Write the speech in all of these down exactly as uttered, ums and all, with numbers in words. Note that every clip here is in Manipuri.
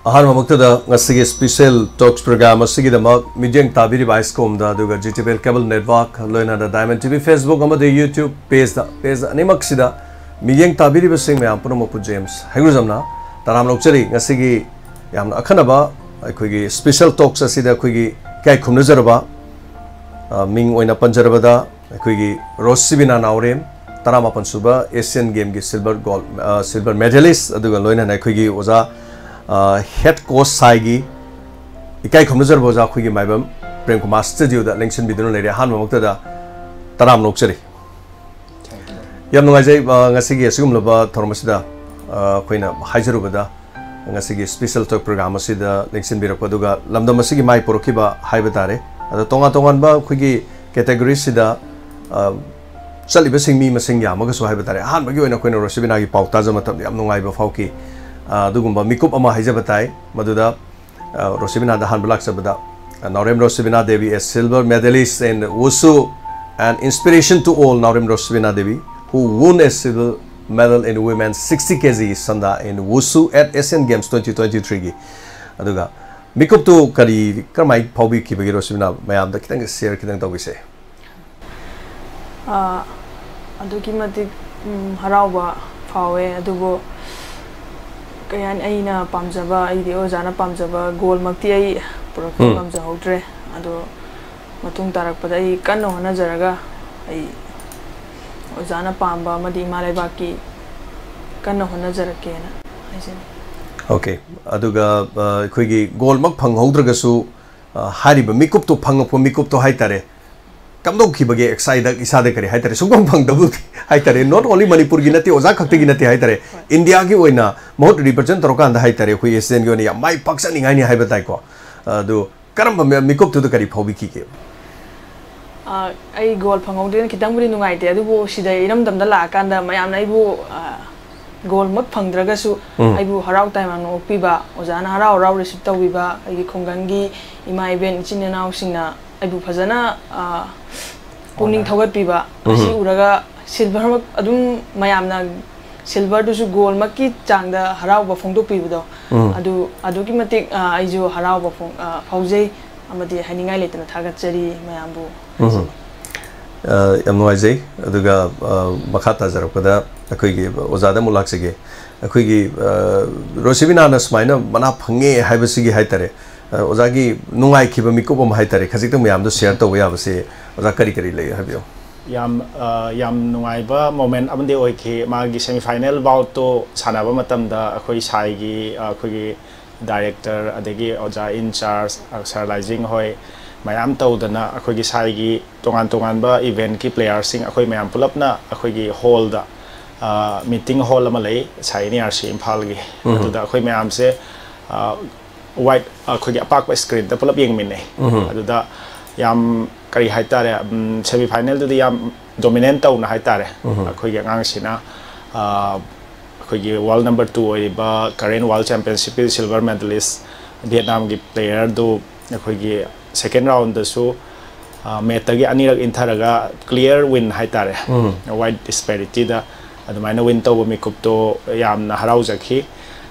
ꯑꯍꯥꯟꯕꯃꯛꯇꯗ ꯉꯁꯤꯒꯤ special talks program ꯑꯁꯤꯒꯤꯗꯃꯛ ꯃꯤꯠꯌꯦꯡ ꯇꯥꯕꯤꯔꯤꯕ ꯑꯥꯏꯁꯀꯣꯝꯗ, ꯑꯗꯨꯒ G T V L Cable Network, ꯂꯣꯏꯅꯅ Diamond T V Facebook ꯑꯃꯗꯤ YouTube pageꯗ, page ꯑꯅꯤꯃꯛꯁꯤꯗ ꯃꯤꯠꯌꯦꯡ ꯇꯥꯕꯤꯔꯤꯕꯁꯤꯡ ꯃꯌꯥꯝ ꯄꯨꯝꯅꯃꯛꯄꯨ ꯖꯦꯝꯁ ꯍꯩꯒ꯭ꯔꯨꯖꯝꯅ ꯇꯔꯥꯝ ꯑꯣꯛꯆꯔꯤ꯫ ꯉꯁꯤꯒꯤ ꯌꯥꯝꯅ ꯑꯈꯟꯅꯕ ꯑꯩꯈꯣꯏꯒꯤ special talks ꯑꯁꯤꯗ ꯑꯩꯈꯣꯏꯒꯤ ꯏꯀꯥꯏ ꯈꯨꯝꯅꯖꯔꯕ, ꯑ, ꯃꯤꯡ ꯑꯣꯏꯅ ꯄꯟꯖꯔꯕꯗ, ꯑꯩꯈꯣꯏꯒꯤ ꯔꯣꯁꯤꯕꯤꯅꯥ ꯅꯥꯎꯔꯦꯝ, ꯇꯔꯥꯃꯥꯄꯟ ꯁꯨꯕ Asian Gameꯒꯤ silver gold, ꯑ, silver medalist, ꯑꯗꯨꯒ ꯂꯣꯏꯅꯅ ꯑꯩꯈꯣꯏꯒꯤ ꯑꯣꯖꯥ, ꯑ, head coach ꯁꯥꯏꯒꯤ ꯏꯀꯥꯏ ꯈꯨꯝꯅꯖꯔꯕ ꯑꯣꯖꯥ ꯑꯩꯈꯣꯏꯒꯤ ꯃꯥꯏꯕꯝ ꯄ꯭ꯔꯦꯝ ꯀꯨꯃꯥꯔ studioꯗ ꯂꯦꯡꯁꯤꯟꯕꯤꯗꯨꯅ ꯂꯩꯔꯦ꯫ ꯑꯍꯥꯟꯕꯃꯛꯇꯗ ꯇꯔꯥꯝꯅ ꯑꯣꯛꯆꯔꯤ꯫ ꯌꯥꯝ ꯅꯨꯡꯉꯥꯏꯖꯩ, ꯑ, ꯉꯁꯤꯒꯤ ꯑꯁꯤꯒꯨꯝꯂꯕ ꯊꯧꯔꯝ ꯑꯁꯤꯗ, ꯑ, ꯑꯩꯈꯣꯏꯅ ꯍꯥꯏꯖꯔꯨꯕꯗ, ꯉꯁꯤꯒꯤ special talk program ꯑꯁꯤꯗ ꯂꯦꯡꯁꯤꯟꯕꯤꯔꯛꯄ, ꯑꯗꯨꯒ ꯂꯝꯗꯝ ꯑꯁꯤꯒꯤ ꯃꯥꯏ ꯄꯨꯔꯛꯈꯤꯕ ꯍꯥꯏꯕ ꯇꯥꯔꯦ꯫ ꯑꯗꯣ ꯇꯣꯉꯥꯟ ꯇꯣꯉꯥꯟꯕ ꯑꯩꯈꯣꯏꯒꯤ categoryꯁꯤꯗ, ꯑ, ꯆꯠꯂꯤꯕꯁꯤꯡ ꯃꯤ ꯃꯁꯤꯡ ꯌꯥꯝꯃꯒꯁꯨ ꯍꯥꯏꯕ ꯇꯥꯔꯦ, ꯑꯍꯥꯟꯕꯒꯤ ꯑꯣꯏꯅ ꯑꯩꯈꯣꯏꯅ ꯔꯣꯁꯤꯕꯤꯅꯥꯒꯤ ꯄꯥꯎ ꯇꯥꯖꯕ ꯃꯇꯝꯗ ꯌꯥꯝ ꯅꯨꯡꯉꯥꯏꯕ ꯐꯥꯎꯈꯤ꯫ ꯑ, ꯑꯗꯨꯒꯨꯝꯕ ꯃꯤꯀꯨꯞ ꯑꯃ ꯍꯥꯏꯖꯕ ꯇꯥꯏ, ꯃꯗꯨꯗ, ꯑ, ꯔꯣꯁꯤꯕꯤꯅꯥꯗ ꯑꯍꯥꯟꯕ ꯂꯥꯛꯆꯕꯗ, ꯑ, Naorem Rosibina Devi, a silver medalist in Wushu, an inspiration to all, Naorem Rosibina Devi, who won a silver medal in women's sixty K G Sanda in Wushu at Asian Games twenty twenty-threeꯒꯤ꯫ ꯑꯗꯨꯒ ꯃꯤꯀꯨꯞꯇꯨ ꯀꯔꯤ, ꯀꯔꯝꯍꯥꯏꯅ ꯐꯥꯎꯕꯤꯈꯤꯕꯒꯦ, ꯔꯣꯁꯤꯕꯤꯅꯥ? ꯃꯌꯥꯝꯗ ꯈꯤꯇꯪ share ꯈꯤꯇꯪ ꯇꯧꯕꯤꯁꯦ꯫ ꯑꯥ, ꯑꯗꯨꯛꯀꯤ ꯃꯇꯤꯛ, ꯎꯝ, ꯍꯔꯥꯎꯕ ꯐꯥꯎꯋꯦ, ꯑꯗꯨꯕꯨ ꯀꯩ ꯍꯥꯏꯅꯤ, ꯑꯩꯅ ꯄꯥꯝꯖꯕ, ꯑꯩꯒꯤ ꯑꯣꯖꯥꯅ ꯄꯥꯝꯖꯕ goalꯃꯛꯇꯤ ꯑꯩ ꯄꯨꯔꯛꯄ ꯎꯝ꯫ ꯉꯝꯖꯍꯧꯗ꯭ꯔꯦ꯫ ꯑꯗꯣ ꯃꯇꯨꯡ ꯇꯥꯔꯛꯄꯗ ꯑꯩ ꯀꯟꯅ ꯍꯣꯠꯅꯖꯔꯒ, ꯑꯩ ꯑꯣꯖꯥꯅ ꯄꯥꯝꯕ ꯑꯃꯗꯤ ꯏꯃꯥ ꯂꯩꯕꯥꯛꯀꯤ ꯀꯟꯅ ꯍꯣꯠꯅꯖꯔꯛꯀꯦꯅ ꯍꯥꯏꯖꯅꯤꯡꯉꯤ꯫ Okay, ꯑꯗꯨꯒ, ꯑ, ꯑꯩꯈꯣꯏꯒꯤ goalꯃꯛ ꯐꯪꯍꯧꯗ꯭ꯔꯒꯁꯨ, ꯑ, ꯍꯥꯏꯔꯤꯕ ꯃꯤꯀꯨꯞꯇꯣ, ꯐꯪꯉꯛꯄ ꯃꯤꯀꯨꯞꯇꯣ ꯍꯥꯏꯇꯥꯔꯦ, ꯀꯝꯗꯧꯈꯤꯕꯒꯦ? Excited, ꯏꯁꯥꯗ ꯀꯔꯤ ꯍꯥꯏꯇꯥꯔꯦ, ꯁꯨꯡꯐꯪ ꯐꯪꯗꯕꯗꯤ ꯍꯥꯏꯇꯥꯔꯦ, not only ꯃꯅꯤꯄꯨꯔꯒꯤ ꯅꯠꯇꯦ, ꯑꯣꯖꯥ ꯈꯛꯇꯒꯤ ꯅꯠꯇꯦ ꯍꯥꯏꯇꯥꯔꯦ, ꯍꯣꯏ꯫ ꯏꯟꯗꯤꯌꯥꯒꯤ ꯑꯣꯏꯅ ꯃꯍꯨꯠ represent ꯇꯧꯔꯀꯥꯟꯗ ꯍꯥꯏꯇꯥꯔꯦ, ꯑꯩꯈꯣꯏ Asianꯒꯤ ꯑꯣꯏꯅ ꯌꯥꯝ ꯃꯥꯏ ꯄꯥꯛꯆꯅꯤꯡꯉꯥꯏꯅꯤ ꯍꯥꯏꯕ ꯇꯥꯏꯀꯣ꯫ ꯑꯗꯨ ꯀꯔꯝꯕ ꯃꯤ-, ꯃꯤꯀꯨꯞꯇꯨꯗ ꯀꯔꯤ ꯐꯥꯎꯕꯤꯈꯤꯒꯦ? ꯑ, ꯑꯩ goal ꯐꯪꯍꯧꯗ꯭ꯔꯦꯅ ꯈꯤꯇꯪꯕꯨꯗꯤ ꯅꯨꯡꯉꯥꯏꯇꯦ, ꯑꯗꯨꯕꯨ ꯁꯤꯗ ꯏꯔꯝꯗꯝꯗ ꯂꯥꯛꯑꯀꯥꯟꯗ ꯃꯌꯥꯝꯅ ꯑꯩꯕꯨ, ꯑ, goalꯃꯛ ꯐꯪꯗ꯭ꯔꯒꯁꯨ ꯎꯝ꯫ ꯑꯩꯕꯨ ꯍꯔꯥꯎ ꯇꯌꯥꯝꯅ ꯑꯣꯛꯄꯤꯕ, ꯑꯣꯖꯥꯅ ꯍꯔꯥꯎ ꯍꯔꯥꯎ receive ꯇꯧꯕꯤꯕ, ꯑꯩꯒꯤ ꯈꯨꯡꯒꯪꯒꯤ ꯏꯃꯥ ꯏꯕꯦꯟ ꯏꯆꯤꯟ ꯏꯅꯥꯎꯁꯤꯡꯅ ꯑꯩꯕꯨ ꯐꯖꯅ, ꯑ, ꯄꯨꯛꯅꯤꯡ ꯊꯧꯒꯠꯄꯤꯕ, ꯎꯝ꯫ ꯑꯁꯤ ꯎꯔꯒ silverꯃꯛ ꯑꯗꯨꯝ ꯃꯌꯥꯝꯅ ꯁꯤꯜꯚꯔꯗꯨꯁꯨ ꯒꯣꯜꯃꯛꯀꯤ ꯆꯥꯡꯗ ꯍꯔꯥꯎꯕ ꯐꯣꯡꯗꯣꯛꯄꯤꯕꯗꯣ, ꯎꯝ꯫ ꯑꯗꯨ ꯑꯗꯨꯛꯀꯤ ꯃꯇꯤꯛ, ꯑ, ꯑꯩꯁꯨ ꯍꯔꯥꯎꯕ ꯐꯣꯡ-, ꯑ, ꯐꯥꯎꯖꯩ, ꯑꯃꯗꯤ ꯍꯥꯏꯅꯤꯡꯉꯥꯏ ꯂꯩꯇꯅ ꯊꯥꯒꯠꯆꯔꯤ ꯃꯌꯥꯝꯕꯨ꯫ ꯎꯝ꯫ ꯑ, ꯌꯥꯝ ꯅꯨꯡꯉꯥꯏꯖꯩ꯫ ꯑꯗꯨꯒ, ꯑ, ꯃꯈꯥ ꯇꯥꯖꯔꯛꯄꯗ ꯑꯩꯈꯣꯏꯒꯤ ꯑꯣꯖꯥꯗ ꯑꯃꯨꯛ ꯂꯥꯛꯆꯒꯦ꯫ ꯑꯩꯈꯣꯏꯒꯤ, ꯑ, ꯔꯣꯁꯤꯕꯤꯅꯥꯅ ꯁꯨꯃꯥꯏꯅ ꯃꯅꯥ ꯐꯪꯉꯦ ꯍꯥꯏꯕꯁꯤꯒꯤ ꯍꯥꯏꯇꯥꯔꯦ, ꯑ, ꯑꯣꯖꯥꯒꯤ ꯅꯨꯡꯉꯥꯏꯈꯤꯕ ꯃꯤꯀꯨꯞ ꯑꯃ ꯍꯥꯏꯇꯥꯔꯦ, ꯈꯖꯤꯛꯇꯪ ꯃꯌꯥꯝꯗ share ꯇꯧꯕ ꯌꯥꯕꯁꯦ, ꯑꯣꯖꯥ, ꯀꯔꯤ ꯀꯔꯤ ꯂꯩ ꯍꯥꯏꯕꯤꯌꯨ꯫ ꯌꯥꯝ, ꯑ, ꯌꯥꯝ ꯅꯨꯡꯉꯥꯏꯕ moment ꯑꯃꯗꯤ ꯑꯣꯏꯈꯤ꯫ ꯃꯥꯒꯤ semi final boutꯇꯣ ꯁꯥꯟꯅꯕ ꯃꯇꯝꯗ ꯑꯩꯈꯣꯏ ꯁꯥꯏꯒꯤ, ꯑ, ꯑꯩꯈꯣꯏꯒꯤ director, ꯑꯗꯒꯤ ꯑꯣꯖꯥ in charge, ꯑ, ꯁꯥꯔ ꯂꯥꯏꯖꯤꯡ ꯍꯣꯏ ꯃꯌꯥꯝ ꯇꯧꯗꯅ ꯑꯩꯈꯣꯏꯒꯤ ꯁꯥꯏꯒꯤ ꯇꯣꯉꯥꯟ ꯇꯣꯉꯥꯟꯕ eventꯀꯤ playerꯁꯤꯡ ꯑꯩꯈꯣꯏ ꯃꯌꯥꯝ ꯄꯨꯂꯞꯅ ꯑꯩꯈꯣꯏꯒꯤ hallꯗ, ꯑ, meeting hall ꯑꯃ ꯂꯩ, ꯁꯥꯏ NERC ꯏꯝꯐꯥꯜꯒꯤ꯫ ꯎꯝ꯫ ꯑꯗꯨꯗ ꯑꯩꯈꯣꯏ ꯃꯌꯥꯝꯁꯦ, ꯑ, white, ꯑꯩꯈꯣꯏꯒꯤ ꯑꯄꯥꯛꯄ screenꯗ ꯄꯨꯂꯞ ꯌꯦꯡꯃꯤꯟꯅꯩ꯫ ꯎꯝ꯫ ꯑꯗꯨꯗ ꯌꯥꯝ, ꯀꯔꯤ ꯍꯥꯏꯇꯥꯔꯦ, ꯎꯝ, semi finalꯗꯨꯗꯤ ꯌꯥꯝ dominant ꯇꯧꯅ ꯍꯥꯏꯇꯥꯔꯦ꯫ ꯎꯝ꯫ ꯑꯩꯈꯣꯏꯒꯤ ꯑꯉꯥꯡꯁꯤꯅ, ꯑ, ꯑꯩꯈꯣꯏꯒꯤ world number two ꯑꯣꯏꯔꯤꯕ current world championshipꯀꯤ silver medalist Vietnamꯒꯤ playerꯗꯨ ꯑꯩꯈꯣꯏꯒꯤ second roundꯗꯁꯨ, ꯑ, matꯇꯒꯤ ꯑꯅꯤꯔꯛ ꯏꯟꯊꯔꯒ clear win ꯍꯥꯏꯇꯥꯔꯦ, ꯎꯝ꯫ Wide disparityꯗ ꯑꯗꯨꯃꯥꯏꯅ win ꯇꯧꯕ ꯃꯤꯀꯨꯞꯇꯣ ꯌꯥꯝꯅ ꯍꯔꯥꯎꯖꯈꯤ꯫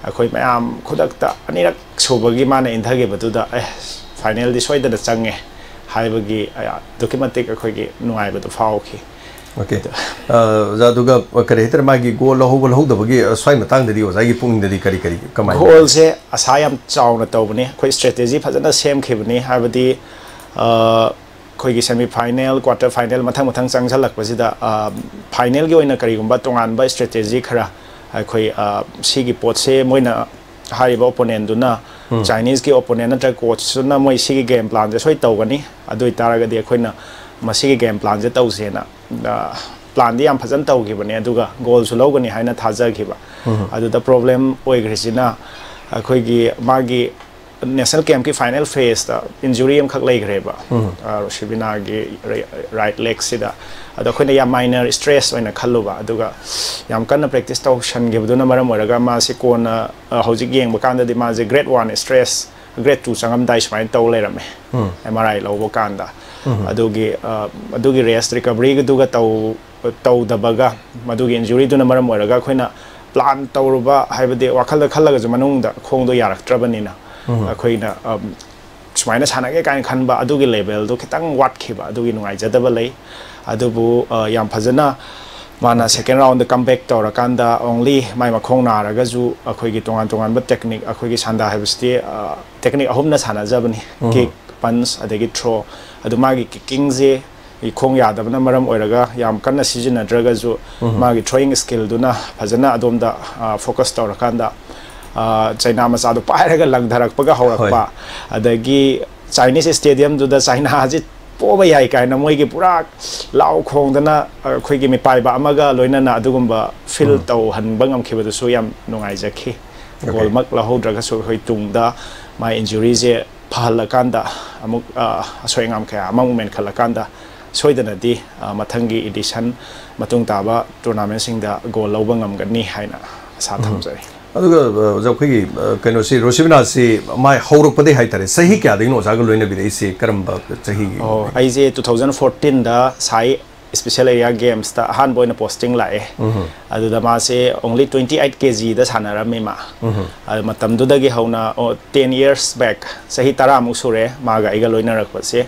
ꯑꯩꯈꯣꯏ ꯃꯌꯥꯝ ꯈꯨꯗꯛꯇ ꯑꯅꯤꯔꯛ ꯁꯨꯕꯒꯤ ꯃꯥꯅ ꯏꯟꯊꯈꯤꯕꯗꯨꯗ, "ꯑꯦ, finalꯗꯤ ꯁꯣꯏꯗꯅ ꯆꯪꯉꯦ" ꯍꯥꯏꯕꯒꯤ, ꯑ, ꯑꯗꯨꯛꯀꯤ ꯃꯇꯤꯛ ꯑꯩꯈꯣꯏꯒꯤ ꯅꯨꯡꯉꯥꯏꯕꯗꯨ ꯐꯥꯎꯈꯤ꯫ OK꯫ ꯑ, ꯑꯣꯖꯥ, ꯑꯗꯨꯒ ꯀꯔꯤ ꯍꯥꯏꯇꯥꯔꯦ, ꯃꯥꯒꯤ goal ꯂꯧꯍꯧꯕ ꯂꯧꯍꯧꯗꯕꯒꯤ, ꯑ, ꯁ꯭ꯋꯥꯏ ꯃꯇꯥꯡꯗꯗꯤ ꯑꯣꯖꯥꯒꯤ ꯄꯨꯛꯅꯤꯡꯗꯗꯤ ꯀꯔꯤ ꯀꯔꯤ, ꯀꯃꯥꯏꯅ? Goalꯁꯦ ꯑꯁꯥ ꯌꯥꯝ ꯆꯥꯎꯅ ꯇꯧꯕꯅꯤ꯫ ꯑꯩꯈꯣꯏ strategy ꯐꯖꯅ ꯁꯦꯝꯈꯤꯕꯅꯤ꯫ ꯍꯥꯏꯕꯗꯤ, ꯑ, ꯑꯩꯈꯣꯏꯒꯤ semi final, quarter final ꯃꯊꯪ ꯃꯊꯪ ꯆꯪꯁꯜꯂꯛꯄꯁꯤꯗ, ꯑ, finalꯒꯤ ꯑꯣꯏꯅ ꯀꯔꯤꯒꯨꯝꯕ ꯇꯣꯉꯥꯟꯕ strategy ꯈꯔ ꯑꯩꯈꯣꯏ, ꯑ, ꯁꯤꯒꯤ ꯄꯣꯠꯁꯦ ꯃꯣꯏꯅ ꯍꯥꯏꯔꯤꯕ opponentꯗꯨꯅ, ꯎꯝ꯫ Chineseꯀꯤ opponent ꯅꯠꯇ꯭ꯔꯒ coachꯇꯨꯅ ꯃꯣꯏ ꯁꯤꯒꯤ game planꯁꯦ ꯁꯣꯏ ꯇꯧꯒꯅꯤ, ꯑꯗꯨ ꯑꯣꯏꯇꯥꯔꯒꯗꯤ ꯑꯩꯈꯣꯏꯅ ꯃꯁꯤꯒꯤ game planꯁꯦ ꯇꯧꯁꯦꯅ, ꯑ, planꯗꯤ ꯌꯥꯝ ꯐꯖꯅ ꯇꯧꯈꯤꯕꯅꯦ, ꯑꯗꯨꯒ goalꯁꯨ ꯂꯧꯒꯅꯤ ꯍꯥꯏꯅ ꯊꯥꯖꯈꯤꯕ꯫ ꯎꯝ꯫ ꯑꯗꯨꯗ problem ꯑꯣꯏꯈ꯭ꯔꯤꯁꯤꯅ ꯑꯩꯈꯣꯏꯒꯤ ꯃꯥꯒꯤ national campꯀꯤ final phaseꯇ injury ꯑꯃꯈꯛ ꯂꯩꯈ꯭ꯔꯦꯕ, ꯎꯝ꯫ ꯑ, ꯔꯣꯁꯤꯕꯤꯅꯥꯒꯤ ꯔ-, right legꯁꯤꯗ꯫ ꯑꯗꯣ ꯑꯩꯈꯣꯏꯅ ꯌꯥꯝ minor scratch ꯑꯣꯏꯅ ꯈꯜꯂꯨꯕ, ꯑꯗꯨꯒ ꯌꯥꯝ ꯀꯟꯅ practice ꯇꯧꯁꯟꯈꯤꯕꯗꯨꯅ ꯃꯔꯝ ꯑꯣꯏꯔꯒ ꯃꯥꯁꯤ ꯀꯣꯟꯅ, ꯑ, ꯍꯧꯖꯤꯛ ꯌꯦꯡꯕ ꯀꯥꯟꯗꯗꯤ ꯃꯥꯁꯦ grade one scratch, grade two ꯆꯪꯉꯝꯗꯥꯏ ꯁꯨꯃꯥꯏꯅ ꯇꯧ ꯂꯩꯔꯝꯃꯦ, ꯎꯝ꯫ MRI ꯂꯧꯕ ꯀꯥꯟꯗ꯫ ꯎꯝ꯫ ꯑꯗꯨꯒꯤ, ꯑ, ꯑꯗꯨꯒꯤ rest recoveryꯗꯨꯒ ꯇꯧ-, ꯇꯧꯗꯕꯒ, ꯃꯗꯨꯒꯤ ꯏꯟꯖꯨꯔꯤꯗꯨꯅ ꯃꯔꯝ ꯑꯣꯏꯔꯒ ꯑꯩꯈꯣꯏꯅ ꯄ꯭ꯂꯥꯟ ꯇꯧꯔꯨꯕ, ꯍꯥꯏꯕꯗꯤ ꯋꯥꯈꯜꯗ ꯈꯜꯂꯒꯁꯨ ꯃꯅꯨꯡꯗ ꯈꯣꯡꯗꯣ ꯌꯥꯔꯛꯇ꯭ꯔꯕꯅꯤꯅ, ꯑꯩꯈꯣꯏꯅ, ꯑꯝ, ꯁꯨꯃꯥꯏꯅ ꯁꯥꯟꯅꯒꯦ ꯀꯥꯏꯅ ꯈꯟꯕ ꯑꯗꯨꯒꯤ ꯂꯦꯚꯦꯜꯗꯣ ꯈꯤꯇꯪ ꯋꯥꯠꯈꯤꯕ, ꯑꯗꯨꯒꯤ ꯅꯨꯡꯉꯥꯏꯖꯗꯕ ꯂꯩ꯫ ꯑꯗꯨꯕꯨ, ꯑ, ꯌꯥꯝ ꯐꯖꯅ ꯃꯥꯅ ꯁꯦꯀꯦꯟ ꯔꯥꯎꯟꯗ ꯀꯝꯕꯦꯛ ꯇꯧꯔꯀꯥꯟꯗ, ꯑꯣꯡꯂꯤ ꯃꯥꯏ ꯃꯈꯣꯡ ꯅꯥꯔꯒꯁꯨ ꯑꯩꯈꯣꯏꯒꯤ ꯇꯣꯉꯥꯟ ꯇꯣꯉꯥꯟꯕ ꯇꯦꯛꯅꯤꯛ, ꯑꯩꯈꯣꯏꯒꯤ ꯁꯥꯟꯗꯥ ꯍꯥꯏꯕꯁꯤꯗꯤ, ꯑ, ꯇꯦꯛꯅꯤꯛ ꯑꯍꯨꯝꯅ ꯁꯥꯟꯅꯖꯕꯅꯤ: ꯀꯤꯛ, ꯄꯟꯁ, ꯑꯗꯒꯤ ꯊ꯭ꯔꯣ꯫ ꯑꯗꯨ ꯃꯥꯒꯤ ꯀꯤꯛꯀꯤꯡꯁꯦ, ꯈꯣꯡ ꯌꯥꯗꯕꯅ ꯃꯔꯝ ꯑꯣꯏꯔꯒ ꯌꯥꯝ ꯀꯟꯅ ꯁꯤꯖꯤꯟꯅꯗ꯭ꯔꯒꯁꯨ, ꯃꯥꯒꯤ ꯊ꯭ꯔꯣꯌꯤꯡ ꯁ꯭ꯀꯤꯜꯗꯨꯅ ꯐꯖꯅ ꯑꯗꯣꯝꯗ, ꯑ, ꯐꯣꯀꯁ ꯇꯧꯔꯀꯥꯟꯗ, ꯑ, ꯆꯩꯅꯥ ꯃꯆꯥꯗꯣ ꯄꯥꯏꯔꯒ ꯂꯪꯊꯔꯛꯄꯒ ꯍꯧꯔꯛꯄ, ꯍꯣꯏ꯫ ꯑꯗꯒꯤ ꯆꯥꯏꯅꯤꯁ ꯁ꯭ꯇꯦꯗꯤꯌꯝꯗꯨꯗ ꯆꯥꯏꯅꯥꯁꯤ ꯄꯣꯕ ꯌꯥꯏ ꯀꯥꯏꯅ ꯃꯣꯏꯒꯤ ꯄꯨꯔꯥ ꯂꯥꯎ ꯈꯣꯡꯗꯅ, ꯑꯩꯈꯣꯏꯒꯤ ꯃꯤꯄꯥꯏꯕ ꯑꯃꯒ ꯂꯣꯏꯅꯅ ꯑꯗꯨꯒꯨꯝꯕ ꯐꯤꯜ ꯇꯧꯍꯟꯕ ꯉꯝꯈꯤꯕꯗꯨꯁꯨ ꯌꯥꯝ ꯅꯨꯡꯉꯥꯏꯖꯈꯤ꯫ ꯑꯣꯀꯦ꯫ ꯒꯣꯜꯃꯛ ꯂꯧꯍꯧꯗ꯭ꯔꯒꯁꯨ ꯑꯩꯈꯣꯏ ꯇꯨꯡꯗ ꯃꯥꯏ ꯏꯟꯖꯨꯔꯤꯁꯦ ꯐꯍꯜꯂꯀꯥꯟꯗ, ꯑꯃꯨꯛ, ꯑ, ꯑꯁꯣꯏ ꯑꯉꯥꯝ ꯀꯌꯥ ꯑꯃꯃꯨꯛ ꯃꯦꯟꯈꯠꯂꯀꯥꯟꯗ, ꯁꯣꯏꯗꯅꯗꯤ, ꯑ, ꯃꯊꯪꯒꯤ ꯏꯗꯤꯁꯟ, ꯃꯇꯨꯡ ꯇꯥꯕ ꯇꯣꯔꯅꯥꯃꯦꯟꯁꯤꯡꯗ ꯒꯣꯜ ꯂꯧꯕ ꯉꯝꯒꯅꯤ ꯍꯥꯏꯅ ꯑꯁꯥ ꯊꯝꯖꯔꯤ꯫ ꯑꯗꯨꯒ, ꯑ, ꯑꯣꯖꯥ, ꯑꯩꯈꯣꯏꯒꯤ, ꯑ, ꯀꯩꯅꯣꯁꯤ, ꯔꯣꯁꯤꯕꯤꯅꯥꯁꯤ ꯃꯥꯏ ꯍꯧꯔꯛꯄꯗꯒꯤ ꯍꯥꯏꯇꯥꯔꯦ, ꯆꯍꯤ ꯀꯌꯥꯗꯒꯤꯅꯣ ꯑꯣꯖꯥꯒ ꯂꯣꯏꯅꯕꯤꯔꯛꯏꯁꯤ? ꯀꯔꯝꯕ ꯆꯍꯤꯒꯤ? ꯑꯣ, ꯑꯩꯁꯦ two thousand fourteenꯗ ꯁꯥꯏ ꯁ꯭ꯄꯦꯁꯦꯜ ꯑꯦꯔꯤꯌꯥ ꯒꯦꯝꯁꯇ ꯑꯍꯥꯟꯕ ꯑꯣꯏꯅ ꯄꯣꯁꯇꯤꯡ ꯂꯥꯛꯑꯦ꯫ ꯑꯗꯨꯗ ꯃꯥꯁꯦ only twenty eight ꯀꯦ ꯖꯤꯗ ꯁꯥꯟꯅꯔꯝꯃꯤ ꯃꯥ꯫ ꯑꯗꯨ ꯃꯇꯝꯗꯨꯗꯒꯤ ꯍꯧꯅ, ꯑꯣ, ten years back, ꯆꯍꯤ ꯇꯔꯥꯃꯨꯛ ꯁꯨꯔꯦ ꯃꯥꯒ ꯑꯩꯒ ꯂꯣꯏꯅꯔꯛꯄꯁꯦ꯫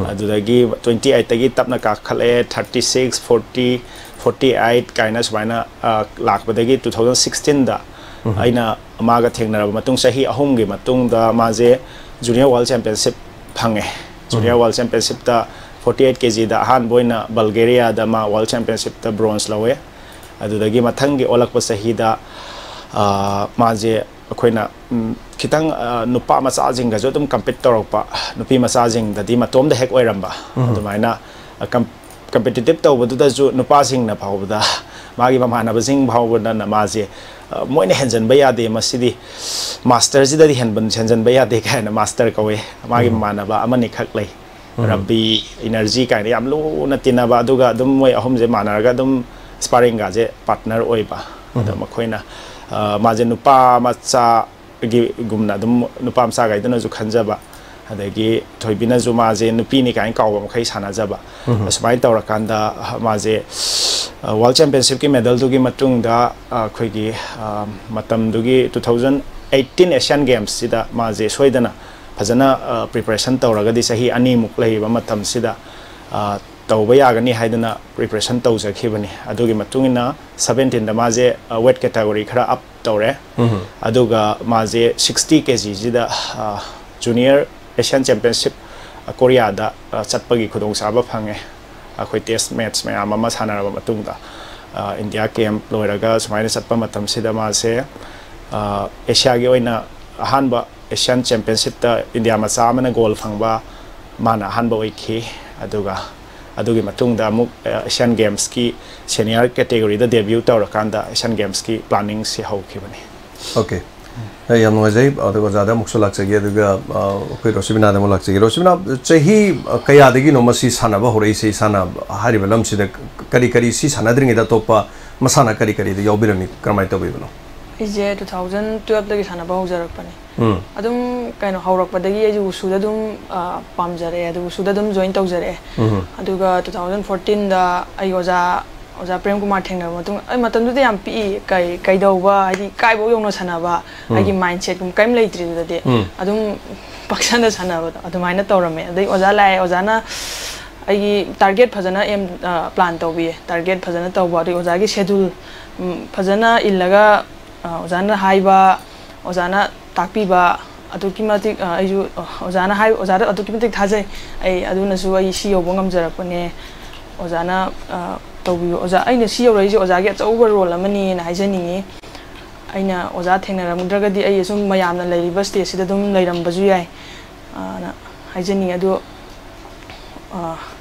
ꯑꯗꯨꯗꯒꯤ twenty eightꯇꯒꯤ ꯇꯞꯅ ꯀꯥꯈꯠꯂꯛꯑꯦ, thirty six, forty, forty eight ꯀꯥꯏꯅ ꯁꯨꯃꯥꯏꯅ, ꯑ, ꯂꯥꯛꯄꯗꯒꯤ two thousand sixteenꯗ ꯑꯩꯅ ꯃꯥꯒ ꯊꯦꯡꯅꯔꯕ ꯃꯇꯨꯡ, ꯆꯍꯤ ꯑꯍꯨꯝꯒꯤ ꯃꯇꯨꯡꯗ ꯃꯥꯁꯦ Junior World Championship ꯐꯪꯉꯦ꯫ Junior World Championshipꯇ forty eight ꯀꯦ ꯖꯤꯗ ꯑꯍꯥꯟꯕ ꯑꯣꯏꯅ ꯕꯜꯒꯦꯔꯤꯌꯥꯗ ꯃꯥ World Championshipꯇ bronze ꯂꯧꯋꯦ꯫ ꯑꯗꯨꯗꯒꯤ ꯃꯊꯪꯒꯤ ꯑꯣꯜꯂꯛꯄ ꯆꯍꯤꯗ, ꯑ, ꯃꯥꯁꯦ ꯑꯩꯈꯣꯏꯅ, ꯎꯝ, ꯈꯤꯇꯪ, ꯑ, ꯅꯨꯄꯥ ꯃꯆꯥꯁꯤꯡꯒꯁꯨ ꯑꯗꯨꯝ ꯀꯝꯄꯤꯠ ꯇꯧꯔꯛꯄ, ꯅꯨꯄꯤ ꯃꯆꯥꯁꯤꯡꯗꯗꯤ ꯃꯇꯣꯝꯗ ꯍꯦꯛ ꯑꯣꯏꯔꯝꯕ, ꯑꯗꯨꯃꯥꯏꯅ, ꯑ, ꯀꯝ-, ꯀꯝꯄꯤꯇꯤꯇꯤꯞ ꯇꯧꯕꯗꯨꯗꯁꯨ ꯅꯨꯄꯥꯁꯤꯡꯅ ꯐꯥꯎꯕꯗ, ꯃꯥꯒꯤ ꯃꯃꯥꯟꯅꯕꯁꯤꯡ ꯐꯥꯎꯕꯗꯅ ꯃꯥꯁꯦ, ꯑ, "ꯃꯣꯏꯅ ꯍꯦꯟꯖꯟꯕ ꯌꯥꯗꯦ, ꯃꯁꯤꯗꯤ ꯃꯥꯁꯇꯔꯁꯤꯗꯗꯤ ꯍꯦꯟꯕ-, ꯍꯦꯟꯖꯟꯕ ꯌꯥꯗꯦ" ꯀꯥꯏꯅ ꯃꯥꯁꯇꯔ ꯀꯧꯋꯦ꯫ ꯃꯥꯒꯤ ꯃꯃꯥꯟꯅꯕ ꯑꯃꯅꯤꯈꯛ ꯂꯩ꯫ ꯔꯕꯤ, ꯏꯅꯔꯖꯤ ꯀꯥꯏꯅ ꯌꯥꯝ ꯂꯨꯅ ꯇꯤꯟꯅꯕ, ꯑꯗꯨꯒ ꯑꯗꯨꯝ ꯃꯣꯏ ꯑꯍꯨꯝꯁꯦ ꯃꯥꯟꯅꯔꯒ ꯑꯗꯨꯝ ꯁ꯭ꯄꯥꯔꯤꯡꯒꯥꯁꯦ ꯄꯥꯔꯠꯅꯔ ꯑꯣꯏꯕ꯫ ꯑꯗꯣ ꯃꯈꯣꯏꯅ, ꯑ, ꯃꯥꯁꯦ ꯅꯨꯄꯥ ꯃꯆꯥꯒꯤꯒꯨꯝꯅ ꯑꯗꯨꯝ ꯅꯨꯄꯥ ꯃꯆꯥꯈꯩꯗꯨꯅꯁꯨ ꯈꯟꯖꯕ, ꯑꯗꯒꯤ ꯊꯣꯏꯕꯤꯅꯁꯨ ꯃꯥꯁꯦ ꯅꯨꯄꯤꯅꯤ ꯀꯥꯏꯅ ꯀꯥꯎꯕ ꯃꯈꯩ ꯁꯥꯟꯅꯖꯕ꯫ ꯎꯝ꯫ ꯑꯁꯨꯃꯥꯏꯅ ꯇꯧꯔꯀꯥꯟꯗ ꯃꯥꯁꯦ, ꯑ, World Championshipꯀꯤ medalꯗꯨꯒꯤ ꯃꯇꯨꯡꯗ, ꯑ, ꯑꯩꯈꯣꯏꯒꯤ, ꯑ, ꯃꯇꯝꯗꯨꯒꯤ two thousand eighteen Asian Gamesꯁꯤꯗ ꯃꯥꯁꯦ ꯁꯣꯏꯗꯅ ꯐꯖꯅ, ꯑ, preparation ꯇꯧꯔꯒꯗꯤ ꯆꯍꯤ ꯑꯅꯤꯃꯨꯛ ꯂꯩꯔꯤꯕ ꯃꯇꯝꯁꯤꯗ, ꯑ, ꯇꯧꯕ ꯌꯥꯒꯅꯤ ꯍꯥꯏꯗꯅ preparation ꯇꯧꯖꯈꯤꯕꯅꯤ꯫ ꯑꯗꯨꯒꯤ ꯃꯇꯨꯡ ꯏꯟꯅ seventeenꯗ ꯃꯥꯁꯦ, ꯑ, weight category ꯈꯔ up ꯇꯧꯔꯦ꯫ ꯎꯝ꯫ ꯑꯗꯨꯒ ꯃꯥꯁꯦ sixty kgꯁꯤꯗ, ꯑ, Junior Asian Championship, ꯑ, ꯀꯣꯔꯤꯌꯥꯗ, ꯑ, ꯆꯠꯄꯒꯤ ꯈꯨꯗꯣꯡꯆꯥꯕ ꯐꯪꯉꯦ꯫ ꯑꯩꯈꯣꯏ test match ꯃꯌꯥꯝ ꯑꯃ ꯁꯥꯟꯅꯔꯕ ꯃꯇꯨꯡꯗ, ꯑ, India camp ꯂꯣꯏꯔꯒ ꯁꯨꯃꯥꯏꯅ ꯆꯠꯄ ꯃꯇꯝꯁꯤꯗ ꯃꯥꯁꯦ, ꯑ, ꯑꯦꯁꯤꯌꯥꯒꯤ ꯑꯣꯏꯅ ꯑꯍꯥꯟꯕ Asian Championshipꯇ ꯏꯟꯗꯤꯌꯥ ꯃꯆꯥ ꯑꯃꯅ gold ꯐꯪꯕ ꯃꯥꯅ ꯑꯍꯥꯟꯕ ꯑꯣꯏꯈꯤ꯫ ꯑꯗꯨꯒ ꯑꯗꯨꯒꯤ ꯃꯇꯨꯡꯗ ꯑꯃꯨꯛ, ꯑ, Asian Gamesꯀꯤ senior categoryꯗ debut ꯇꯧꯔꯀꯥꯟꯗ Asian Gamesꯀꯤ planningꯁꯤ ꯍꯧꯈꯤꯕꯅꯤ꯫ Okay꯫ ꯑꯩ ꯌꯥꯝ ꯅꯨꯡꯉꯥꯏꯖꯩ꯫ ꯑꯗꯨꯒ ꯑꯣꯖꯥꯗ ꯑꯃꯨꯛꯁꯨ ꯂꯥꯛꯆꯒꯦ꯫ ꯑꯗꯨꯒ, ꯑ, ꯑꯩꯈꯣꯏ ꯔꯣꯁꯤꯕꯤꯅꯥꯗ ꯑꯃꯨꯛ ꯂꯥꯛꯆꯒꯦ꯫ ꯔꯣꯁꯤꯕꯤꯅꯥ, ꯆꯍꯤ, ꯑ, ꯀꯌꯥꯗꯒꯤꯅꯣ ꯃꯁꯤ ꯁꯥꯟꯅꯕ ꯍꯧꯔꯛꯏꯁꯦ? ꯏꯁꯥꯅ ꯍꯥꯏꯔꯤꯕ ꯂꯝꯁꯤꯗ ꯀꯔꯤ ꯀꯔꯤ, ꯁꯤ ꯁꯥꯟꯅꯗ꯭ꯔꯤꯉꯩꯗ ꯑꯇꯣꯞꯄ ꯃꯁꯥꯟꯅ ꯀꯔꯤ ꯀꯔꯤꯗ ꯌꯥꯎꯕꯤꯔꯝꯃꯤ? ꯀꯔꯝꯍꯥꯏꯅ ꯇꯧꯕꯤꯕꯅꯣ? ꯑꯩꯁꯦ two thousand twelveꯇꯒꯤ ꯁꯥꯟꯅꯕ ꯍꯧꯖꯔꯛꯄꯅꯦ꯫ ꯎꯝ꯫ ꯑꯗꯨꯝ ꯀꯩꯅꯣ ꯍꯧꯔꯛꯄꯗꯒꯤ ꯑꯩꯁꯦ ꯋꯨꯁꯨꯗ ꯑꯗꯨꯝ, ꯑ, ꯄꯥꯝꯖꯔꯛꯑꯦ, ꯑꯗꯨ ꯋꯨꯁꯨꯗ ꯑꯗꯨꯝ join ꯇꯧꯖꯔꯛꯑꯦ꯫ ꯎꯝ꯫ ꯑꯗꯨꯒ two thousand fourteenꯗ ꯑꯩ ꯑꯣꯖꯥ, ꯑꯣꯖꯥ ꯄ꯭ꯔꯦꯝ ꯀꯨꯃꯥꯔ ꯊꯦꯡꯅꯔꯕ ꯃꯇꯨꯡ, ꯑꯩ ꯃꯇꯝꯗꯨꯗ ꯌꯥꯝ ꯄꯤꯛꯏ, ꯀꯩ, ꯀꯩꯗꯧꯕ, ꯍꯥꯏꯗꯤ ꯀꯥꯏꯕꯧ ꯌꯧꯅ ꯁꯥꯟꯅꯕ, ꯎꯝ꯫ ꯑꯩꯒꯤ mindsetꯀꯨꯝꯕ ꯀꯩꯝ ꯂꯩꯇ꯭ꯔꯤ ꯑꯗꯨꯗꯗꯤ꯫ ꯎꯝ꯫ ꯑꯗꯨꯝ ꯄꯪꯁꯥꯟꯗ ꯁꯥꯟꯅꯕꯗꯣ ꯑꯗꯨꯃꯥꯏꯅ ꯇꯧꯔꯝꯃꯦ꯫ ꯑꯗꯩ ꯑꯣꯖꯥ ꯂꯥꯛꯑꯦ, ꯑꯣꯖꯥꯅ ꯑꯩꯒꯤ target ꯐꯖꯅ aim, ꯑ, plan ꯇꯧꯕꯤꯌꯦ꯫ Target ꯐꯖꯅ ꯇꯧꯕ, ꯑꯗꯩ ꯑꯣꯖꯥꯒꯤ schedule, ꯎꯝ, ꯐꯖꯅ ꯏꯜꯂꯒ, ꯑ, ꯑꯣꯖꯥꯅ ꯍꯥꯏꯕ, ꯑꯣꯖꯥꯅ ꯇꯥꯛꯄꯤꯕ ꯑꯗꯨꯛꯀꯤ ꯃꯇꯤꯛ, ꯑ, ꯑꯩꯁꯨ, ꯑ, ꯑꯣꯖꯥꯅ ꯍꯥꯏ-, ꯑꯣꯖꯥꯗ ꯑꯗꯨꯛꯀꯤ ꯃꯇꯤꯛ ꯊꯥꯖꯩ꯫ ꯑꯩ ꯑꯗꯨꯅꯁꯨ ꯑꯩ ꯁꯤ ꯌꯧꯕ ꯉꯝꯖꯔꯛꯄꯅꯦ꯫ ꯑꯣꯖꯥꯅ, ꯑ, ꯇꯧꯕꯤꯕ, ꯑꯣꯖꯥ, ꯑꯩꯅ ꯁꯤ ꯌꯧꯔꯛꯏꯁꯦ ꯑꯣꯖꯥꯒꯤ ꯑꯆꯧꯕ role ꯑꯃꯅꯤꯅ ꯍꯥꯏꯖꯅꯤꯡꯉꯤ꯫ ꯑꯩꯅ ꯑꯣꯖꯥ ꯊꯦꯡꯅꯔꯝꯗ꯭ꯔꯒꯗꯤ ꯑꯩ ꯑꯁꯨꯝ ꯃꯌꯥꯝꯅ ꯂꯩꯔꯤꯕ stageꯁꯤꯗ ꯑꯗꯨꯝ ꯂꯩꯔꯝꯕꯁꯨ ꯌꯥꯏ, ꯑꯅ ꯍꯥꯏꯖꯅꯤꯡꯉꯤ꯫ ꯑꯗꯨ, ꯑ,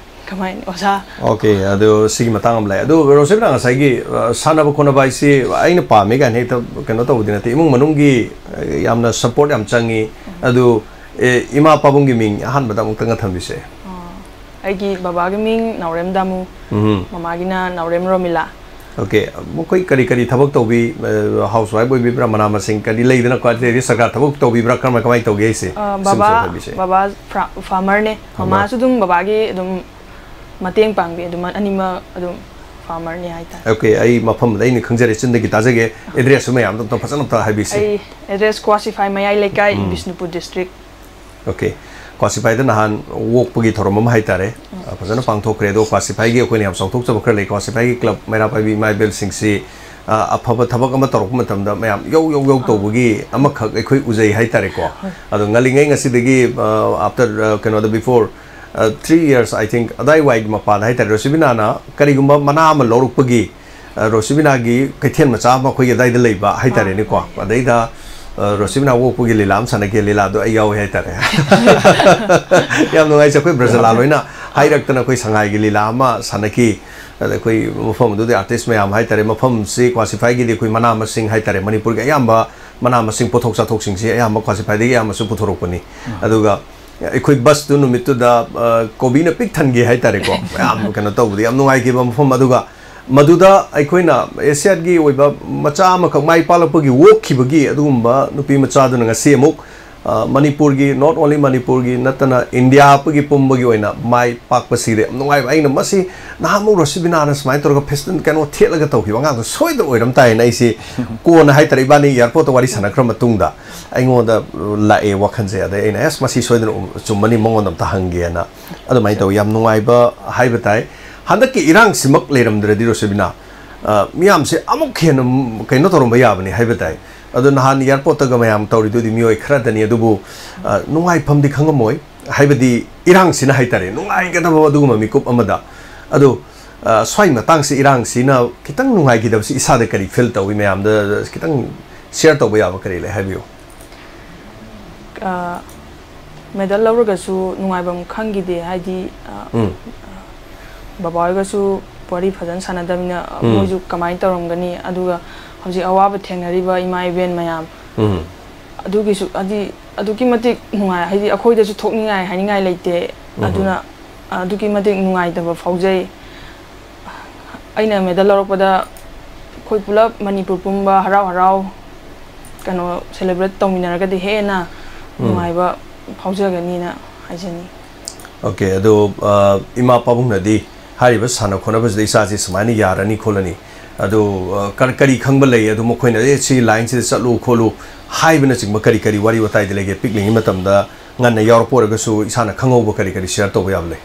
ꯀꯃꯥꯏꯅ, ꯑꯣꯖꯥ? Okay, ꯑꯗꯨ ꯁꯤꯒꯤ ꯃꯇꯥꯡ ꯑꯃ ꯂꯩ꯫ ꯑꯗꯨ ꯔꯣꯁꯤꯕꯤꯅꯥ, ꯉꯁꯥꯏꯒꯤ, ꯑ, ꯁꯥꯟꯅꯕ ꯈꯣꯠꯅꯕ ꯍꯥꯏꯁꯤ ꯑꯩꯅ ꯄꯥꯝꯃꯤ ꯀꯥꯏꯅ ꯍꯦꯛꯇ ꯀꯩꯅꯣ ꯇꯧꯕꯗꯤ ꯅꯠꯇꯦ, ꯏꯃꯨꯡ ꯃꯅꯨꯡꯒꯤ, ꯑ, ꯌꯥꯝꯅ support ꯌꯥꯝ ꯆꯪꯉꯤ꯫ ꯑꯗꯨ, ꯑꯦ, ꯏꯃꯥ ꯄꯥꯕꯨꯡꯒꯤ ꯃꯤꯡ ꯑꯍꯥꯟꯕꯗ ꯑꯃꯨꯛꯇꯪꯒ ꯊꯝꯕꯤꯁꯦ꯫ ꯑ, ꯑꯩꯒꯤ ꯕꯕꯥꯒꯤ ꯃꯤꯡ ꯅꯥꯎꯔꯦꯝ ꯗꯥꯃꯨ, ꯎꯝ꯫ ꯃꯃꯥꯒꯤꯅ ꯅꯥꯎꯔꯦꯝ ꯔꯣꯃꯤꯂꯥ꯫ ꯑꯣꯀꯦ, ꯃꯈꯣꯏ ꯀꯔꯤ ꯀꯔꯤ ꯊꯕꯛ ꯇꯧꯕꯤ? ꯍꯥꯎꯁ ꯋꯥꯏꯐ ꯑꯣꯏꯕꯤꯕ꯭ꯔꯥ, ꯃꯅꯥ ꯃꯁꯤꯡ ꯀꯔꯤ ꯂꯩꯗꯅꯀꯣ, ꯑꯗꯩꯗꯤ ꯁꯔꯀꯥꯔ ꯊꯕꯛ ꯇꯧꯕꯤꯕ꯭ꯔꯥ, ꯀꯔꯝ ꯀꯃꯥꯏꯅ ꯇꯧꯒꯦ ꯍꯥꯏꯁꯦ? ꯑ, ꯁꯤꯝ ꯕꯕꯥ ꯁꯣꯏ ꯍꯥꯏꯕꯤꯁꯦ꯫ ꯕꯕꯥ ꯐ꯭ꯔꯥ- ꯐꯥꯔꯃꯔꯅꯦ꯫ ꯐꯥꯔꯃꯔ꯫ ꯃꯃꯥꯁꯨ ꯑꯗꯨꯝ ꯕꯕꯥꯒꯤ ꯑꯗꯨꯝ ꯃꯇꯦꯡ ꯄꯥꯡꯕꯤ, ꯑꯗꯨꯝ ꯑꯅꯤꯃꯛ ꯑꯗꯨꯝ ꯐꯥꯔꯃꯔꯅꯦ ꯍꯥꯏꯇꯥꯔꯦ꯫ ꯑꯣꯀꯦ, ꯑꯩ ꯃꯐꯝꯗ ꯑꯩꯅ ꯈꯪꯖꯔꯦ, ꯆꯤꯟꯗꯒꯤ ꯇꯥꯖꯒꯦ꯫ ꯑꯦꯗ꯭ꯔꯦꯁꯁꯨ ꯃꯌꯥꯝꯗꯣ ꯑꯝꯇ ꯐꯖꯅ ꯑꯝꯇ ꯍꯥꯏꯕꯤꯁꯤ꯫ ꯑꯩ ꯑꯦꯗ꯭ꯔꯦꯁ ꯀ꯭ꯋꯥꯁꯤꯐꯥꯏ, ꯃꯌꯥꯏ ꯂꯩꯀꯥꯏ, ꯎꯝ꯫ ꯕꯤꯁꯅꯨꯄꯨꯔ ꯗꯤꯁꯇ꯭ꯔꯤꯛ꯫ ꯑꯣꯀꯦ, ꯀ꯭ꯋꯥꯁꯤꯐꯥꯏꯗ ꯅꯍꯥꯟ ꯑꯣꯛꯄꯒꯤ ꯊꯧꯔꯝ ꯑꯃ ꯍꯥꯏꯇꯥꯔꯦ, ꯑ, ꯐꯖꯅ ꯄꯥꯡꯊꯣꯛꯈ꯭ꯔꯦ꯫ ꯑꯗꯣ ꯀ꯭ꯋꯥꯁꯤꯐꯥꯏꯒꯤ ꯑꯩꯈꯣꯏꯅ ꯌꯥꯝ ꯆꯥꯎꯊꯣꯛꯆꯕ ꯈꯔ ꯂꯩ꯫ ꯀ꯭ꯋꯥꯁꯤꯐꯥꯏꯒꯤ ꯀ꯭ꯂꯕ ꯃꯩꯔꯥ ꯄꯥꯏꯕꯤ ꯏꯃꯥ ꯏꯕꯦꯜꯁꯤꯡꯁꯤ, ꯑ, ꯑꯐꯕ ꯊꯕꯛ ꯑꯃ ꯇꯧꯔꯛꯄ ꯃꯇꯝꯗ ꯃꯌꯥꯝ ꯌꯧ ꯌꯧ ꯌꯧ ꯇꯧꯕꯒꯤ ꯑꯃꯈꯛ ꯑꯩꯈꯣꯏ ꯎꯖꯩ ꯍꯥꯏꯇꯥꯔꯦꯀꯣ꯫ ꯑꯗꯣ ꯉꯜꯂꯤꯉꯩ ꯉꯁꯤꯗꯒꯤ, ꯑ, ꯑꯥꯐꯇꯔ, ꯑ, ꯀꯩꯅꯣꯗ, ꯕꯤꯐꯣꯔ, ꯑ, ꯊ꯭ꯔꯤ ꯌꯔꯁ, ꯑꯥꯏ ꯊꯤꯡꯛ, ꯑꯗꯥꯏꯋꯥꯏꯒꯤ ꯃꯄꯥꯗ ꯍꯥꯏꯇꯥꯔꯦ, ꯔꯣꯁꯤꯕꯤꯅꯥꯅ ꯀꯔꯤꯒꯨꯝꯕ ꯃꯅꯥ ꯑꯃ ꯂꯧꯔꯛꯄꯒꯤ, ꯑ, ꯔꯣꯁꯤꯕꯤꯅꯥꯒꯤ ꯀꯩꯊꯦꯜ ꯃꯆꯥ ꯑꯃ ꯑꯩꯈꯣꯏꯒꯤ ꯑꯗꯥꯏꯗ ꯂꯩꯕ ꯍꯥꯏꯇꯥꯔꯦꯅꯦꯀꯣ꯫ ꯑꯗꯩꯗ, ꯑ, ꯔꯣꯁꯤꯕꯤꯅꯥ ꯑꯣꯛꯄꯒꯤ ꯂꯤꯂꯥ ꯑꯃ ꯁꯥꯟꯅꯈꯤ꯫ ꯂꯤꯂꯥꯗꯣ ꯑꯩ ꯌꯥꯎꯋꯦ ꯍꯥꯏꯇꯥꯔꯦ꯫ ꯌꯥꯝ ꯅꯨꯡꯉꯥꯏꯖꯩ꯫ ꯑꯩꯈꯣꯏ ꯕ꯭ꯔꯖꯂꯥ ꯂꯣꯏꯅ ꯍꯥꯏꯔꯛꯇꯅ ꯑꯩꯈꯣꯏ ꯁꯉꯥꯏꯒꯤ ꯂꯤꯂꯥ ꯑꯃ ꯁꯥꯟꯅꯈꯤ꯫ ꯑꯗ ꯑꯩꯈꯣꯏ ꯃꯐꯝ ꯑꯗꯨꯗꯤ ꯑꯥꯔꯇꯤꯁ ꯃꯌꯥꯝ ꯍꯥꯏꯇꯥꯔꯦ, ꯃꯐꯝꯁꯤ ꯀ꯭ꯋꯥꯁꯤꯐꯥꯏꯒꯤꯗꯤ ꯑꯩꯈꯣꯏ ꯃꯅꯥ ꯃꯁꯤꯡ ꯍꯥꯏꯇꯥꯔꯦ, ꯃꯅꯤꯄꯨꯔꯒꯤ ꯑꯌꯥꯝꯕ ꯃꯅꯥ ꯃꯁꯤꯡ ꯄꯣꯠꯊꯣꯛ ꯆꯥꯊꯣꯛꯁꯤꯡꯁꯤ ꯑꯌꯥꯝꯕ ꯀ꯭ꯋꯥꯁꯤꯐꯥꯏꯗꯒꯤ ꯑꯌꯥꯝꯕꯁꯨ ꯄꯨꯊꯣꯔꯛꯄꯅꯤ꯫ ꯑꯗꯨꯒ ꯑꯩꯈꯣꯏ ꯕꯁꯇꯨ ꯅꯨꯃꯤꯠꯇꯨꯗ, ꯑ, ꯀꯣꯕꯤꯅ ꯄꯤꯛ ꯊꯟꯈꯤ ꯍꯥꯏꯇꯥꯔꯦꯀꯣ꯫ ꯃꯌꯥꯝ ꯀꯩꯅꯣ ꯇꯧꯕꯗ ꯌꯥꯝ ꯅꯨꯡꯉꯥꯏꯈꯤꯕ ꯃꯐꯝ꯫ ꯑꯗꯨꯒ ꯃꯗꯨꯗ ꯑꯩꯈꯣꯏꯅ ꯑꯦꯁꯤꯌꯥꯠꯀꯤ ꯑꯣꯏꯕ ꯃꯆꯥ ꯑꯃꯈꯛ ꯃꯥꯏ ꯄꯥꯛꯂꯛꯄꯒꯤ ꯑꯣꯛꯈꯤꯕꯒꯤ ꯑꯗꯨꯒꯨꯝꯕ ꯅꯨꯄꯤ ꯃꯆꯥꯗꯨꯅ ꯉꯁꯤ ꯑꯃꯨꯛ, ꯑ, ꯃꯅꯤꯄꯨꯔꯒꯤ, not only ꯃꯅꯤꯄꯨꯔꯒꯤ ꯅꯠꯇꯅ ꯏꯟꯗꯤꯌꯥ ꯄꯨꯝꯕꯒꯤ ꯑꯣꯏꯅ ꯃꯥꯏ ꯄꯥꯛꯄꯁꯤꯗꯤ ꯌꯥꯝ ꯅꯨꯡꯉꯥꯏꯕ꯫ ꯑꯩꯅ ꯃꯁꯤ ꯅꯍꯥꯟꯃꯨꯛ ꯔꯣꯁꯤꯕꯤꯅꯥꯅ ꯁꯨꯃꯥꯏꯅ ꯇꯧꯔꯒ ꯐꯦꯁꯇꯤꯚꯦꯜ ꯀꯩꯅꯣ ꯊꯦꯠꯂꯒ ꯇꯧꯈꯤꯕ ꯑꯉꯥꯡꯗꯣ ꯁꯣꯏꯗꯅ ꯑꯣꯏꯔꯝ ꯇꯥꯏꯅ ꯑꯩꯁꯤ ꯀꯣꯟꯅ ꯍꯥꯏꯇꯥꯔꯦ, ꯏꯕꯥꯅꯤ ꯑꯦꯌꯥꯔꯄꯣꯔꯠꯇ ꯋꯥꯔꯤ ꯁꯥꯟꯅꯈ꯭ꯔ ꯃꯇꯨꯡꯗ ꯑꯩꯉꯣꯟꯗ ꯂꯥꯛꯑꯦ ꯋꯥꯈꯜꯁꯦ꯫ ꯑꯗꯩ ꯑꯩꯅ, "ꯑꯁ, ꯃꯁꯤ ꯁꯣꯏꯗꯅ ꯆꯨꯝꯃꯅꯤ, ꯃꯉꯣꯟꯗ ꯑꯝꯇ ꯍꯪꯒꯦꯅ"꯫ ꯑꯗꯨꯃꯥꯏꯅ ꯇꯧꯋꯤ꯫ ꯌꯥꯝ ꯅꯨꯡꯉꯥꯏꯕ ꯍꯥꯏꯕ ꯇꯥꯏ꯫ ꯍꯟꯗꯛꯀꯤ ꯏꯔꯥꯡꯁꯤꯃꯛ ꯂꯩꯔꯝꯗ꯭ꯔꯗꯤ, ꯔꯣꯁꯤꯕꯤꯅꯥ, ꯑ, ꯃꯤꯌꯥꯝꯁꯦ ꯑꯃꯨꯛ ꯍꯦꯟꯅ ꯀꯩꯅꯣ ꯇꯧꯔꯝꯕ ꯌꯥꯕꯅꯤ ꯍꯥꯏꯕ ꯇꯥꯏ꯫ ꯑꯗꯣ ꯅꯍꯥꯟ ꯑꯦꯌꯥꯔꯄꯣꯔꯠꯇꯒ ꯃꯌꯥꯝ ꯇꯧꯔꯤꯗꯨꯗꯤ ꯃꯤꯑꯣꯏ ꯈꯔꯗꯅꯤ, ꯑꯗꯨꯕꯨ, ꯑ, ꯅꯨꯡꯉꯥꯏꯐꯝꯗꯤ ꯈꯪꯉꯝꯃꯣꯏ꯫ ꯍꯥꯏꯕꯗꯤ ꯏꯔꯥꯡꯁꯤꯅ ꯍꯥꯏꯇꯥꯔꯦ, ꯅꯨꯡꯉꯥꯏꯒꯗꯕ ꯑꯗꯨꯒꯨꯝꯕ ꯃꯤꯀꯨꯞ ꯑꯃꯗ꯫ ꯑꯗꯣ, ꯑ, ꯁ꯭ꯋꯥꯏ ꯃꯇꯥꯡꯁꯤ, ꯏꯔꯥꯡꯁꯤꯅ ꯈꯤꯇꯪ ꯅꯨꯡꯉꯥꯏꯈꯤꯗꯕꯁꯤ ꯏꯁꯥꯗ ꯀꯔꯤ ꯐꯤꯜ ꯇꯧꯏ? ꯃꯌꯥꯝꯗ ꯈꯤꯇꯪ ꯁꯤꯌꯔ ꯇꯧꯕ ꯌꯥꯕ ꯀꯔꯤ ꯂꯩ? ꯍꯥꯏꯕꯤꯌꯨ꯫ ꯑ, ꯃꯦꯗꯜ ꯂꯧꯔꯒꯁꯨ ꯅꯨꯡꯉꯥꯏꯐꯝ ꯈꯪꯈꯤꯗꯦ꯫ ꯍꯥꯏꯗꯤ, ꯑ, ꯎꯝ꯫ ꯕꯕꯥ ꯍꯣꯏꯒꯁꯨ ꯋꯥꯔꯤ ꯐꯖꯅ ꯁꯥꯟꯅꯗꯕꯅꯤꯅ, ꯎꯝ꯫ ꯃꯣꯏꯁꯨ ꯀꯃꯥꯏꯅ ꯇꯧꯔꯝꯒꯅꯤ? ꯑꯗꯨꯒ ꯍꯧꯖꯤꯛ ꯑꯋꯥꯕ ꯊꯦꯡꯅꯔꯤꯕ ꯏꯃꯥ ꯏꯕꯦꯟ ꯃꯌꯥꯝ, ꯎꯝ꯫ ꯑꯗꯨꯒꯤꯁꯨ, ꯍꯥꯏꯗꯤ, ꯑꯗꯨꯛꯀꯤ ꯃꯇꯤꯛ ꯅꯨꯡꯉꯥꯏ꯫ ꯍꯥꯏꯗꯤ, ꯑꯩꯈꯣꯏꯗꯁꯨ ꯊꯣꯛꯅꯤꯡꯉꯥꯏ ꯍꯥꯏꯅꯤꯡꯉꯥꯏ ꯂꯩꯇꯦ꯫ ꯎꯝ꯫ ꯑꯗꯨꯅ ꯑꯗꯨꯛꯀꯤ ꯃꯇꯤꯛ ꯅꯨꯡꯉꯥꯏꯇꯕ ꯐꯥꯎꯖꯩ꯫ ꯑꯩꯅ ꯃꯦꯗꯜ ꯂꯧꯔꯛꯄꯗ ꯑꯩꯈꯣꯏ ꯄꯨꯂꯞ ꯃꯅꯤꯄꯨꯔ ꯄꯨꯝꯕ ꯍꯔꯥꯎ ꯍꯔꯥꯎ ꯀꯩꯅꯣ ꯁꯦꯂꯦꯕ꯭ꯔꯦꯠ ꯇꯧꯃꯤꯟꯅꯔꯒꯗꯤ ꯍꯦꯟꯅ ꯎꯝ꯫ ꯅꯨꯡꯉꯥꯏꯕ ꯐꯥꯎꯖꯒꯅꯤꯅ ꯍꯥꯏꯖꯅꯤꯡꯉꯤ꯫ ꯑꯣꯀꯦ, ꯑꯗꯣ, ꯑ, ꯏꯃꯥ ꯄꯥꯕꯨꯡꯅꯗꯤ ꯍꯥꯏꯔꯤꯕ ꯁꯥꯟꯅ ꯈꯣꯠꯅꯕꯁꯤꯗ ꯏꯆꯥꯁꯤ ꯁꯨꯃꯥꯏꯅ ꯌꯥꯔꯅꯤ ꯈꯣꯠꯂꯅꯤ, ꯑꯗꯨ, ꯑ, ꯀꯔ-, ꯀꯔꯤ ꯈꯪꯕ ꯂꯩ? ꯑꯗꯨ ꯃꯈꯣꯏꯅ, "ꯑꯦ, ꯁꯤ ꯂꯥꯏꯟꯁꯤꯗ ꯆꯠꯂꯨ ꯈꯣꯠꯂꯨ" ꯍꯥꯏꯕꯅꯆꯤꯡꯕ ꯀꯔꯤ ꯀꯔꯤ ꯋꯥꯔꯤ ꯋꯥꯇꯥꯏꯗꯤ ꯂꯩꯒꯦ? ꯄꯤꯛꯂꯤꯉꯩ ꯃꯇꯝꯗ ꯉꯟꯅ ꯌꯥꯎꯔꯛꯄ ꯑꯣꯏꯔꯒꯁꯨ ꯏꯁꯥꯅ ꯈꯪꯍꯧꯕ ꯀꯔꯤ ꯀꯔꯤ ꯁꯤꯌꯔ ꯇꯧꯕ ꯌꯥꯕ ꯂꯩ?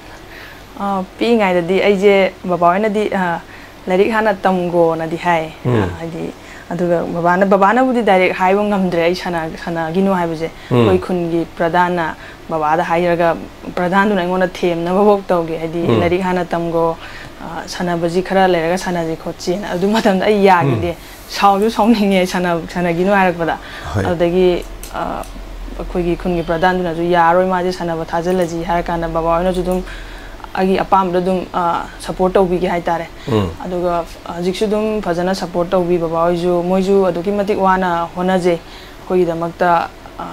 ꯑ, ꯄꯤꯛꯏꯉꯩꯗꯗꯤ ꯑꯩꯁꯦ ꯕꯕꯥ ꯍꯣꯏꯅꯗꯤ, ꯑ, "ꯂꯥꯏꯔꯤꯛ ꯍꯥꯟꯅ ꯇꯝꯈꯣꯅꯗꯤ" ꯍꯥꯏ꯫ ꯎꯝ꯫ ꯑ, ꯍꯥꯏꯗꯤ, ꯑꯗꯨꯒ ꯕꯕꯥꯅ, ꯕꯕꯥꯅꯕꯨꯗꯤ ꯗꯥꯏꯔꯦꯛ ꯍꯥꯏꯕ ꯉꯝꯗ꯭ꯔꯦ, "ꯑꯩ ꯁꯥꯟꯅ-, ꯁꯥꯟꯅꯈꯤꯅꯨ" ꯍꯥꯏꯕꯁꯦ꯫ ꯎꯝ꯫ ꯑꯩꯈꯣꯏ ꯈꯨꯟꯒꯤ ꯄ꯭ꯔꯙꯥꯟꯅ ꯕꯕꯥꯗ ꯍꯥꯏꯔꯒ, ꯄ꯭ꯔꯙꯥꯟꯗꯨꯅ ꯑꯩꯉꯣꯟꯗ ꯊꯦꯝꯅꯕꯐꯥꯎ ꯇꯧꯒꯦ, ꯍꯥꯏꯗꯤ, ꯎꯝ꯫ "ꯂꯥꯏꯔꯤꯛ ꯍꯥꯟꯅ ꯇꯝꯈꯣ, ꯑ, ꯁꯥꯟꯅꯕꯁꯤ ꯈꯔ ꯂꯩꯔꯒ ꯁꯥꯟꯅꯁꯤ" ꯈꯣꯠꯁꯤꯅ꯫ ꯑꯗꯨ ꯃꯇꯝꯗ ꯑꯩ ꯌꯥꯈꯤꯗꯦ꯫ ꯎꯝ꯫ ꯁꯥꯎꯁꯨ ꯁꯥꯎꯅꯤꯡꯉꯦ, ꯁꯥꯟꯅ-, ꯁꯥꯟꯅꯈꯤꯅꯨ ꯍꯥꯏꯔꯛꯄꯗ꯫ ꯍꯣꯏ꯫ ꯑꯗꯨꯗꯒꯤ, ꯑ, ꯑꯩꯈꯣꯏꯒꯤ ꯈꯨꯟꯒꯤ ꯄ꯭ꯔꯙꯥꯟꯗꯨꯅꯁꯨ, "ꯌꯥꯔꯣꯏ, ꯃꯥꯗꯤ ꯁꯥꯟꯅꯕ ꯊꯥꯖꯤꯜꯂꯁꯤ" ꯍꯥꯏꯔ ꯀꯥꯟꯗ ꯕꯕꯥ ꯍꯣꯏꯅꯁꯨ ꯑꯗꯨꯝ ꯑꯩꯒꯤ ꯑꯄꯥꯝꯕꯗꯣ ꯑꯗꯨꯝ, ꯑ, ꯁꯞꯄꯣꯔꯠ ꯇꯧꯕꯤꯒꯦ ꯍꯥꯏꯇꯥꯔꯦ꯫ ꯎꯝ꯫ ꯑꯗꯨꯒ ꯍꯧꯖꯤꯛꯁꯨ ꯑꯗꯨꯝ ꯐꯖꯅ ꯁꯞꯄꯣꯔꯠ ꯇꯧꯕꯤ ꯕꯕꯥ ꯍꯣꯏꯁꯨ, ꯃꯣꯏꯁꯨ ꯑꯗꯨꯛꯀꯤ ꯃꯇꯤꯛ ꯋꯥꯅ ꯍꯣꯠꯅꯖꯩ ꯑꯩꯈꯣꯏꯒꯤꯗꯃꯛꯇ꯫ ꯑ,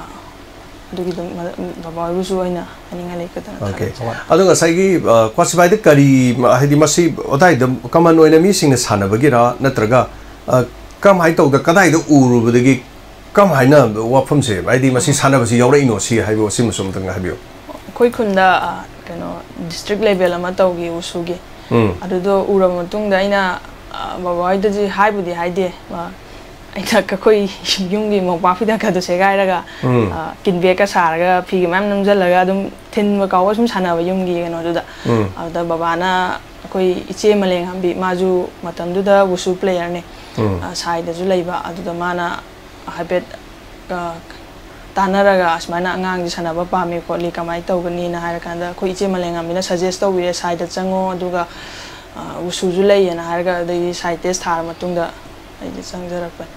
ꯑꯗꯨꯒꯤ ꯑꯗꯨꯝ ꯃ-, ꯕꯕꯥ ꯍꯣꯏꯕꯨꯁꯨ ꯑꯩꯅ ꯍꯥꯏꯅꯤꯡꯉꯥꯏ ꯂꯩ꯫ ꯑꯣꯀꯦ꯫ ꯊꯥꯒꯠꯆꯔꯤ꯫ ꯑꯗꯣ ꯉꯁꯥꯏꯒꯤ, ꯑ, ꯀ꯭ꯋꯥꯁꯤꯕꯥꯏꯗ ꯀꯔꯤ, ꯍꯥꯏꯗꯤ ꯃꯁꯤ ꯑꯗꯥꯏꯗ ꯀꯃꯟ ꯑꯣꯏꯅ ꯃꯤꯁꯤꯡꯅ ꯁꯥꯟꯅꯕꯒꯤꯔꯥ, ꯅꯠꯇ꯭ꯔꯒ, ꯑ, ꯀꯔꯝꯍꯥꯏꯅ ꯇꯧꯗ, ꯀꯗꯥꯏꯗ ꯎꯔꯨꯕꯗꯒꯤ ꯀꯔꯝꯍꯥꯏꯅ ꯋꯥꯐꯝꯁꯦ, ꯍꯥꯏꯗꯤ ꯃꯁꯤ ꯁꯥꯟꯅꯕꯁꯤ ꯌꯥꯎꯔꯛꯏꯅꯣ, ꯁꯤ ꯍꯥꯏꯕ, ꯁꯤꯃꯁꯨ ꯑꯃꯨꯛꯇꯪ ꯍꯥꯏꯕꯤꯌꯨ꯫ ꯑꯩꯈꯣꯏ ꯈꯨꯟꯗ, ꯑ, ꯀꯩꯅꯣ, ꯗꯤꯁꯇ꯭ꯔꯤꯛ ꯂꯦꯚꯦꯜ ꯑꯃ ꯇꯧꯈꯤ ꯋꯨꯁꯨꯒꯤ꯫ ꯎꯝ꯫ ꯑꯗꯨꯗꯣ ꯎꯔꯕ ꯃꯇꯨꯡꯗ ꯑꯩꯅ, ꯑ, ꯕꯕꯥ ꯍꯣꯏꯗꯗꯤ ꯍꯥꯏꯕꯨꯗꯤ ꯍꯥꯏꯗꯦ꯫ ꯑ, ꯑꯩꯅ ꯑꯩꯈꯣꯏ ꯌꯨꯝꯒꯤ ꯃꯣꯝꯄꯥꯛ ꯐꯤꯗꯛꯀꯗꯣ ꯁꯦꯒꯥꯏꯔꯒ, ꯎꯝ꯫ ꯑ, ꯀꯤꯟꯕꯦꯛꯀ ꯁꯥꯔꯒ ꯐꯤꯒ ꯃꯌꯥꯝ ꯅꯝꯁꯤꯜꯂꯒ ꯑꯗꯨꯝ ꯊꯤꯟꯕ ꯀꯥꯎꯕ ꯁꯨꯝ ꯁꯥꯟꯅꯕ ꯌꯨꯝꯒꯤ ꯀꯩꯅꯣꯗꯨꯗ꯫ ꯎꯝ꯫ ꯑꯗꯨꯗ ꯕꯕꯥꯅ ꯑꯩꯈꯣꯏ ꯏꯆꯦ ꯃꯂꯦꯡꯉꯥꯝꯕꯤ, ꯃꯥꯁꯨ ꯃꯇꯝꯗꯨꯗ ꯋꯨꯁꯨ ꯄ꯭ꯂꯦꯌꯔꯅꯦ꯫ ꯎꯝ꯫ ꯑ, ꯁꯥꯏꯗꯁꯨ ꯂꯩꯕ꯫ ꯑꯗꯨꯗ ꯃꯥꯅ ꯍꯥꯏꯐꯦꯠ, ꯑ, ꯇꯥꯟꯅꯔꯒ ꯑꯁꯨꯃꯥꯏꯅ ꯑꯉꯥꯡꯁꯦ ꯁꯥꯟꯅꯕ ꯄꯥꯝꯃꯤ ꯈꯣꯠꯂꯤ, ꯀꯃꯥꯏꯅ ꯇꯧꯒꯅꯤꯅ ꯍꯥꯏꯔꯀꯥꯟꯗ ꯑꯩꯈꯣꯏ ꯏꯆꯦ ꯃꯂꯦꯉꯥꯝꯕꯤꯅ ꯁꯖꯦꯁ ꯇꯧꯕꯤꯔꯦ, "ꯁꯥꯏꯗ ꯆꯪꯉꯣ, ꯑꯗꯨꯒ, ꯑ, ꯋꯨꯁꯨꯁꯨ ꯂꯩꯌꯦꯅ" ꯍꯥꯏꯔꯒ, ꯑꯗꯩꯗꯤ ꯁꯥꯏ ꯇꯦꯁ ꯊꯥꯔ ꯃꯇꯨꯡꯗ ꯑꯩꯗꯤ ꯆꯪꯖꯔꯛꯄꯅꯤ꯫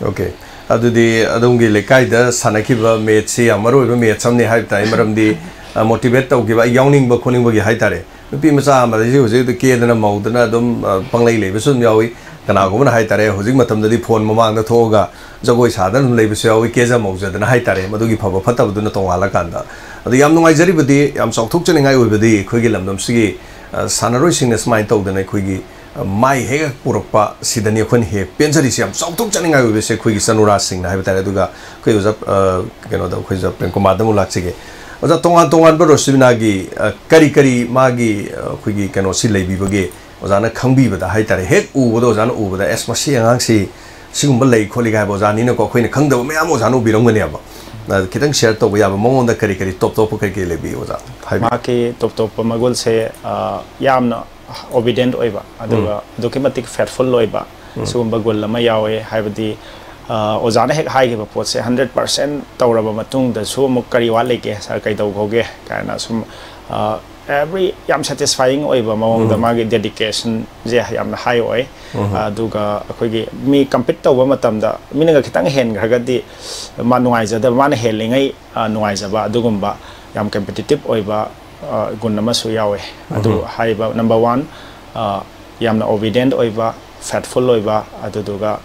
ꯑꯣꯀꯦ꯫ ꯑꯗꯨꯗꯤ ꯑꯗꯣꯝꯒꯤ ꯂꯩꯀꯥꯏꯗ ꯁꯥꯟꯅꯈꯤꯕ ꯃꯦꯠꯁꯁꯤ ꯌꯥꯝ ꯃꯔꯨ ꯑꯣꯏꯕ ꯃꯦꯠꯁ ꯑꯃꯅꯤ ꯍꯥꯏꯕ ꯇꯥꯏ, ꯃꯔꯝꯗꯤ, ꯑ, ꯃꯣꯇꯤꯚꯦꯠ ꯇꯧꯈꯤꯕ, ꯑꯩ ꯌꯥꯎꯅꯤꯡꯕ ꯈꯣꯠꯅꯤꯡꯕꯒꯤ ꯍꯥꯏ ꯇꯥꯔꯦ꯫ ꯅꯨꯄꯤ ꯃꯆꯥ ꯑꯃꯗꯩꯁꯤ ꯍꯧꯖꯤꯛ ꯍꯧꯖꯤꯛ ꯀꯦꯗꯅ ꯃꯧꯗꯅ ꯑꯗꯨꯝ, ꯑ, ꯄꯪꯂꯩ ꯂꯩꯕꯁꯨ ꯑꯗꯨꯝ ꯌꯥꯎꯏ꯫ ꯀꯅꯥꯒꯨꯝꯕꯅ ꯍꯥꯏ ꯇꯥꯔꯦ, ꯍꯧꯖꯤꯛ ꯃꯇꯝꯗꯗꯤ ꯐꯣꯟ ꯃꯃꯥꯡꯗ ꯊꯣꯛꯑꯒ ꯖꯒꯣꯏ ꯁꯥꯗꯅ ꯑꯗꯨꯝ ꯂꯩꯕꯁꯨ ꯌꯥꯎꯏ, ꯀꯦꯖ ꯃꯧꯖꯗꯅ ꯍꯥꯏ ꯇꯥꯔꯦ꯫ ꯃꯗꯨꯒꯤ ꯐꯕ ꯐꯠꯇꯕꯗꯨꯅ ꯇꯣꯡꯉꯥꯜꯂꯀꯥꯟꯗ꯫ ꯑꯗꯣ ꯌꯥꯝ ꯅꯨꯡꯉꯥꯏꯖꯔꯤꯕꯗꯤ, ꯌꯥꯝ ꯆꯥꯎꯊꯣꯛꯆꯅꯤꯡꯉꯥꯏ ꯑꯣꯏꯕꯗꯤ ꯑꯩꯈꯣꯏꯒꯤ ꯂꯝꯗꯝꯁꯤꯒꯤ ꯑ, ꯁꯥꯟꯅꯔꯣꯏꯁꯤꯡꯅ ꯁꯨꯃꯥꯏꯅ ꯇꯧꯗꯅ ꯑꯩꯈꯣꯏꯒꯤ, ꯑ, ꯃꯥꯏ ꯍꯦꯛ ꯄꯨꯔꯛꯄ ꯁꯤꯗꯅꯤ ꯑꯩꯈꯣꯏꯅ ꯍꯦꯛ ꯄꯦꯟꯖꯔꯤꯁꯦ꯫ ꯌꯥꯝ ꯆꯥꯎꯊꯣꯛꯆꯅꯤꯡꯉꯥꯏ ꯑꯣꯏꯕꯁꯦ ꯑꯩꯈꯣꯏꯒꯤ ꯆꯅꯨꯔꯥꯁꯤꯡꯅ ꯍꯥꯏꯕ ꯇꯥꯔꯦ꯫ ꯑꯗꯨꯒ ꯑꯩꯈꯣꯏ ꯑꯣꯖꯥ, ꯑ, ꯀꯩꯅꯣꯗ, ꯑꯩꯈꯣꯏ ꯑꯣꯖꯥ ꯄ꯭ꯔꯦꯝ ꯀꯨꯃꯥꯔꯗ ꯑꯃꯨꯛ ꯂꯥꯛꯆꯒꯦ꯫ ꯑꯣꯖꯥ, ꯇꯣꯉꯥꯟ ꯇꯣꯉꯥꯟꯕ ꯔꯣꯁꯤꯕꯤꯅꯥꯒꯤ, ꯑ, ꯀꯔꯤ ꯀꯔꯤ ꯃꯥꯒꯤ, ꯑ, ꯑꯩꯈꯣꯏꯒꯤ ꯀꯩꯅꯣꯁꯤ ꯂꯩꯕꯤꯕꯒꯦ? ꯑꯣꯖꯥꯅ ꯈꯪꯕꯤꯕꯗ ꯍꯥꯏ ꯇꯥꯔꯦ, ꯍꯦꯛ ꯎꯕꯗ, ꯑꯣꯖꯥꯅ ꯎꯕꯗ, "ꯑꯦꯁ, ꯃꯁꯤ ꯑꯉꯥꯡꯁꯤ ꯁꯤꯒꯨꯝꯕ ꯂꯩ ꯈꯣꯠꯂꯤꯒ" ꯍꯥꯏꯕ ꯑꯣꯖꯥꯅꯤꯅꯀꯣ, ꯑꯩꯈꯣꯏꯅ ꯈꯪꯗꯕ ꯃꯌꯥꯝ ꯑꯣꯖꯥꯅ ꯎꯕꯤꯔꯝꯒꯅꯦꯕ꯫ ꯑ, ꯈꯤꯇꯪ ꯁꯤꯌꯔ ꯇꯧꯕ ꯌꯥꯕ ꯃꯉꯣꯟꯗ ꯀꯔꯤ ꯀꯔꯤ ꯇꯣꯞ ꯇꯣꯞꯄ ꯀꯔꯤ ꯀꯔꯤ ꯂꯩꯕꯤ, ꯑꯣꯖꯥ? ꯍꯥꯏꯕꯤꯌꯨ꯫ ꯃꯍꯥꯛꯀꯤ ꯇꯣꯞ ꯇꯣꯞꯄ ꯃꯒꯨꯟꯁꯦ, ꯑ, ꯌꯥꯝꯅ ꯑꯣꯕꯤꯗꯦꯟꯠ ꯑꯣꯏꯕ, ꯑꯗꯨꯒ ꯎꯝ꯫ ꯑꯗꯨꯛꯀꯤ ꯃꯇꯤꯛ ꯐꯦꯠꯐꯨꯜ ꯑꯣꯏꯕ, ꯎꯝ꯫ ꯁꯤꯒꯨꯝꯕ ꯒꯨꯟ ꯑꯃ ꯌꯥꯎꯋꯦ꯫ ꯍꯥꯏꯕꯗꯤ, ꯑ, ꯑꯣꯖꯥꯅ ꯍꯦꯛ ꯍꯥꯏꯈꯤꯕ ꯄꯣꯠꯁꯦ ꯍꯟꯗ꯭ꯔꯦꯠ ꯄꯥꯔꯁꯦꯟ ꯇꯧꯔꯕ ꯃꯇꯨꯡꯗꯁꯨ ꯑꯃꯨꯛ "ꯀꯔꯤ ꯋꯥꯠꯂꯤꯒꯦ ꯁꯥꯔ, ꯀꯩꯗꯧꯍꯧꯒꯦ?" ꯀꯥꯏꯅ ꯁꯨꯝ, ꯑ, ꯑꯦꯕ꯭ꯔꯤ ꯌꯥꯝ ꯁꯦꯇꯤꯁꯐꯥꯏꯌꯤꯡ ꯑꯣꯏꯕ ꯃꯑꯣꯡꯗ ꯎꯝ꯫ ꯃꯥꯒꯤ ꯗꯦꯗꯤꯀꯦꯁꯟꯁꯦ ꯌꯥꯝꯅ ꯍꯥꯏ ꯑꯣꯏ꯫ ꯎꯝ꯫ ꯑꯗꯨꯒ ꯑꯩꯈꯣꯏꯒꯤ ꯃꯤ ꯀꯝꯄꯤꯠ ꯇꯧꯕ ꯃꯇꯝꯗ ꯃꯤꯅꯒ ꯈꯤꯇꯪ ꯍꯦꯟꯈ꯭ꯔꯒꯗꯤ ꯃꯥ ꯅꯨꯡꯉꯥꯏꯖꯗꯕ, ꯃꯥꯅ ꯍꯦꯜꯂꯤꯉꯩ, ꯑ, ꯅꯨꯡꯉꯥꯏꯖꯕ, ꯑꯗꯨꯒꯨꯝꯕ ꯌꯥꯝ ꯀꯝꯄꯤꯇꯤꯇꯤꯞ ꯑꯣꯏꯕ, ꯑ, ꯒꯨꯟ ꯑꯃꯁꯨ ꯌꯥꯎꯋꯦ꯫ ꯑꯗꯨ ꯎꯝ꯫ ꯍꯥꯏꯔꯤꯕ ꯅꯝꯕꯔ ꯋꯥꯟ, ꯑ, ꯌꯥꯝꯅ ꯑꯣꯕꯤꯗꯦꯟꯠ ꯑꯣꯏꯕ, ꯐꯦꯠꯐꯨꯜ ꯑꯣꯏꯕ, ꯑꯗꯨꯗꯨꯒ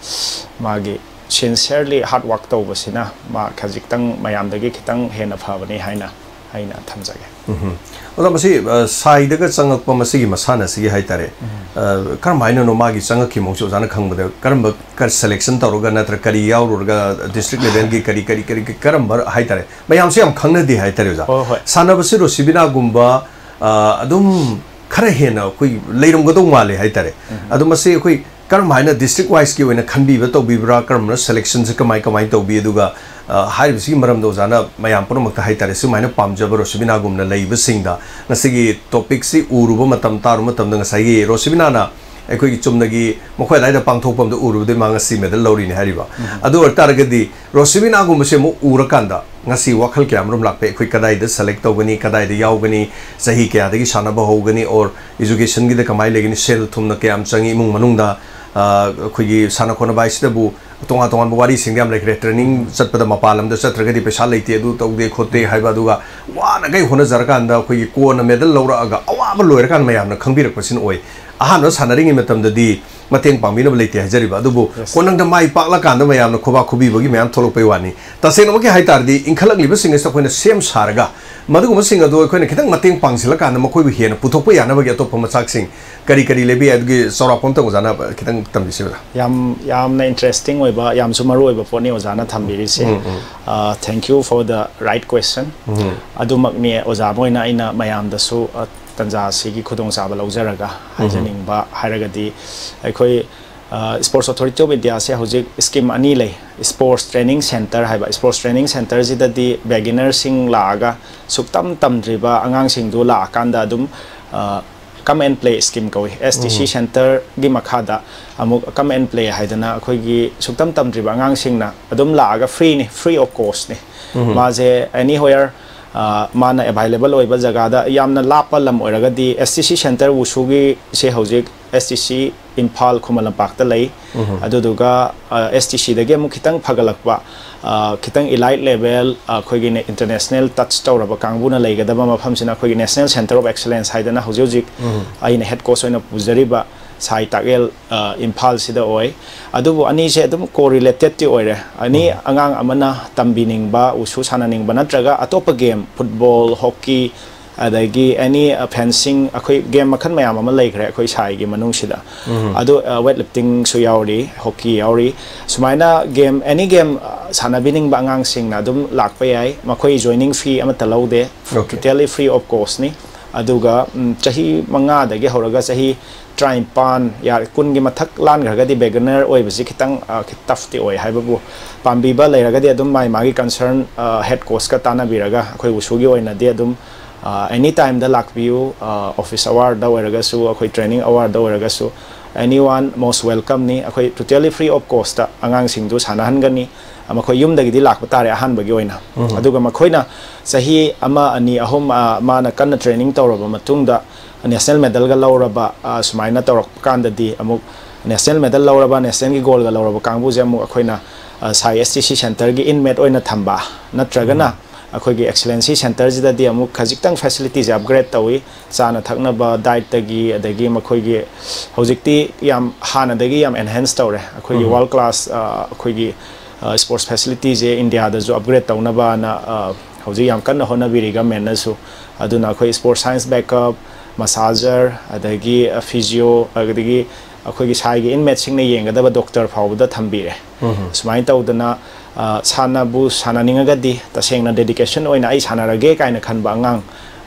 ꯃꯥꯒꯤ ꯁꯤꯟꯁꯤꯌꯔꯂꯤ ꯍꯥꯔꯗ ꯋꯥꯔꯛ ꯇꯧꯕꯁꯤꯅ ꯃꯥ ꯈꯖꯤꯛꯇꯪ ꯃꯌꯥꯝꯗꯒꯤ ꯈꯤꯇꯪ ꯍꯦꯟꯅ ꯐꯕꯅꯤ ꯍꯥꯏꯅ ꯑꯩꯅ ꯊꯝꯖꯒꯦ꯫ ꯎꯝꯍꯨꯝ꯫ ꯑꯣꯖꯥ, ꯃꯁꯤ, ꯑ, ꯁꯥꯏꯗꯒ ꯆꯪꯉꯛꯄ ꯃꯁꯤꯒꯤ ꯃꯁꯥꯟꯅꯁꯤꯒꯤ ꯍꯥꯏ ꯇꯥꯔꯦ, ꯎꯝ꯫ ꯑ, ꯀꯔꯝ ꯍꯥꯏꯅꯅꯣ ꯃꯥꯒꯤ ꯆꯪꯉꯛꯈꯤꯕ ꯃꯑꯣꯡꯁꯦ ꯑꯣꯖꯥꯅ ꯈꯪꯕꯗ ꯀꯔꯝꯕ, ꯀꯔ-, ꯁꯦꯂꯦꯛꯁꯟ ꯇꯧꯔꯒ ꯅꯠꯇ꯭ꯔ ꯀꯔꯤ ꯌꯥꯎꯔꯨꯔꯒ ꯗꯤꯁꯇ꯭ꯔꯤꯛ ꯂꯦꯚꯦꯜꯒꯤ ꯀꯔꯤ, ꯀꯔꯤ, ꯀꯔꯤ, ꯀꯔꯤ, ꯀꯔꯝꯕ ꯍꯥꯏ ꯇꯥꯔꯦ? ꯃꯌꯥꯝꯁꯦ ꯌꯥꯝ ꯈꯪꯅꯗꯦ ꯍꯥꯏ ꯇꯥꯔꯦ, ꯑꯣꯖꯥ꯫ ꯍꯣꯏ, ꯍꯣꯏ꯫ ꯁꯥꯟꯅꯕꯁꯤ ꯔꯣꯁꯤꯕꯤꯅꯥꯒꯨꯝꯕ, ꯑ, ꯑꯗꯨꯝ ꯈꯔ ꯍꯦꯟꯅ ꯑꯩꯈꯣꯏ ꯂꯩꯔꯝꯒꯗꯧ ꯃꯥꯜꯂꯦ ꯍꯥꯏ ꯇꯥꯔꯦ꯫ ꯎꯝ꯫ ꯑꯗꯣ ꯃꯁꯤ ꯑꯩꯈꯣꯏ ꯀꯔꯝ ꯍꯥꯏꯅ ꯗꯤꯁꯇ꯭ꯔꯤꯛ ꯋꯥꯏꯁꯀꯤ ꯑꯣꯏꯅ ꯈꯟꯕꯤꯕ ꯇꯧꯕꯤꯕ꯭ꯔꯥ? ꯀꯔꯝꯕꯅ ꯁꯦꯂꯦꯛꯁꯟꯁꯦ ꯀꯃꯥꯏ, ꯀꯃꯥꯏ ꯇꯧꯕꯤ? ꯑꯗꯨꯒ, ꯑ, ꯍꯥꯏꯔꯤꯕꯁꯤꯒꯤ ꯃꯔꯝꯗ ꯑꯣꯖꯥꯅ ꯃꯌꯥꯝ ꯄꯨꯝꯅꯃꯛꯇ ꯍꯥꯏ ꯇꯥꯔꯦ, ꯁꯨꯃꯥꯏꯅ ꯄꯥꯝꯖꯕ ꯔꯣꯁꯤꯕꯤꯅꯥꯒꯨꯝꯅ ꯂꯩꯕꯁꯤꯡꯗ ꯉꯁꯤꯒꯤ ꯇꯣꯄꯤꯛꯁꯤ ꯎꯔꯨꯕ ꯃꯇꯝ, ꯇꯥꯔꯨꯕ ꯃꯇꯝꯗ ꯉꯁꯥꯏꯒꯤ ꯔꯣꯁꯤꯕꯤꯅꯥꯅ ꯑꯩꯈꯣꯏꯒꯤ ꯆꯨꯝꯅꯒꯤ ꯃꯈꯣꯏ ꯑꯗꯥꯏꯗ ꯄꯥꯡꯊꯣꯛꯄ ꯑꯃꯗ ꯎꯔꯨꯕꯗꯩ ꯃꯥ ꯉꯁꯤ ꯃꯦꯗꯜ ꯂꯧꯔꯤꯅꯦ ꯍꯥꯏꯔꯤꯕ꯫ ꯎꯝ꯫ ꯑꯗꯨ ꯑꯣꯏꯇꯥꯔꯒꯗꯤ ꯔꯣꯁꯤꯕꯤꯅꯥꯒꯨꯝꯕꯁꯦ ꯑꯃꯨꯛ ꯎꯔꯀꯥꯟꯗ ꯉꯁꯤ ꯋꯥꯈꯜ ꯀꯌꯥꯃꯔꯨꯝ ꯂꯥꯛꯄ, ꯑꯩꯈꯣꯏ ꯀꯗꯥꯏꯗ ꯁꯦꯂꯦꯛ ꯇꯧꯒꯅꯤ, ꯀꯗꯥꯏꯗ ꯌꯥꯎꯒꯅꯤ, ꯆꯍꯤ ꯀꯌꯥꯗꯒꯤ ꯁꯥꯟꯅꯕ ꯍꯧꯒꯅꯤ, or ꯏꯖꯨꯀꯦꯁꯟꯒꯤꯗ ꯀꯃꯥꯏꯅ ꯂꯩꯒꯅꯤ, ꯁꯦꯜ ꯊꯨꯝꯅ ꯀꯌꯥꯝ ꯆꯪꯉꯤ ꯏꯃꯨꯡ ꯃꯅꯨꯡꯗ, ꯑ, ꯑꯩꯈꯣꯏꯒꯤ ꯁꯥꯟꯅ ꯈꯣꯠꯅꯕ ꯍꯥꯏꯁꯤꯗꯕꯨ ꯇꯣꯉꯥꯟ ꯇꯣꯉꯥꯟꯕ ꯋꯥꯔꯤꯁꯤꯡꯗꯤ ꯌꯥꯝ ꯂꯩꯈ꯭ꯔꯦ꯫ ꯇ꯭ꯔꯦꯅꯤꯡ ꯆꯠꯄꯗ ꯃꯄꯥꯟ ꯂꯝꯗ ꯆꯠꯇ꯭ꯔꯒꯗꯤ ꯄꯩꯁꯥ ꯂꯩꯇꯦ, ꯑꯗꯨ ꯇꯧꯗꯦ ꯈꯣꯠꯇꯦ ꯍꯥꯏꯕ, ꯑꯗꯨꯒ ꯋꯥꯅꯈꯩ ꯍꯣꯠꯅꯖꯔꯀꯥꯟꯗ ꯑꯩꯈꯣꯏꯒꯤ ꯀꯣꯟꯅ ꯃꯦꯗꯜ ꯂꯧꯔꯛꯑꯒ ꯑꯋꯥꯕ ꯂꯣꯏꯔꯀꯥꯟꯗ ꯃꯌꯥꯝꯅ ꯈꯪꯕꯤꯔꯛꯄꯁꯤꯅ ꯑꯣꯏ꯫ ꯑꯍꯥꯟꯕ ꯁꯥꯟꯅꯔꯤꯉꯩ ꯃꯇꯝꯗꯗꯤ ꯃꯇꯦꯡ ꯄꯥꯡꯕꯤꯅꯕ ꯂꯩꯇꯦ ꯍꯥꯏꯖꯔꯤꯕ꯫ ꯑꯗꯨꯕꯨ ꯀꯣꯟꯅꯪꯗ ꯃꯥꯏ ꯄꯥꯛꯂꯀꯥꯟꯗ ꯃꯌꯥꯝꯅ ꯈꯨꯕꯥꯛ ꯈꯨꯕꯤꯕꯒꯤ ꯃꯌꯥꯝ ꯊꯣꯛꯂꯛꯄꯩ ꯋꯥꯅꯤ꯫ ꯇꯁꯦꯡꯅꯃꯛꯀꯤ ꯍꯥꯏ ꯇꯥꯔꯗꯤ, ꯏꯟꯈꯠꯂꯛꯂꯤꯕꯁꯤꯡ ꯑꯁꯤꯗ ꯑꯩꯈꯣꯏꯅ ꯁꯦꯝ ꯁꯥꯔꯒ, ꯃꯗꯨꯒꯨꯝꯕꯁꯤꯡ ꯑꯗꯨ ꯑꯩꯈꯣꯏꯅ ꯈꯤꯇꯪ ꯃꯇꯦꯡ ꯄꯥꯡꯁꯤꯜꯂꯀꯥꯟꯗ, ꯃꯈꯣꯏꯕꯨ ꯍꯦꯟꯅ ꯄꯨꯊꯣꯛꯄ ꯌꯥꯅꯕꯒꯤ ꯑꯇꯣꯞꯄ ꯃꯆꯥꯛꯁꯤꯡ ꯀꯔꯤ ꯀꯔꯤ ꯂꯩꯕ ꯌꯥꯏ? ꯑꯗꯨꯒꯤ ꯆꯥꯎꯔꯥꯛꯄ ꯑꯝꯇꯪ ꯑꯣꯖꯥꯅ ꯈꯤꯇꯪ ꯇꯝꯕꯤꯁꯤꯕ꯫ ꯌꯥꯝ, ꯌꯥꯝꯅ interesting ꯑꯣꯏꯕ, ꯌꯥꯝꯁꯨ ꯃꯔꯨ ꯑꯣꯏꯕ ꯄꯣꯠꯅꯤ ꯑꯣꯖꯥꯅ ꯊꯝꯕꯤꯔꯤꯁꯦ꯫ ꯎꯝ, ꯎꯝ꯫ ꯑ, thank you for the right question꯫ ꯎꯝ꯫ ꯑꯗꯨꯃꯛꯅꯤ ꯑꯣꯖꯥ ꯃꯣꯏꯅ ꯑꯩꯅ ꯃꯌꯥꯝꯗꯁꯨ, ꯑ, ꯇꯥꯟꯖꯥ ꯑꯁꯤꯒꯤ ꯈꯨꯗꯣꯡꯆꯥꯕ ꯂꯧꯖꯔꯒ ꯎꯝ꯫ ꯍꯥꯏꯖꯅꯤꯡꯕ ꯍꯥꯏꯔꯒꯗꯤ, ꯑꯩꯈꯣꯏ, ꯑ, Sports Authority of Indiaꯁꯦ ꯍꯧꯖꯤꯛ scheme ꯑꯅꯤ ꯂꯩ꯫ Sports Training Centre ꯍꯥꯏꯕ, Sports Training Centreꯁꯤꯗꯗꯤ beginnerꯁꯤꯡ ꯂꯥꯛꯑꯒ ꯁꯨꯛꯇꯝ ꯇꯝꯗ꯭ꯔꯤꯕ ꯑꯉꯥꯡꯁꯤꯡꯗꯨ ꯂꯥꯛꯑꯀꯥꯟꯗ ꯑꯗꯨꯝ, ꯑ, Come and Play scheme ꯀꯧꯏ꯫ STC ꯎꯝ꯫ Centreꯒꯤ ꯃꯈꯥꯗ ꯑꯃꯨꯛ Come and Play ꯍꯥꯏꯗꯅ ꯑꯩꯈꯣꯏꯒꯤ ꯁꯨꯛꯇꯝ ꯇꯝꯗ꯭ꯔꯤꯕ ꯑꯉꯥꯡꯁꯤꯡꯅ ꯑꯗꯨꯝ ꯂꯥꯛꯑꯒ freeꯅꯤ, free of costꯅꯤ꯫ ꯎꯝ꯫ ꯃꯥꯁꯦ anywhere, ꯑ, ꯃꯥꯅ available ꯑꯣꯏꯕ ꯖꯒꯥꯗ, ꯌꯥꯝꯅ ꯂꯥꯞꯄ ꯂꯝ ꯑꯣꯏꯔꯒꯗꯤ STC Centre Wushugꯤꯁꯦ ꯍꯧꯖꯤꯛ STC ꯏꯝꯐꯥꯜ ꯈꯨꯃꯟ ꯂꯝꯄꯥꯛꯇ ꯂꯩ꯫ ꯎꯝ꯫ ꯑꯗꯨꯗꯨꯒ, ꯑ, STCꯗꯒꯤ ꯑꯃꯨꯛ ꯈꯤꯇꯪ ꯐꯒꯠꯂꯛꯄ, ꯑ, ꯈꯤꯇꯪ elite level, ꯑ, ꯑꯩꯈꯣꯏꯒꯤꯅꯦ, international touch ꯇꯧꯔꯕ ꯀꯥꯡꯕꯨꯅ ꯂꯩꯒꯗꯕ ꯃꯐꯝꯁꯤꯅ ꯑꯩꯈꯣꯏꯒꯤ National Centre of Excellence ꯍꯥꯏꯗꯅ ꯍꯧꯖꯤꯛ ꯍꯧꯖꯤꯛ ꯎꯝ꯫ ꯑꯩꯅ head coach ꯑꯣꯏꯅ ꯄꯨꯖꯔꯤꯕ ꯁꯥꯏ ꯇꯥꯛꯌꯦꯜ, ꯑ, ꯏꯝꯐꯥꯜꯁꯤꯗ ꯑꯣꯏ꯫ ꯑꯗꯨꯕꯨ ꯑꯅꯤꯁꯦ ꯑꯗꯨꯝ co-relatedꯇꯤ ꯑꯣꯏꯔꯦ꯫ ꯑꯅꯤ ꯎꯝ꯫ ꯑꯉꯥꯡ ꯑꯃꯅ ꯇꯝꯕꯤꯅꯤꯡꯕ, ꯋꯨꯁꯨ ꯁꯥꯟꯅꯅꯤꯡꯕ ꯅꯠꯇ꯭ꯔꯒ ꯑꯇꯣꯞꯄ game, football, hockey, ꯑꯗꯒꯤ any, ꯑ, fencing, ꯑꯩꯈꯣꯏ game ꯃꯈꯜ ꯃꯌꯥꯝ ꯑꯃ ꯂꯩꯈ꯭ꯔꯦ ꯑꯩꯈꯣꯏ ꯁꯥꯏꯒꯤ ꯃꯅꯨꯡꯁꯤꯗ꯫ ꯎꯝ꯫ ꯑꯗꯨ, ꯑ, weightliftingꯁꯨ ꯌꯥꯎꯔꯤ, hockey ꯌꯥꯎꯔꯤ꯫ ꯁꯨꯃꯥꯏꯅ game, any game, ꯑ, ꯁꯥꯟꯅꯕꯤꯅꯤꯡꯕ ꯑꯉꯥꯡꯁꯤꯡꯅ ꯑꯗꯨꯝ ꯂꯥꯛꯄ ꯌꯥꯏ꯫ ꯃꯈꯣꯏ joining fee ꯑꯃꯠꯇ ꯂꯧꯗꯦ꯫ Okay꯫ Totally free of costꯅꯤ꯫ ꯑꯗꯨꯒ, ꯎꯝ, ꯆꯍꯤ ꯃꯉꯥꯗꯒꯤ ꯍꯧꯔꯒ ꯆꯍꯤ ꯇꯔꯥꯅꯤꯄꯥꯟ, ꯌꯥ-, ꯀꯨꯟꯒꯤ ꯃꯊꯛ ꯂꯥꯟꯈ꯭ꯔꯒꯗꯤ beginner ꯑꯣꯏꯕꯁꯤ ꯈꯤꯇꯪ, ꯑ, ꯈꯤ-, toughꯇꯤ ꯑꯣꯏ ꯍꯥꯏꯕꯕꯨ, ꯄꯥꯝꯕꯤꯕ ꯂꯩꯔꯒꯗꯤ ꯑꯗꯨꯝ ꯃꯥꯒꯤ ꯃꯥꯒꯤ concern, ꯑ, head coachꯀ ꯇꯥꯟꯅꯕꯤꯔꯒ ꯑꯩꯈꯣꯏ ꯋꯨꯁꯨꯒꯤ ꯑꯣꯏꯅꯗꯤ ꯑꯗꯨꯝ, ꯑ, any timeꯗ ꯂꯥꯛꯄꯤꯌꯨ, ꯑ, office hourꯗ ꯑꯣꯏꯔꯒꯁꯨ, ꯑꯩꯈꯣꯏ training hourꯗ ꯑꯣꯏꯔꯒꯁꯨ, anyone most welcomeꯅꯤ꯫ ꯑꯩꯈꯣꯏ totally free of costꯇ ꯑꯉꯥꯡꯁꯤꯡꯗꯨ ꯁꯥꯟꯅꯍꯟꯒꯅꯤ꯫ ꯃꯈꯣꯏ ꯌꯨꯝꯗꯒꯤꯗꯤ ꯂꯥꯛꯄ ꯇꯥꯔꯦ ꯑꯍꯥꯟꯕꯒꯤ ꯑꯣꯏꯅ꯫ ꯎꯝ꯫ ꯑꯗꯨꯒ ꯃꯈꯣꯏꯅ ꯆꯍꯤ ꯑꯃ, ꯑꯅꯤ, ꯑꯍꯨꯝ, ꯑ, ꯃꯥꯅ ꯀꯟꯅ training ꯇꯧꯔꯕ ꯃꯇꯨꯡꯗ national medalꯒ ꯂꯧꯔꯕ, ꯑ, ꯁꯨꯃꯥꯏꯅ ꯇꯧꯔꯛꯄ ꯀꯥꯟꯗꯗꯤ ꯑꯃꯨꯛ national medal ꯂꯧꯔꯕ, nationalꯒꯤ goldꯒ ꯂꯧꯔꯕ ꯀꯥꯡꯕꯨꯁꯦ ꯑꯃꯨꯛ ꯑꯩꯈꯣꯏꯅ, ꯑ, ꯁꯥꯏ STC Centreꯒꯤ inmate ꯑꯣꯏꯅ ꯊꯝꯕ, ꯅꯠꯇ꯭ꯔꯒꯅ, ꯎꯝ꯫ ꯑꯩꯈꯣꯏꯒꯤ ꯑꯦꯛꯁꯂꯦꯟꯁꯤ ꯁꯦꯟꯇꯔꯁꯤꯗꯗꯤ ꯑꯃꯨꯛ ꯈꯖꯤꯛꯇꯪ ꯐꯦꯁꯤꯂꯤꯇꯤꯁꯦ ꯑꯞꯒ꯭ꯔꯦꯗ ꯇꯧꯏ꯫ ꯆꯥꯅ ꯊꯛꯅꯕ, ꯗꯥꯏꯠꯇꯒꯤ, ꯑꯗꯒꯤ ꯃꯈꯣꯏꯒꯤ ꯍꯧꯖꯤꯛꯇꯤ ꯌꯥꯝ ꯍꯥꯟꯅꯗꯒꯤ ꯌꯥꯝ ꯑꯦꯟꯍꯦꯟꯁ ꯇꯧꯔꯦ꯫ ꯑꯩꯈꯣꯏꯒꯤ ꯎꯝ꯫ ꯋꯥꯔꯜ ꯀ꯭ꯂꯥꯁ, ꯑ, ꯑꯩꯈꯣꯏꯒꯤ, ꯑ, ꯁ꯭ꯄꯣꯔꯠꯁ ꯐꯦꯁꯤꯂꯤꯇꯤꯁꯦ ꯏꯟꯗꯤꯌꯥꯗꯁꯨ ꯑꯞꯒ꯭ꯔꯦꯗ ꯇꯧꯅꯕꯅ, ꯑ, ꯍꯧꯖꯤꯛ ꯌꯥꯝ ꯀꯟꯅ ꯍꯣꯠꯅꯕꯤꯔꯤ ꯒꯃꯦꯟꯅꯁꯨ꯫ ꯑꯗꯨꯅ ꯑꯩꯈꯣꯏ ꯁ꯭ꯄꯣꯔꯠꯁ ꯁꯥꯏꯟꯁ ꯕꯦꯛꯀꯞ, ꯃꯁꯥꯖꯔ, ꯑꯗꯒꯤ, ꯑ, ꯐꯤꯖꯤꯌꯣ, ꯑꯗꯒꯤ ꯑꯩꯈꯣꯏꯒꯤ ꯁꯥꯏꯒꯤ ꯏꯟꯃꯦꯠꯁꯤꯡꯅ ꯌꯦꯡꯒꯗꯕ ꯗꯣꯛꯇꯔ ꯐꯥꯎꯕꯗ ꯊꯝꯕꯤꯔꯦ꯫ ꯎꯝ꯫ ꯁꯨꯃꯥꯏꯅ ꯇꯧꯗꯅ, ꯑ, ꯁꯥꯟꯅꯕꯨ ꯁꯥꯟꯅꯅꯤꯡꯉꯒꯗꯤ, ꯇꯁꯦꯡꯅ ꯗꯦꯗꯤꯀꯦꯁꯟ ꯑꯣꯏꯅ ꯑꯩ ꯁꯥꯟꯅꯔꯒꯦ ꯀꯥꯏꯅ ꯈꯟꯕ ꯑꯉꯥꯡ,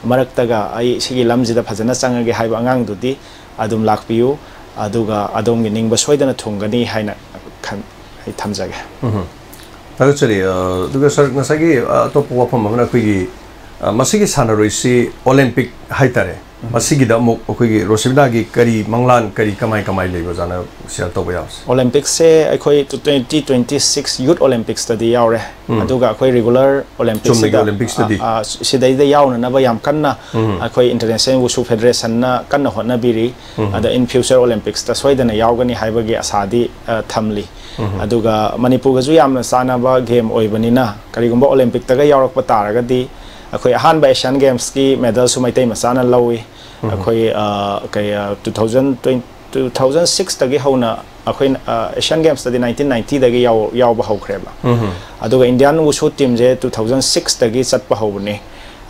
ꯃꯔꯛꯇꯒ ꯑꯩ ꯁꯤꯒꯤ ꯂꯝꯁꯤꯗ ꯐꯖꯅ ꯆꯪꯉꯒꯦ ꯍꯥꯏꯕ ꯑꯉꯥꯡꯗꯨꯗꯤ ꯑꯗꯨꯝ ꯂꯥꯛꯄꯤꯌꯨ, ꯑꯗꯨꯒ ꯑꯗꯣꯝꯒꯤ ꯅꯤꯡꯕ ꯁꯣꯏꯗꯅ ꯊꯨꯡꯒꯅꯤ ꯍꯥꯏꯅ ꯈꯟ-, ꯑꯩ ꯊꯝꯖꯒꯦ꯫ ꯎꯝ꯫ ꯊꯥꯒꯠꯆꯔꯤ꯫ ꯑ, ꯑꯗꯨꯒ ꯁꯥꯔ, ꯉꯁꯥꯏꯒꯤ, ꯑ, ꯑꯇꯣꯞꯄ ꯋꯥꯐꯝ ꯑꯃꯅ ꯑꯩꯈꯣꯏꯒꯤ, ꯑ, ꯃꯁꯤꯒꯤ ꯁꯥꯟꯅꯔꯣꯏꯁꯤ ꯑꯣꯂꯦꯝꯄꯤꯛ ꯍꯥꯏꯇꯥꯔꯦ, ꯎꯝ꯫ ꯃꯁꯤꯒꯤꯗ ꯑꯃꯨꯛ ꯑꯩꯈꯣꯏꯒꯤ ꯔꯣꯁꯤꯕꯤꯅꯥꯒꯤ ꯀꯔꯤ ꯃꯪꯂꯥꯟ, ꯀꯔꯤ ꯀꯃꯥꯏ ꯀꯃꯥꯏ ꯂꯩꯕ, ꯑꯣꯖꯥꯅ ꯁꯤꯌꯔ ꯇꯧꯕ ꯌꯥꯕꯁꯦ? ꯑꯣꯂꯦꯝꯄꯤꯛꯁꯦ ꯑꯩꯈꯣꯏ ꯇ꯭ꯋꯦꯟꯇꯤ ꯇ꯭ꯋꯦꯟꯇꯤ ꯁꯤꯛꯁ ꯌꯨꯠ ꯑꯣꯂꯦꯝꯄꯤꯛꯁꯇꯗꯤ ꯌꯥꯎꯔꯦ꯫ ꯎꯝ꯫ ꯑꯗꯨꯒ ꯑꯩꯈꯣꯏ ꯔꯤꯒꯨꯂꯔ ꯆꯨꯝꯅꯒꯤ ꯑꯣꯂꯦꯝꯄꯤꯛꯁꯇꯗ, ꯑꯣꯂꯦꯝꯄꯤꯛꯁꯇꯗꯤ? ꯑ, ꯑ, ꯁꯤꯗꯩꯗ ꯌꯥꯎꯅꯅꯕ ꯌꯥꯝ ꯀꯟꯅ ꯎꯝ꯫ ꯑꯩꯈꯣꯏ ꯏꯟꯇꯔꯅꯦꯁꯅꯦꯜ ꯋꯨꯁꯨ ꯐꯦꯗꯔꯦꯁꯟꯅ ꯀꯟꯅ ꯍꯣꯠꯅꯕꯤꯔꯤ꯫ ꯎꯝ꯫ ꯑꯗ in future Olympicsꯇ ꯁꯣꯏꯗꯅ ꯌꯥꯎꯒꯅꯤ ꯍꯥꯏꯕꯒꯤ ꯑꯁꯥꯗꯤ, ꯑ, ꯊꯝꯂꯤ꯫ ꯎꯝ꯫ ꯑꯗꯨꯒ ꯃꯅꯤꯄꯨꯔꯒꯁꯨ ꯌꯥꯝꯅ ꯆꯥꯟꯅꯕ ꯒꯦꯝ ꯑꯣꯏꯕꯅꯤꯅ, ꯀꯔꯤꯒꯨꯝꯕ ꯑꯣꯂꯦꯝꯄꯤꯛꯇꯒ ꯌꯥꯎꯔꯛꯄ ꯇꯥꯔꯒꯗꯤ, ꯑꯩꯈꯣꯏ ꯑꯍꯥꯟꯕ ꯑꯦꯁꯤꯌꯥꯟ ꯒꯦꯝꯁꯀꯤ ꯃꯦꯗꯜꯁꯨ ꯃꯩꯇꯩ ꯃꯆꯥꯅ ꯂꯧꯏ꯫ ꯎꯝ꯫ ꯑꯩꯈꯣꯏ, ꯑ, ꯀꯩ, ꯑ, two thousand twenty, two thousand sixꯇꯒꯤ ꯍꯧꯅ ꯑꯩꯈꯣꯏꯅ, ꯑ, ꯑꯦꯁꯤꯌꯥꯟ ꯒꯦꯝꯁꯇꯗꯤ nineteen ninetyꯗꯒꯤ ꯌꯥꯎ-, ꯌꯥꯎꯕ ꯍꯧꯈ꯭ꯔꯦꯕ꯫ ꯎꯝ꯫ ꯑꯗꯨꯒ ꯏꯟꯗꯤꯌꯥꯟ ꯋꯨꯁꯨ ꯇꯤꯝꯁꯦ two thousand sixꯇꯒꯤ ꯆꯠꯄ ꯍꯧꯕꯅꯤ꯫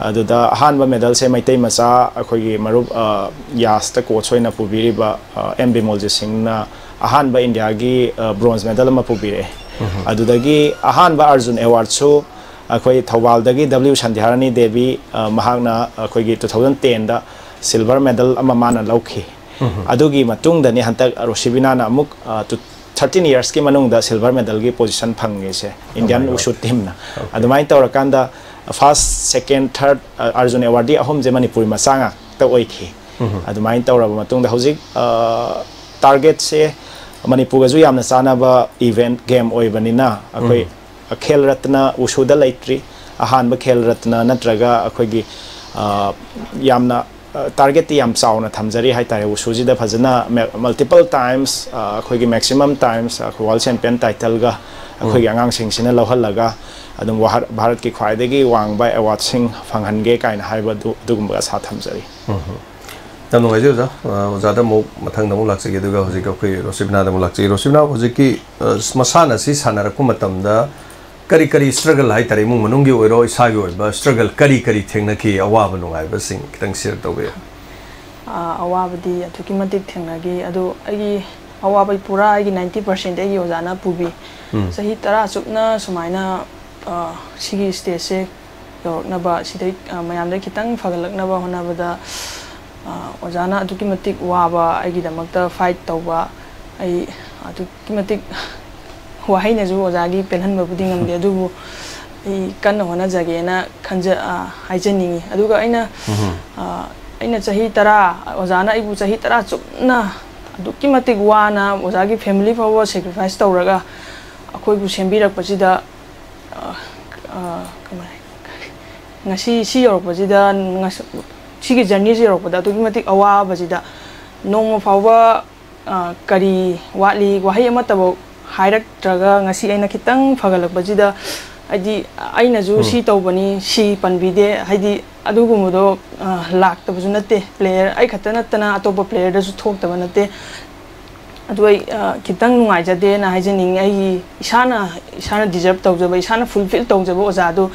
ꯑꯗꯨꯗ ꯑꯍꯥꯟꯕ ꯃꯦꯗꯜꯁꯦ ꯃꯩꯇꯩ ꯃꯆꯥ ꯑꯩꯈꯣꯏꯒꯤ ꯃꯔꯨꯞ, ꯑ, ꯌꯥꯁꯇ ꯀꯣꯆ ꯑꯣꯏꯅ ꯄꯨꯕꯤꯔꯤꯕ, ꯑ, ꯑꯦꯝ ꯕꯤꯃꯣꯜꯖꯤꯠ ꯁꯤꯡꯅ ꯑꯍꯥꯟꯕ ꯏꯟꯗꯤꯌꯥꯒꯤ, ꯑ, ꯕ꯭ꯔꯣꯟꯖ ꯃꯦꯗꯜ ꯑꯃ ꯄꯨꯕꯤꯔꯛꯑꯦ꯫ ꯎꯝ꯫ ꯑꯗꯨꯗꯒꯤ ꯑꯍꯥꯟꯕ ꯑꯔꯖꯨꯟ ꯑꯦꯋꯥꯔꯗꯁꯨ ꯑꯩꯈꯣꯏ ꯊꯧꯕꯥꯜꯗꯒꯤ ꯗꯕ꯭ꯂꯤꯎ ꯁꯟꯙ꯭ꯌꯥꯔꯥꯅꯤ ꯗꯦꯕꯤ, ꯑ, ꯃꯍꯥꯛꯅ ꯑꯩꯈꯣꯏꯒꯤ two thousand tenꯗ ꯁꯤꯜꯚꯔ ꯃꯦꯗꯜ ꯑꯃ ꯃꯥꯅ ꯂꯧꯈꯤ꯫ ꯎꯝ꯫ ꯑꯗꯨꯒꯤ ꯃꯇꯨꯡꯗꯅꯤ ꯍꯟꯗꯛ ꯔꯣꯁꯤꯕꯤꯅꯥꯅ ꯑꯃꯨꯛ, ꯑ, ꯇꯨ-, thirteen yearsꯀꯤ ꯃꯅꯨꯡꯗ ꯁꯤꯜꯚꯔ ꯃꯦꯗꯜꯒꯤ ꯄꯣꯖꯤꯁꯟ ꯐꯪꯉꯤꯁꯦ, ꯏꯟꯗꯤꯌꯟ Oh my God. ꯋꯨꯁꯨ ꯇꯤꯝꯅ꯫ Okay. ꯑꯗꯨꯃꯥꯏꯅ ꯇꯧꯔꯀꯥꯟꯗ first, second, third, ꯑ, ꯑꯔꯖꯨꯟ ꯑꯦꯋꯥꯔꯗꯤ ꯑꯍꯨꯝꯁꯦ ꯃꯅꯤꯄꯨꯔꯤ ꯃꯆꯥ ꯉꯥꯛꯇ ꯑꯣꯏꯈꯤ꯫ ꯎꯝ꯫ ꯑꯗꯨꯃꯥꯏꯅ ꯇꯧꯔꯕ ꯃꯇꯨꯡꯗ ꯍꯧꯖꯤꯛ, ꯑ, ꯇꯥꯔꯒꯦꯠꯁꯦ ꯃꯅꯤꯄꯨꯔꯒꯁꯨ ꯌꯥꯝꯅ ꯆꯥꯟꯅꯕ ꯏꯚꯦꯟꯠ ꯒꯦꯝ ꯑꯣꯏꯕꯅꯤꯅ ꯑꯩꯈꯣꯏ ꯎꯝ꯫ ꯈꯦꯜ ꯔꯠꯅ ꯋꯨꯁꯨꯗ ꯂꯩꯇ꯭ꯔꯤ꯫ ꯑꯍꯥꯟꯕ ꯈꯦꯜ ꯔꯠꯅ ꯅꯠꯇ꯭ꯔꯒ ꯑꯩꯈꯣꯏꯒꯤ, ꯑ, ꯌꯥꯝꯅ, ꯑ, ꯇꯥꯔꯒꯦꯠꯇꯤ ꯌꯥꯝ ꯆꯥꯎꯅ ꯊꯝꯖꯔꯤ ꯍꯥꯏꯇꯥꯔꯦ꯫ ꯋꯨꯁꯨꯁꯤꯗ ꯐꯖꯅ ꯃꯦ-, multiple times, ꯑ, ꯑꯩꯈꯣꯏꯒꯤ maximum times ꯑꯩꯈꯣꯏ world champion titleꯒ ꯑꯩꯈꯣꯏꯒꯤ ꯑꯉꯥꯡꯁꯤꯡꯁꯤꯅ ꯂꯧꯍꯜꯂꯒ ꯑꯗꯨꯝ ꯚꯥꯔꯠꯀꯤ ꯈ꯭ꯋꯥꯏꯗꯒꯤ ꯋꯥꯡꯕ ꯑꯦꯋꯥꯔꯗꯁꯤꯡ ꯐꯪꯍꯟꯒꯦ ꯀꯥꯏꯅ ꯍꯥꯏꯕ ꯑꯗꯨ ꯑꯗꯨꯒꯨꯝꯕ ꯑꯁꯥ ꯊꯝꯖꯔꯤ꯫ ꯌꯥꯝ ꯅꯨꯡꯉꯥꯏꯖꯩ ꯑꯣꯖꯥ꯫ ꯑꯣꯖꯥꯗ ꯑꯃꯨꯛ ꯃꯊꯪꯗ ꯑꯃꯨꯛ ꯂꯥꯛꯆꯒꯦ, ꯑꯗꯨꯒ ꯍꯧꯖꯤꯛ ꯑꯩꯈꯣꯏ ꯔꯣꯁꯤꯕꯤꯅꯥꯗ ꯑꯃꯨꯛ ꯂꯥꯛꯆꯒꯦ꯫ ꯔꯣꯁꯤꯕꯤꯅꯥ, ꯍꯧꯖꯤꯛꯀꯤ ꯃꯁꯥꯟꯅ ꯑꯁꯤ ꯁꯥꯟꯅꯔꯛꯄ ꯃꯇꯝꯗ ꯀꯔꯤ ꯀꯔꯤ ꯁ꯭ꯇ꯭ꯔꯒꯜ ꯍꯥꯏꯇꯥꯔꯦ, ꯏꯃꯨꯡ ꯃꯅꯨꯡꯒꯤ ꯑꯣꯏꯔꯣ, ꯏꯁꯥꯒꯤ ꯑꯣꯏꯕ ꯁ꯭ꯇ꯭ꯔꯒꯜ ꯀꯔꯤ ꯀꯔꯤ ꯊꯦꯡꯅꯈꯤ, ꯑꯋꯥꯕ ꯅꯨꯡꯉꯥꯏꯕꯁꯤꯡ ꯈꯤꯇꯪ ꯁꯤꯌꯔ ꯇꯧꯕꯤꯌꯨ꯫ ꯑꯋꯥꯕꯗꯤ ꯑꯗꯨꯛꯀꯤ ꯃꯇꯤꯛ ꯊꯦꯡꯅꯈꯤ꯫ ꯑꯗꯨ ꯑꯩꯒꯤ ꯑꯋꯥꯕ ꯄꯨꯔꯥ ꯑꯩꯒꯤ ninety percent ꯑꯩꯒꯤ ꯑꯣꯖꯥꯅ ꯄꯨꯕꯤ꯫ ꯆꯍꯤ ꯇꯔꯥ ꯆꯨꯞꯅ ꯁꯨꯃꯥꯏꯅ ꯁꯤꯒꯤ ꯁ꯭ꯇꯦꯖꯁꯦ ꯌꯧꯔꯛꯅꯕ, ꯁꯤꯗꯩ ꯃꯌꯥꯝꯗꯩ ꯈꯤꯇꯪ ꯐꯒꯠꯂꯛꯅꯕ ꯍꯣꯠꯅꯕꯗ ꯑꯣꯖꯥꯅ ꯑꯗꯨꯛꯀꯤ ꯃꯇꯤꯛ ꯋꯥꯕ, ꯑꯩꯒꯤꯗꯃꯛꯇ ꯐꯥꯏꯠ ꯇꯧꯕ, ꯑꯩ ꯑꯗꯨꯛꯀꯤ ꯃꯇꯤꯛ ꯋꯥꯍꯩꯅꯁꯨ ꯑꯣꯖꯥꯒꯤ ꯄꯦꯜꯍꯟꯕꯕꯨꯗꯤ ꯉꯝꯗꯦ, ꯑꯗꯨꯕꯨ ꯑꯩ ꯀꯟꯅ ꯍꯣꯠꯅꯖꯒꯦꯅ ꯈꯟꯖ ꯍꯥꯏꯖꯅꯤꯡꯉꯤ꯫ ꯑꯗꯨꯒ ꯑꯩꯅ ꯑꯩꯅ ꯆꯍꯤ ꯇꯔꯥ, ꯑꯣꯖꯥꯅ ꯑꯩꯕꯨ ꯆꯍꯤ ꯇꯔꯥ ꯆꯨꯞꯅ ꯑꯗꯨꯛꯀꯤ ꯃꯇꯤꯛ ꯋꯥꯅ ꯑꯣꯖꯥꯒꯤ ꯐꯦꯃꯤꯂꯤ ꯐꯥꯎꯕ ꯁꯦꯀ꯭ꯔꯤꯐꯥꯏꯁ ꯇꯧꯔꯒ ꯑꯩꯈꯣꯏꯕꯨ ꯁꯦꯝꯕꯤꯔꯛꯄꯁꯤꯗ ꯀꯃꯥꯏ, ꯉꯁꯤ ꯁꯤ ꯌꯧꯔꯛꯄꯁꯤꯗ, ꯁꯤꯒꯤ ꯖꯔꯅꯤꯁꯤ ꯌꯧꯔꯛꯄꯗ ꯑꯗꯨꯛꯀꯤ ꯃꯇꯤꯛ ꯑꯋꯥꯕꯁꯤꯗ ꯅꯣꯡꯃ ꯐꯥꯎꯕ ꯀꯔꯤ ꯋꯥꯠꯂꯤ, ꯋꯥꯍꯩ ꯑꯃꯠꯇꯐꯥꯎ ꯍꯥꯏꯔꯛꯇ꯭ꯔꯒ ꯉꯁꯤ ꯑꯩꯅ ꯈꯤꯇꯪ ꯐꯒꯠꯂꯛꯄꯁꯤꯗ, ꯍꯥꯏꯗꯤ ꯑꯩꯅꯁꯨ ꯁꯤ ꯇꯧꯕꯅꯤ, ꯁꯤ ꯄꯟꯕꯤꯗꯦ, ꯍꯥꯏꯗꯤ ꯑꯗꯨꯒꯨꯝꯕꯗꯣ ꯂꯥꯛꯇꯕꯁꯨ ꯅꯠꯇꯦ꯫ ꯄ꯭ꯂꯦꯌꯔ ꯑꯩ ꯈꯛꯇ ꯅꯠꯇꯅ ꯑꯇꯣꯞꯄ ꯄ꯭ꯂꯦꯌꯔꯗꯁꯨ ꯊꯣꯛꯇꯕ ꯅꯠꯇꯦ꯫ ꯑꯗꯨ ꯑꯩ ꯈꯤꯇꯪ ꯅꯨꯡꯉꯥꯏꯖꯗꯦꯅ ꯍꯥꯏꯖꯅꯤꯡꯉꯤ꯫ ꯑꯩꯒꯤ ꯏꯁꯥꯅ, ꯏꯁꯥꯅ ꯗꯤꯖꯔꯞ ꯇꯧꯖꯕ, ꯏꯁꯥꯅ ꯐꯨꯜꯐꯤꯜ ꯇꯧꯖꯕ ꯑꯣꯖꯥꯗꯨ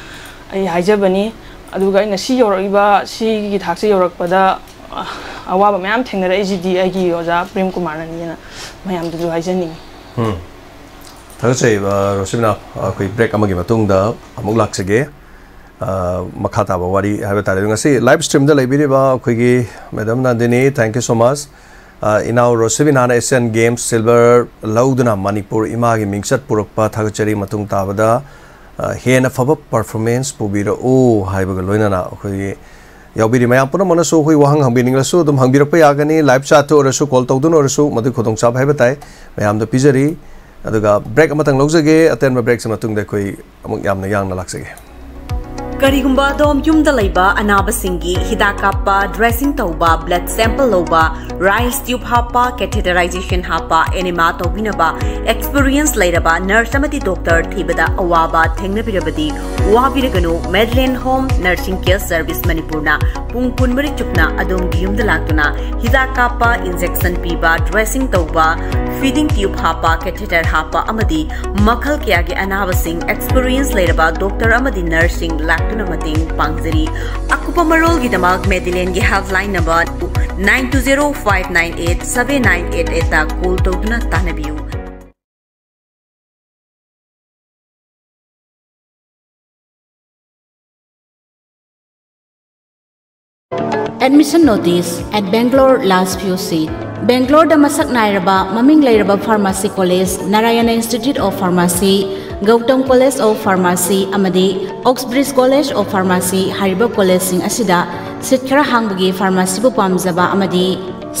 ꯑꯩ ꯍꯥꯏꯖꯕꯅꯤ꯫ ꯑꯗꯨꯒ ꯑꯩꯅ ꯁꯤ ꯌꯧꯔꯛꯏꯕ, ꯁꯤꯒꯤ ꯊꯥꯛꯁꯤ ꯌꯧꯔꯛꯄꯗ ꯑꯋꯥꯕ ꯃꯌꯥꯝ ꯊꯦꯡꯅꯔꯛꯏꯁꯤꯗꯤ ꯑꯩꯒꯤ ꯑꯣꯖꯥ ꯄ꯭ꯔꯦꯝ ꯀꯨꯃꯥꯔꯅꯅꯤꯅ ꯃꯌꯥꯝꯗꯁꯨ ꯍꯥꯏꯖꯅꯤꯡꯉꯤ꯫ ꯊꯥꯒꯠꯆꯩ꯫ ꯔꯣꯁꯤꯕꯤꯅꯥ, ꯑꯩꯈꯣꯏ ꯕ꯭ꯔꯦꯛ ꯑꯃꯒꯤ ꯃꯇꯨꯡꯗ ꯑꯃꯨꯛ ꯂꯥꯛꯆꯒꯦ꯫ ꯃꯈꯥ ꯇꯥꯕ ꯋꯥꯔꯤ ꯍꯥꯏꯕ ꯇꯥꯔꯦ꯫ ꯉꯁꯤ ꯂꯥꯏꯚ ꯁ꯭ꯇ꯭ꯔꯤꯝꯗ ꯂꯩꯕꯤꯔꯤꯕ ꯑꯩꯈꯣꯏꯒꯤ madam Nandini, thank you so much꯫ ꯏꯅꯥꯎ ꯔꯣꯁꯤꯕꯤꯅꯥꯅ ꯑꯦꯁꯤꯌꯥꯟ ꯒꯦꯝꯁ ꯁꯤꯜꯚꯔ ꯂꯧꯗꯨꯅ ꯃꯅꯤꯄꯨꯔ ꯏꯃꯥꯒꯤ ꯃꯤꯡꯆꯠ ꯄꯨꯔꯛꯄ ꯊꯥꯒꯠꯆꯔꯤ꯫ ꯃꯇꯨꯡ ꯇꯥꯕꯗ ꯍꯦꯟꯅ ꯐꯕ ꯄꯔꯐꯣꯔꯃꯦꯟꯁ ꯄꯨꯕꯤꯔꯛꯎ ꯍꯥꯏꯕꯒ ꯂꯣꯏꯅꯅ ꯑꯩꯈꯣꯏꯒꯤ ꯌꯥꯎꯕꯤꯔꯤ ꯃꯌꯥꯝ ꯄꯨꯝꯅꯃꯛꯅꯁꯨ ꯑꯩꯈꯣꯏ ꯋꯥꯍꯪ ꯍꯪꯕꯤꯅꯤꯡꯂꯁꯨ ꯑꯗꯨꯝ ꯍꯪꯕꯤꯔꯛꯄ ꯌꯥꯒꯅꯤ꯫ ꯂꯥꯏꯚ ꯆꯥꯠꯇ ꯑꯣꯏꯔꯁꯨ, ꯀꯣꯜ ꯇꯧꯗꯨꯅ ꯑꯣꯏꯔꯁꯨ, ꯃꯗꯨꯒꯤ ꯈꯨꯗꯣꯡꯆꯥꯕ ꯍꯥꯏꯕ ꯇꯥꯏ ꯃꯌꯥꯝꯗ ꯄꯤꯖꯔꯤ꯫ ꯑꯗꯨꯒ ꯕ꯭ꯔꯦꯛ ꯑꯃꯇꯪ ꯂꯧꯖꯒꯦ꯫ ꯑꯇꯦꯟꯕ ꯕ꯭ꯔꯦꯛꯁꯤ ꯃꯇꯨꯡꯗ ꯑꯩꯈꯣꯏ ꯑꯃꯨꯛ ꯌꯥꯝꯅ ꯌꯥꯡꯅ ꯂꯥꯛꯆꯒꯦ꯫ ꯀꯔꯤꯒꯨꯝꯕ ꯑꯗꯣꯝ ꯌꯨꯝꯗ ꯂꯩꯕ ꯑꯅꯥꯕꯁꯤꯡꯒꯤ ꯍꯤꯗꯥꯛ ꯀꯥꯞꯄ, dressing ꯇꯧꯕ, blood sample ꯂꯧꯕ, rice tube ꯍꯥꯞꯄ, catheterization ꯍꯥꯞꯄ, enema ꯇꯧꯕꯤꯅꯕ experience ꯂꯩꯔꯕ nurse ꯑꯃꯗꯤ doctor ꯊꯤꯕꯗ ꯑꯋꯥꯕ ꯊꯦꯡꯅꯕꯤꯔꯕꯗꯤ ꯋꯥꯕꯤꯔꯒꯅꯨ꯫ Madeline Home Nursing Care Service ꯃꯅꯤꯄꯨꯔꯅ ꯄꯨꯡ ꯀꯨꯟꯃꯔꯤ ꯆꯨꯞꯅ ꯑꯗꯣꯝꯒꯤ ꯌꯨꯝꯗ ꯂꯥꯛꯇꯨꯅ ꯍꯤꯗꯥꯛ ꯀꯥꯞꯄ, injection ꯄꯤꯕ, dressing ꯇꯧꯕ, feeding tube ꯍꯥꯞꯄ, catheter ꯍꯥꯞꯄ ꯑꯃꯗꯤ ꯃꯈꯜ ꯀꯌꯥꯒꯤ ꯑꯅꯥꯕꯁꯤꯡ experience ꯂꯩꯔꯕ doctor ꯑꯃꯗꯤ nurseꯁꯤꯡ ꯂꯥꯛꯇꯨꯅ ꯃꯇꯦꯡ ꯄꯥꯡꯖꯔꯤ꯫ ꯑꯀꯨꯞꯄ ꯃꯔꯣꯜꯒꯤꯗꯃꯛ Madelineꯒꯤ helpline number nine two zero five nine eight seven nine eight eightꯇ call ꯇꯧꯗꯨꯅ ꯇꯥꯟꯅꯕꯤꯌꯨ꯫ Admission notice at Bangalore last few seat. Bangaloreꯗ ꯃꯁꯛ ꯅꯥꯏꯔꯕ ꯃꯃꯤꯡ ꯂꯩꯔꯕ pharmacy college Narayana Institute of Pharmacy, Gautam College of Pharmacy ꯑꯃꯗꯤ Oxbridge College of Pharmacy ꯍꯥꯏꯔꯤꯕ collegeꯁꯤꯡ ꯑꯁꯤꯗ seat ꯈꯔ ꯍꯥꯡꯕꯒꯤ pharmacyꯕꯨ ꯄꯥꯝꯖꯕ ꯑꯃꯗꯤ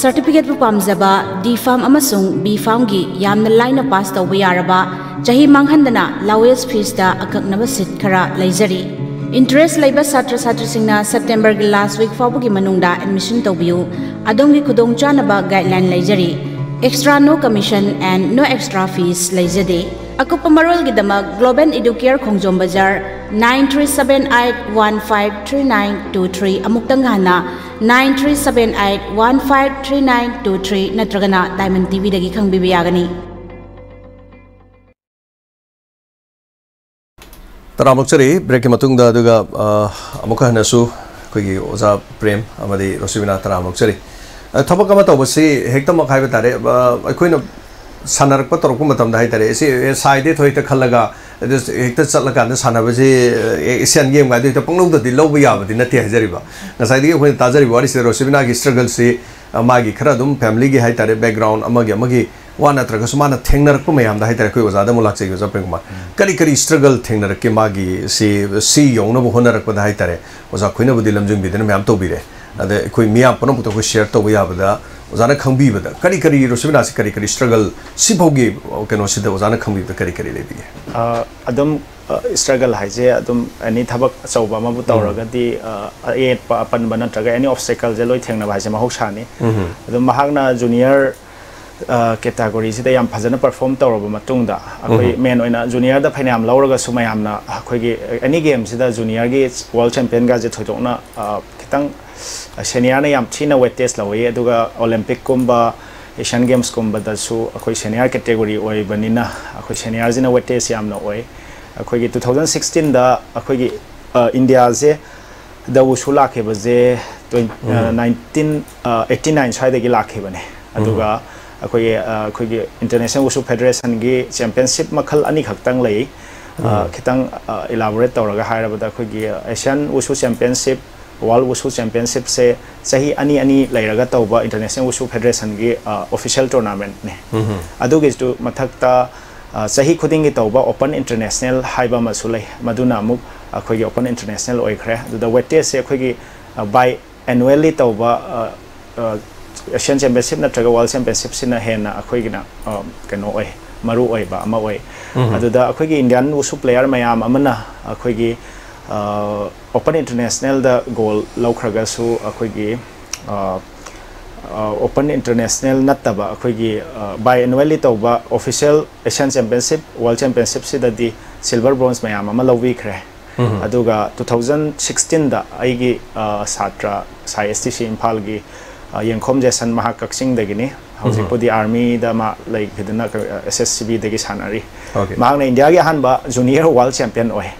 certificateꯄꯨ ꯄꯥꯝꯖꯕ D Pharm ꯑꯃꯁꯨꯡ B Pharmꯒꯤ ꯌꯥꯝꯅ ꯂꯥꯏꯅ pass ꯇꯧꯕ ꯌꯥꯔꯕ, ꯆꯍꯤ ꯃꯥꯡꯍꯟꯗꯅ lowest feesꯇ ꯑꯀꯛꯅꯕ seat ꯈꯔ ꯂꯩꯖꯔꯤ꯫ Interest ꯂꯩꯕ ꯁꯥꯇ꯭ꯔ ꯁꯥꯇ꯭ꯔꯤꯁꯤꯡꯅ Septemberꯒꯤ last week ꯐꯥꯎꯕꯒꯤ ꯃꯅꯨꯡꯗ admission ꯇꯧꯕꯤꯌꯨ꯫ ꯑꯗꯣꯝꯒꯤ ꯈꯨꯗꯣꯡꯆꯥꯅꯕ guideline ꯂꯩꯖꯔꯤ꯫ Extra no commission and no extra fees ꯂꯩꯖꯗꯦ꯫ ꯑꯀꯨꯞꯄ ꯃꯔꯣꯜꯒꯤꯗꯃꯛ Global Educare ꯈꯣꯡꯖꯣꯝ ꯕꯖꯥꯔ, nine three seven eight one five three nine two three, ꯑꯃꯨꯛꯇꯪ ꯍꯟꯅ, nine three seven eight one five three nine two three ꯅꯠꯇ꯭ꯔꯒꯅ Diamond TVꯗꯒꯤ ꯈꯪꯕꯤꯕ ꯌꯥꯒꯅꯤ꯫ ꯇꯔꯥꯝꯅ ꯑꯣꯛꯆꯔꯤ꯫ Breakꯀꯤ ꯃꯇꯨꯡꯗ ꯑꯗꯨꯒ, ꯑ, ꯑꯃꯨꯛꯀ ꯍꯟꯅꯁꯨ ꯑꯩꯈꯣꯏꯒꯤ ꯑꯣꯖꯥ ꯄ꯭ꯔꯦꯝ ꯑꯃꯗꯤ ꯔꯣꯁꯤꯕꯤꯅꯥ ꯇꯔꯥꯝꯅ ꯑꯣꯛꯆꯔꯤ꯫ ꯑ, ꯊꯕꯛ ꯑꯃ ꯇꯧꯕꯁꯤ ꯍꯦꯛꯇꯃꯛ ꯍꯥꯏꯕ ꯇꯥꯔꯦ, ꯑ, ꯑꯩꯈꯣꯏꯅ ꯁꯥꯟꯅꯔꯛꯄ ꯇꯧꯔꯛꯄ ꯃꯇꯝꯗ ꯍꯥꯏ ꯇꯥꯔꯦ, ꯑꯁꯤ, ꯑꯦ, ꯁꯥꯏꯗ ꯊꯣꯏ ꯍꯦꯛꯇ ꯈꯜꯂꯒ ꯑꯗꯨ ꯍꯦꯛꯇ ꯆꯠꯂꯀꯥꯟꯗ ꯁꯥꯟꯅꯕꯁꯤ, ꯑꯦ, Asian Game ꯒꯥꯏꯗꯨ ꯍꯦꯛꯇ ꯄꯪꯂꯧꯗꯗꯤ ꯂꯧꯕ ꯌꯥꯕꯗꯤ ꯅꯠꯇꯦ ꯍꯥꯏꯖꯔꯤꯕ꯫ ꯉꯁꯥꯏꯗꯒꯤ ꯑꯩꯈꯣꯏꯅ ꯇꯥꯖꯔꯤꯕ ꯋꯥꯔꯤꯁꯤꯗ ꯔꯣꯁꯤꯕꯤꯅꯥꯒꯤ struggleꯁꯤ, ꯑ, ꯃꯥꯒꯤ ꯈꯔ ꯑꯗꯨꯝ familyꯒꯤ ꯍꯥꯏ ꯇꯥꯔꯦ, background ꯑꯃꯒꯤ ꯑꯃꯒꯤ ꯋꯥ ꯅꯠꯇ꯭ꯔꯒꯁꯨ ꯃꯥꯅ ꯊꯦꯡꯅꯔꯛꯄ ꯃꯌꯥꯝꯗ ꯍꯥꯏ ꯇꯥꯔꯦ, ꯑꯩꯈꯣꯏ ꯑꯣꯖꯥꯗ ꯑꯃꯨꯛ ꯂꯥꯛꯆꯒꯦ, ꯑꯣꯖꯥ ꯄ꯭ꯔꯦꯝ ꯀꯨꯃꯥꯔ꯫ ꯎꯝ꯫ ꯀꯔꯤ ꯀꯔꯤ struggle ꯊꯦꯡꯅꯔꯛꯀꯦ ꯃꯥꯒꯤ ꯁꯤ, ꯁꯤ ꯌꯧꯅꯕ ꯍꯣꯠꯅꯔꯛꯄꯗ ꯍꯥꯏ ꯇꯥꯔꯦ? ꯑꯣꯖꯥ ꯈꯣꯏꯅꯕꯨꯗꯤ ꯂꯝꯖꯤꯡꯕꯤꯗꯅ ꯃꯌꯥꯝ ꯇꯧꯕꯤꯔꯦ꯫ ꯑꯗ ꯑꯩꯈꯣꯏ ꯃꯤꯌꯥꯝ ꯄꯨꯝꯅꯃꯛꯇ ꯑꯩꯈꯣꯏ share ꯇꯧꯕ ꯌꯥꯕꯗ ꯑꯣꯖꯥꯅ ꯈꯪꯕꯤꯕꯗ ꯀꯔꯤ ꯀꯔꯤ, ꯔꯣꯁꯤꯕꯤꯅꯥꯁꯤ ꯀꯔꯤ ꯀꯔꯤ struggle ꯁꯤꯐꯥꯎꯒꯤ ꯀꯩꯅꯣꯁꯤꯗ ꯑꯣꯖꯥꯅ ꯈꯪꯕꯤꯕꯗ ꯀꯔꯤ ꯀꯔꯤ ꯂꯩꯕꯤꯒꯦ? ꯑ, ꯑꯗꯨꯝ struggle ꯍꯥꯏꯁꯦ ꯑꯗꯨꯝ ꯑꯦꯅꯤ ꯊꯕꯛ ꯑꯆꯧꯕ ꯑꯃꯕꯨ ꯇꯧꯔꯒꯗꯤ ꯑꯌꯦꯠꯄ ꯑꯄꯟꯕ ꯅꯠꯇ꯭ꯔꯒ ꯑꯦꯅꯤ ꯑꯣꯕꯁꯇꯦꯀꯜꯁꯦ ꯂꯣꯏ ꯊꯦꯡꯅꯕ ꯍꯥꯏꯁꯦ ꯃꯍꯧꯁꯥꯅꯤ꯫ ꯑꯗꯨꯝ ꯃꯍꯥꯛꯅ ꯖꯨꯅꯤꯌꯔ ꯀꯦꯇꯥꯒꯣꯔꯤꯁꯤꯗ ꯌꯥꯝ ꯐꯖꯅ ꯄꯔꯐꯣꯔꯝ ꯇꯧꯔꯕ ꯃꯇꯨꯡꯗ, ꯑꯩꯈꯣꯏ ꯃꯦꯟ ꯑꯣꯏꯅ ꯖꯨꯅꯤꯌꯔꯗ ꯐꯅꯌꯥꯝ ꯂꯧꯔꯒꯁꯨ, ꯃꯌꯥꯝꯅ ꯑꯩꯈꯣꯏꯒꯤ ꯑꯦꯅꯤ ꯒꯦꯝꯁꯤꯗ ꯖꯨꯅꯤꯌꯔꯒꯤ ꯋꯥꯔꯜ ꯆꯦꯝꯄꯤꯌꯟꯒꯁꯦ ꯊꯣꯏꯗꯣꯛꯅ ꯈꯤꯇꯪ ꯁꯦꯅꯤꯌꯔꯅ ꯌꯥꯝ ꯊꯤꯅ ꯋꯦꯇꯦꯖ ꯂꯧꯏ꯫ ꯑꯗꯨꯒ ꯑꯣꯂꯦꯝꯄꯤꯛꯀꯨꯝꯕ, ꯑꯦꯁꯤꯌꯥꯟ ꯒꯦꯝꯁꯀꯨꯝꯕꯗꯁꯨ ꯑꯩꯈꯣꯏ ꯁꯦꯅꯤꯌꯔ ꯀꯦꯇꯦꯒꯣꯔꯤ ꯑꯣꯏꯕꯅꯤꯅ, ꯑꯩꯈꯣꯏ ꯁꯦꯅꯤꯌꯔꯁꯤꯅ ꯋꯦꯇꯦꯖ ꯌꯥꯝꯅ ꯑꯣꯏ꯫ ꯑꯩꯈꯣꯏꯒꯤ ꯇꯨ ꯊꯥꯎꯖꯟ ꯁꯤꯛꯁꯇꯤꯟꯗ ꯑꯩꯈꯣꯏꯒꯤ ꯏꯟꯗꯤꯌꯥꯁꯦ ꯗ ꯋꯨꯁꯨ ꯂꯥꯛꯈꯤꯕꯁꯦ ꯇ꯭ꯋꯦꯟ ꯅꯥꯏꯟꯇꯤꯟ ꯑꯩꯠꯇꯤ ꯅꯥꯏꯟ ꯁ꯭ꯋꯥꯏꯗꯒꯤ ꯂꯥꯛꯈꯤꯕꯅꯦ꯫ ꯑꯗꯨꯒ ꯑꯩꯈꯣꯏꯒꯤ ꯑꯩꯈꯣꯏꯒꯤ ꯏꯟꯇꯔꯅꯦꯁꯅꯦꯜ ꯋꯨꯁꯨ ꯐꯦꯗꯔꯦꯁꯟꯒꯤ ꯆꯦꯝꯄꯤꯌꯟꯁꯤꯞ ꯃꯈꯜ ꯑꯅꯤꯈꯛꯇꯪ ꯂꯩ꯫ ꯈꯤꯇꯪ ꯏꯂꯥꯕꯣꯔꯦꯠ ꯇꯧꯔꯒ ꯍꯥꯏꯔꯕꯗ, ꯑꯩꯈꯣꯏꯒꯤ ꯑꯦꯁꯤꯌꯥꯟ ꯋꯨꯁꯨ ꯆꯦꯝꯄꯤꯌꯟꯁꯤꯞ, ꯋꯥꯔꯜ ꯋꯨꯁꯨ ꯆꯦꯝꯄꯤꯌꯟꯁꯤꯞꯁꯦ ꯆꯍꯤ ꯑꯅꯤ ꯑꯅꯤ ꯂꯩꯔꯒ ꯇꯧꯕ ꯏꯟꯇꯔꯅꯦꯁꯅꯦꯜ ꯋꯨꯁꯨ ꯐꯦꯗꯔꯦꯁꯟꯒꯤ ꯑꯣꯐꯤꯁꯤꯌꯦꯜ ꯇꯣꯔꯅꯥꯃꯦꯟꯠꯅꯦ꯫ ꯑꯗꯨꯒꯤꯁꯨ ꯃꯊꯛꯇ ꯆꯍꯤ ꯈꯨꯗꯤꯡꯒꯤ ꯇꯧꯕ ꯑꯣꯄꯟ ꯏꯟꯇꯔꯅꯦꯁꯅꯦꯜ ꯍꯥꯏꯕ ꯑꯃꯁꯨ ꯂꯩ, ꯃꯗꯨꯅ ꯑꯃꯨꯛ ꯑꯩꯈꯣꯏꯒꯤ ꯑꯣꯄꯟ ꯏꯟꯇꯔꯅꯦꯁꯅꯦꯜ ꯑꯣꯏꯈ꯭ꯔꯦ꯫ ꯑꯗꯨꯗ ꯋꯦꯇꯦꯖꯁꯦ ꯑꯩꯈꯣꯏꯒꯤ ꯕꯥꯏ ꯑꯦꯅꯨꯋꯦꯜꯂꯤ ꯇꯧꯕ ꯑꯦꯁꯤꯌꯥꯟ ꯆꯦꯝꯄꯤꯌꯟꯁꯤꯞ ꯅꯠꯇ꯭ꯔꯒ ꯋꯥꯔꯜ ꯆꯦꯝꯄꯤꯌꯟꯁꯤꯞꯁꯤꯅ ꯍꯦꯟꯅ ꯑꯩꯈꯣꯏꯒꯤꯅ ꯀꯩꯅꯣ ꯑꯣꯏ, ꯃꯔꯨ ꯑꯣꯏꯕ ꯑꯃ ꯑꯣꯏ꯫ ꯑꯗꯨꯗ ꯑꯩꯈꯣꯏꯒꯤ ꯏꯟꯗꯤꯌꯥꯟ ꯋꯨꯁꯨ ꯄ꯭ꯂꯦꯌꯔ ꯃꯌꯥꯝ ꯑꯃꯅ ꯑꯩꯈꯣꯏꯒꯤ ꯑꯣꯄꯟ ꯏꯟꯇꯔꯅꯦꯁꯅꯦꯜꯗ ꯒꯣꯜ ꯂꯧꯈ꯭ꯔꯒꯁꯨ, ꯑꯩꯈꯣꯏꯒꯤ ꯑꯣꯄꯟ ꯏꯟꯇꯔꯅꯦꯁꯅꯦꯜ ꯅꯠꯇꯕ ꯑꯩꯈꯣꯏꯒꯤ ꯕꯥꯏ ꯑꯦꯅꯨꯋꯦꯜꯂꯤ ꯇꯧꯕ ꯑꯣꯐꯤꯁꯤꯌꯦꯜ ꯑꯦꯁꯤꯌꯥꯟ ꯆꯦꯝꯄꯤꯌꯟꯁꯤꯞ, ꯋꯥꯔꯜ ꯆꯦꯝꯄꯤꯌꯟꯁꯤꯞꯁꯤꯗꯗꯤ ꯁꯤꯜꯚꯔ ꯕ꯭ꯔꯣꯟꯖ ꯃꯌꯥꯝ ꯑꯃ ꯂꯧꯕꯤꯈ꯭ꯔꯦ꯫ ꯑꯗꯨꯒ ꯇꯨ ꯊꯥꯎꯖꯟ ꯁꯤꯛꯁꯇꯤꯟꯗ ꯑꯩꯒꯤ ꯁꯥꯇ꯭ꯔ ꯁꯥꯏ ꯑꯦꯁ ꯇꯤ ꯁꯤ ꯏꯝꯐꯥꯜꯒꯤ ꯌꯦꯡꯈꯣꯝ ꯖꯦꯁꯟ, ꯃꯍꯥꯛ ꯀꯛꯆꯤꯡꯗꯒꯤꯅꯤ, ꯍꯧꯖꯤꯛꯄꯨꯗꯤ ꯑꯥꯔꯃꯤꯗ ꯃꯥ ꯂꯩꯈꯤꯗꯨꯅ ꯑꯦꯁ ꯑꯦꯁ ꯁꯤ ꯕꯤꯗꯒꯤ ꯁꯥꯟꯅꯔꯤ꯫ ꯃꯍꯥꯛꯅ ꯏꯟꯗꯤꯌꯥꯒꯤ ꯑꯍꯥꯟꯕ ꯖꯨꯅꯤꯌꯔ ꯋꯥꯔꯜ ꯆꯦꯝꯄꯤꯌꯟ ꯑꯣꯏ꯫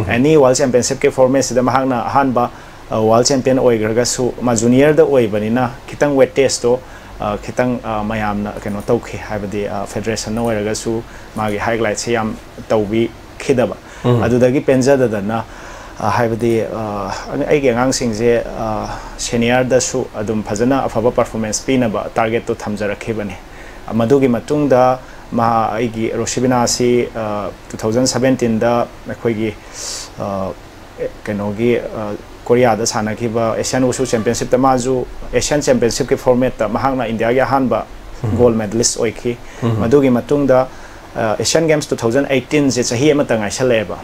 ꯑꯦꯅꯤ ꯋꯥꯔꯜ ꯆꯦꯝꯄꯤꯌꯟꯁꯤꯞꯀꯤ ꯐꯣꯔꯃꯦꯠꯁꯤꯗ ꯃꯍꯥꯛꯅ ꯑꯍꯥꯟꯕ ꯋꯥꯔꯜ ꯆꯦꯝꯄꯤꯌꯟ ꯑꯣꯏꯈ꯭ꯔꯒꯁꯨ, ꯃꯥ ꯖꯨꯅꯤꯌꯔꯗ ꯑꯣꯏꯕꯅꯤꯅ ꯈꯤꯇꯪ ꯋꯦꯇꯦꯖꯇꯣ ꯈꯤꯇꯪ ꯃꯌꯥꯝꯅ ꯀꯩꯅꯣ ꯇꯧꯈꯤ, ꯍꯥꯏꯕꯗꯤ ꯐꯦꯗꯔꯦꯁꯟꯅ ꯑꯣꯏꯔꯒꯁꯨ ꯃꯥꯒꯤ ꯍꯥꯏꯂꯥꯏꯠꯁꯦ ꯌꯥꯝ ꯇꯧꯕꯤꯈꯤꯗꯕ꯫ ꯑꯗꯨꯗꯒꯤ ꯄꯦꯟꯖꯗꯗꯅ, ꯍꯥꯏꯕꯗꯤ ꯑꯩꯒꯤ ꯑꯉꯥꯡꯁꯤꯡꯁꯦ ꯁꯦꯅꯤꯌꯔꯗꯁꯨ ꯑꯗꯨꯝ ꯐꯖꯅ ꯑꯐꯕ ꯄꯔꯐꯣꯔꯃꯦꯟꯁ ꯄꯤꯅꯕ ꯇꯥꯔꯒꯦꯠꯇꯣ ꯊꯝꯖꯔꯛꯈꯤꯕꯅꯤ꯫ ꯃꯗꯨꯒꯤ ꯃꯇꯨꯡꯗ ꯃꯍꯥꯛ, ꯑꯩꯒꯤ ꯔꯣꯁꯤꯕꯤꯅꯥꯁꯤ ꯇꯨ ꯊꯥꯎꯖꯟ ꯁꯕꯦꯟꯇꯤꯟꯗ ꯑꯩꯈꯣꯏꯒꯤ ꯀꯩꯅꯣꯒꯤ ꯀꯣꯔꯤꯌꯥꯗ ꯁꯥꯟꯅꯈꯤꯕ ꯑꯦꯁꯤꯌꯥꯟ ꯋꯨꯁꯨ ꯆꯦꯝꯄꯤꯌꯟꯁꯤꯞꯇ ꯃꯥꯁꯨ ꯑꯦꯁꯤꯌꯥꯟ ꯆꯦꯝꯄꯤꯌꯟꯁꯤꯞꯀꯤ ꯐꯣꯔꯃꯦꯠꯇ ꯃꯍꯥꯛꯅ ꯏꯟꯗꯤꯌꯥꯒꯤ ꯑꯍꯥꯟꯕ ꯒꯣꯜ ꯃꯦꯗꯂꯤꯁ ꯑꯣꯏꯈꯤ꯫ ꯃꯗꯨꯒꯤ ꯃꯇꯨꯡꯗ ꯑꯦꯁꯤꯌꯥꯟ ꯒꯦꯝꯁ ꯇꯨ ꯊꯥꯎꯖꯟ ꯑꯩꯠꯇꯤꯟꯁꯦ ꯆꯍꯤ ꯑꯃꯇ ꯉꯥꯏꯁꯜꯂꯛꯑꯦꯕ꯫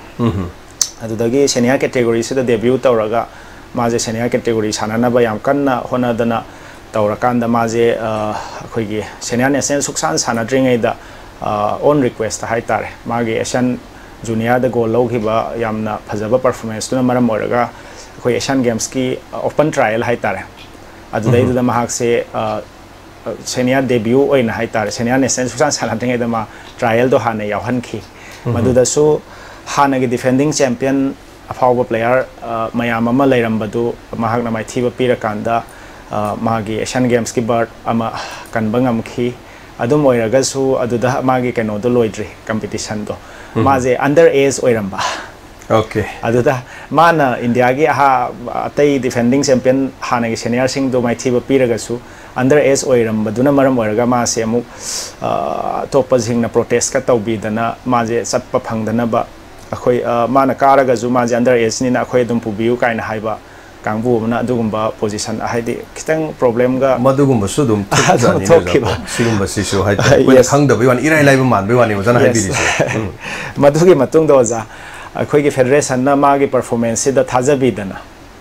ꯑꯗꯨꯗꯒꯤ ꯁꯦꯅꯤꯌꯔ ꯀꯦꯇꯦꯒꯣꯔꯤꯁꯤꯗ ꯗꯦꯕ꯭ꯌꯨ ꯇꯧꯔꯒ ꯃꯥꯁꯦ ꯁꯦꯅꯤꯌꯔ ꯀꯦꯇꯦꯒꯣꯔꯤ ꯁꯥꯟꯅꯅꯕ ꯌꯥꯝ ꯀꯟꯅ ꯍꯣꯠꯅꯗꯅ ꯇꯧꯔꯀꯥꯟꯗ ꯃꯥꯁꯦ ꯑꯩꯈꯣꯏꯒꯤ ꯁꯦꯅꯤꯌꯔ ꯅꯦꯁꯅꯦꯜ ꯁꯨꯛꯁꯥꯟ ꯁꯥꯟꯅꯗ꯭ꯔꯤꯉꯩꯗ ꯑꯣꯟ ꯔꯤꯀ꯭ꯋꯦꯁꯇ ꯍꯥꯏꯇꯥꯔꯦ, ꯃꯥꯒꯤ ꯑꯦꯁꯤꯌꯥꯟ ꯖꯨꯅꯤꯌꯔꯗ ꯒꯣꯜ ꯂꯧꯈꯤꯕ ꯌꯥꯝꯅ ꯐꯖꯕ ꯄꯔꯐꯣꯔꯃꯦꯟꯁꯇꯨꯅ ꯃꯔꯝ ꯑꯣꯏꯔꯒ ꯑꯩꯈꯣꯏ ꯑꯦꯁꯤꯌꯥꯟ ꯒꯦꯝꯁꯀꯤ ꯑꯣꯄꯟ ꯇ꯭ꯔꯥꯏꯌꯦꯜ ꯍꯥꯏꯇꯥꯔꯦ, ꯑꯗꯨꯗꯩꯗꯨꯗ ꯃꯍꯥꯛꯁꯦ ꯁꯦꯅꯤꯌꯔ ꯗꯦꯕ꯭ꯌꯨ ꯑꯣꯏꯅ ꯍꯥꯏꯇꯥꯔꯦ, ꯁꯦꯅꯤꯌꯔ ꯅꯦꯁꯅꯦꯜ ꯁꯨꯛꯁꯥꯟ ꯁꯥꯟꯅꯗ꯭ꯔꯤꯉꯩꯗ ꯃꯥ ꯇ꯭ꯔꯥꯏꯌꯦꯜꯗꯣ ꯍꯥꯟꯅ ꯌꯥꯎꯍꯟꯈꯤ꯫ ꯃꯗꯨꯗꯁꯨ ꯍꯥꯟꯅꯒꯤ ꯗꯤꯐꯦꯟꯗꯤꯡ ꯆꯦꯝꯄꯤꯌꯟ ꯑꯐꯥꯎꯕ ꯄ꯭ꯂꯦꯌꯔ ꯃꯌꯥꯝ ꯑꯃ ꯂꯩꯔꯝꯕꯗꯨ ꯃꯍꯥꯛꯅ ꯃꯥꯏꯊꯤꯕ ꯄꯤꯔꯀꯥꯟꯗ ꯃꯥꯒꯤ ꯑꯦꯁꯤꯌꯥꯟ ꯒꯦꯝꯁꯀꯤ ꯕꯔꯠ ꯑꯃ ꯀꯟꯕ ꯉꯝꯈꯤ꯫ ꯑꯗꯨꯝ ꯑꯣꯏꯔꯒꯁꯨ ꯑꯗꯨꯗ ꯃꯥꯒꯤ ꯀꯩꯅꯣꯗꯣ ꯂꯣꯏꯗ꯭ꯔꯤ, ꯀꯝꯄꯤꯇꯤꯁꯟꯗꯣ꯫ ꯃꯥꯁꯦ ꯑꯟꯗꯔ ꯑꯦꯖ ꯑꯣꯏꯔꯝꯕ꯫ ꯑꯣꯀꯦ꯫ ꯑꯗꯨꯗ ꯃꯥꯅ ꯏꯟꯗꯤꯌꯥꯒꯤ ꯑꯍꯥ ꯑꯇꯩ ꯗꯤꯐꯦꯟꯗꯤꯡ ꯆꯦꯝꯄꯤꯌꯟ ꯍꯥꯟꯅꯒꯤ ꯁꯦꯅꯤꯌꯔꯁꯤꯡꯗꯣ ꯃꯥꯏꯊꯤꯕ ꯄꯤꯔꯒꯁꯨ ꯑꯟꯗꯔ ꯑꯦꯖ ꯑꯣꯏꯔꯝꯕꯗꯨꯅ ꯃꯔꯝ ꯑꯣꯏꯔꯒ ꯃꯥꯁꯦ ꯑꯃꯨꯛ ꯑꯇꯣꯞꯄꯁꯤꯡꯅ ꯄ꯭ꯔꯣꯇꯦꯁꯀ ꯇꯧꯕꯤꯗꯅ ꯃꯥꯁꯦ ꯆꯠꯄ ꯐꯪꯗꯅꯕ ꯑꯩꯈꯣꯏ ꯃꯥꯅ ꯀꯥꯔꯒꯁꯨ ꯃꯥꯁꯦ ꯑꯟꯗꯔ ꯑꯦꯖꯅꯤꯅ ꯑꯩꯈꯣꯏ ꯑꯗꯨꯝ ꯄꯨꯕꯤꯌꯨ ꯀꯥꯏꯅ ꯍꯥꯏꯕ ꯀꯥꯡꯕꯨ ꯑꯃꯅ ꯑꯗꯨꯒꯨꯝꯕ ꯄꯣꯖꯤꯁꯟ ꯍꯥꯏꯗꯤ ꯈꯤꯇꯪ ꯄ꯭ꯔꯣꯕ꯭ꯂꯦꯝꯒ ꯃꯗꯨꯒꯨꯝꯕꯁꯨ ꯑꯗꯨꯝ ꯑꯗꯨꯝ ꯊꯣꯛꯄꯖꯥꯠꯅꯤꯅꯦ, ꯊꯣꯛꯈꯤꯕ꯫ ꯑꯣꯖꯥ꯫ ꯁꯤꯒꯨꯝꯕꯁꯤꯁꯨ ꯍꯥꯏꯇꯥꯔꯦ ꯑꯩꯈꯣꯏꯅ Yes. ꯈꯪꯗꯕꯩ ꯋꯥꯅꯤ, ꯏꯔꯥꯏ ꯂꯥꯏꯕ ꯃꯥꯟꯕꯩ ꯋꯥꯅꯤ ꯑꯣꯖꯥꯅ Yes. ꯍꯥꯏꯕꯤꯔꯤꯁꯦ꯫ ꯎꯝ. ꯃꯗꯨꯒꯤ ꯃꯇꯨꯡꯗ ꯑꯣꯖꯥ ꯑꯩꯈꯣꯏꯒꯤ ꯐꯦꯗꯔꯦꯁꯟꯅ ꯃꯥꯒꯤ ꯄꯔꯐꯣꯔꯃꯦꯟꯁꯁꯤꯗ ꯊꯥꯖꯕꯤꯗꯅ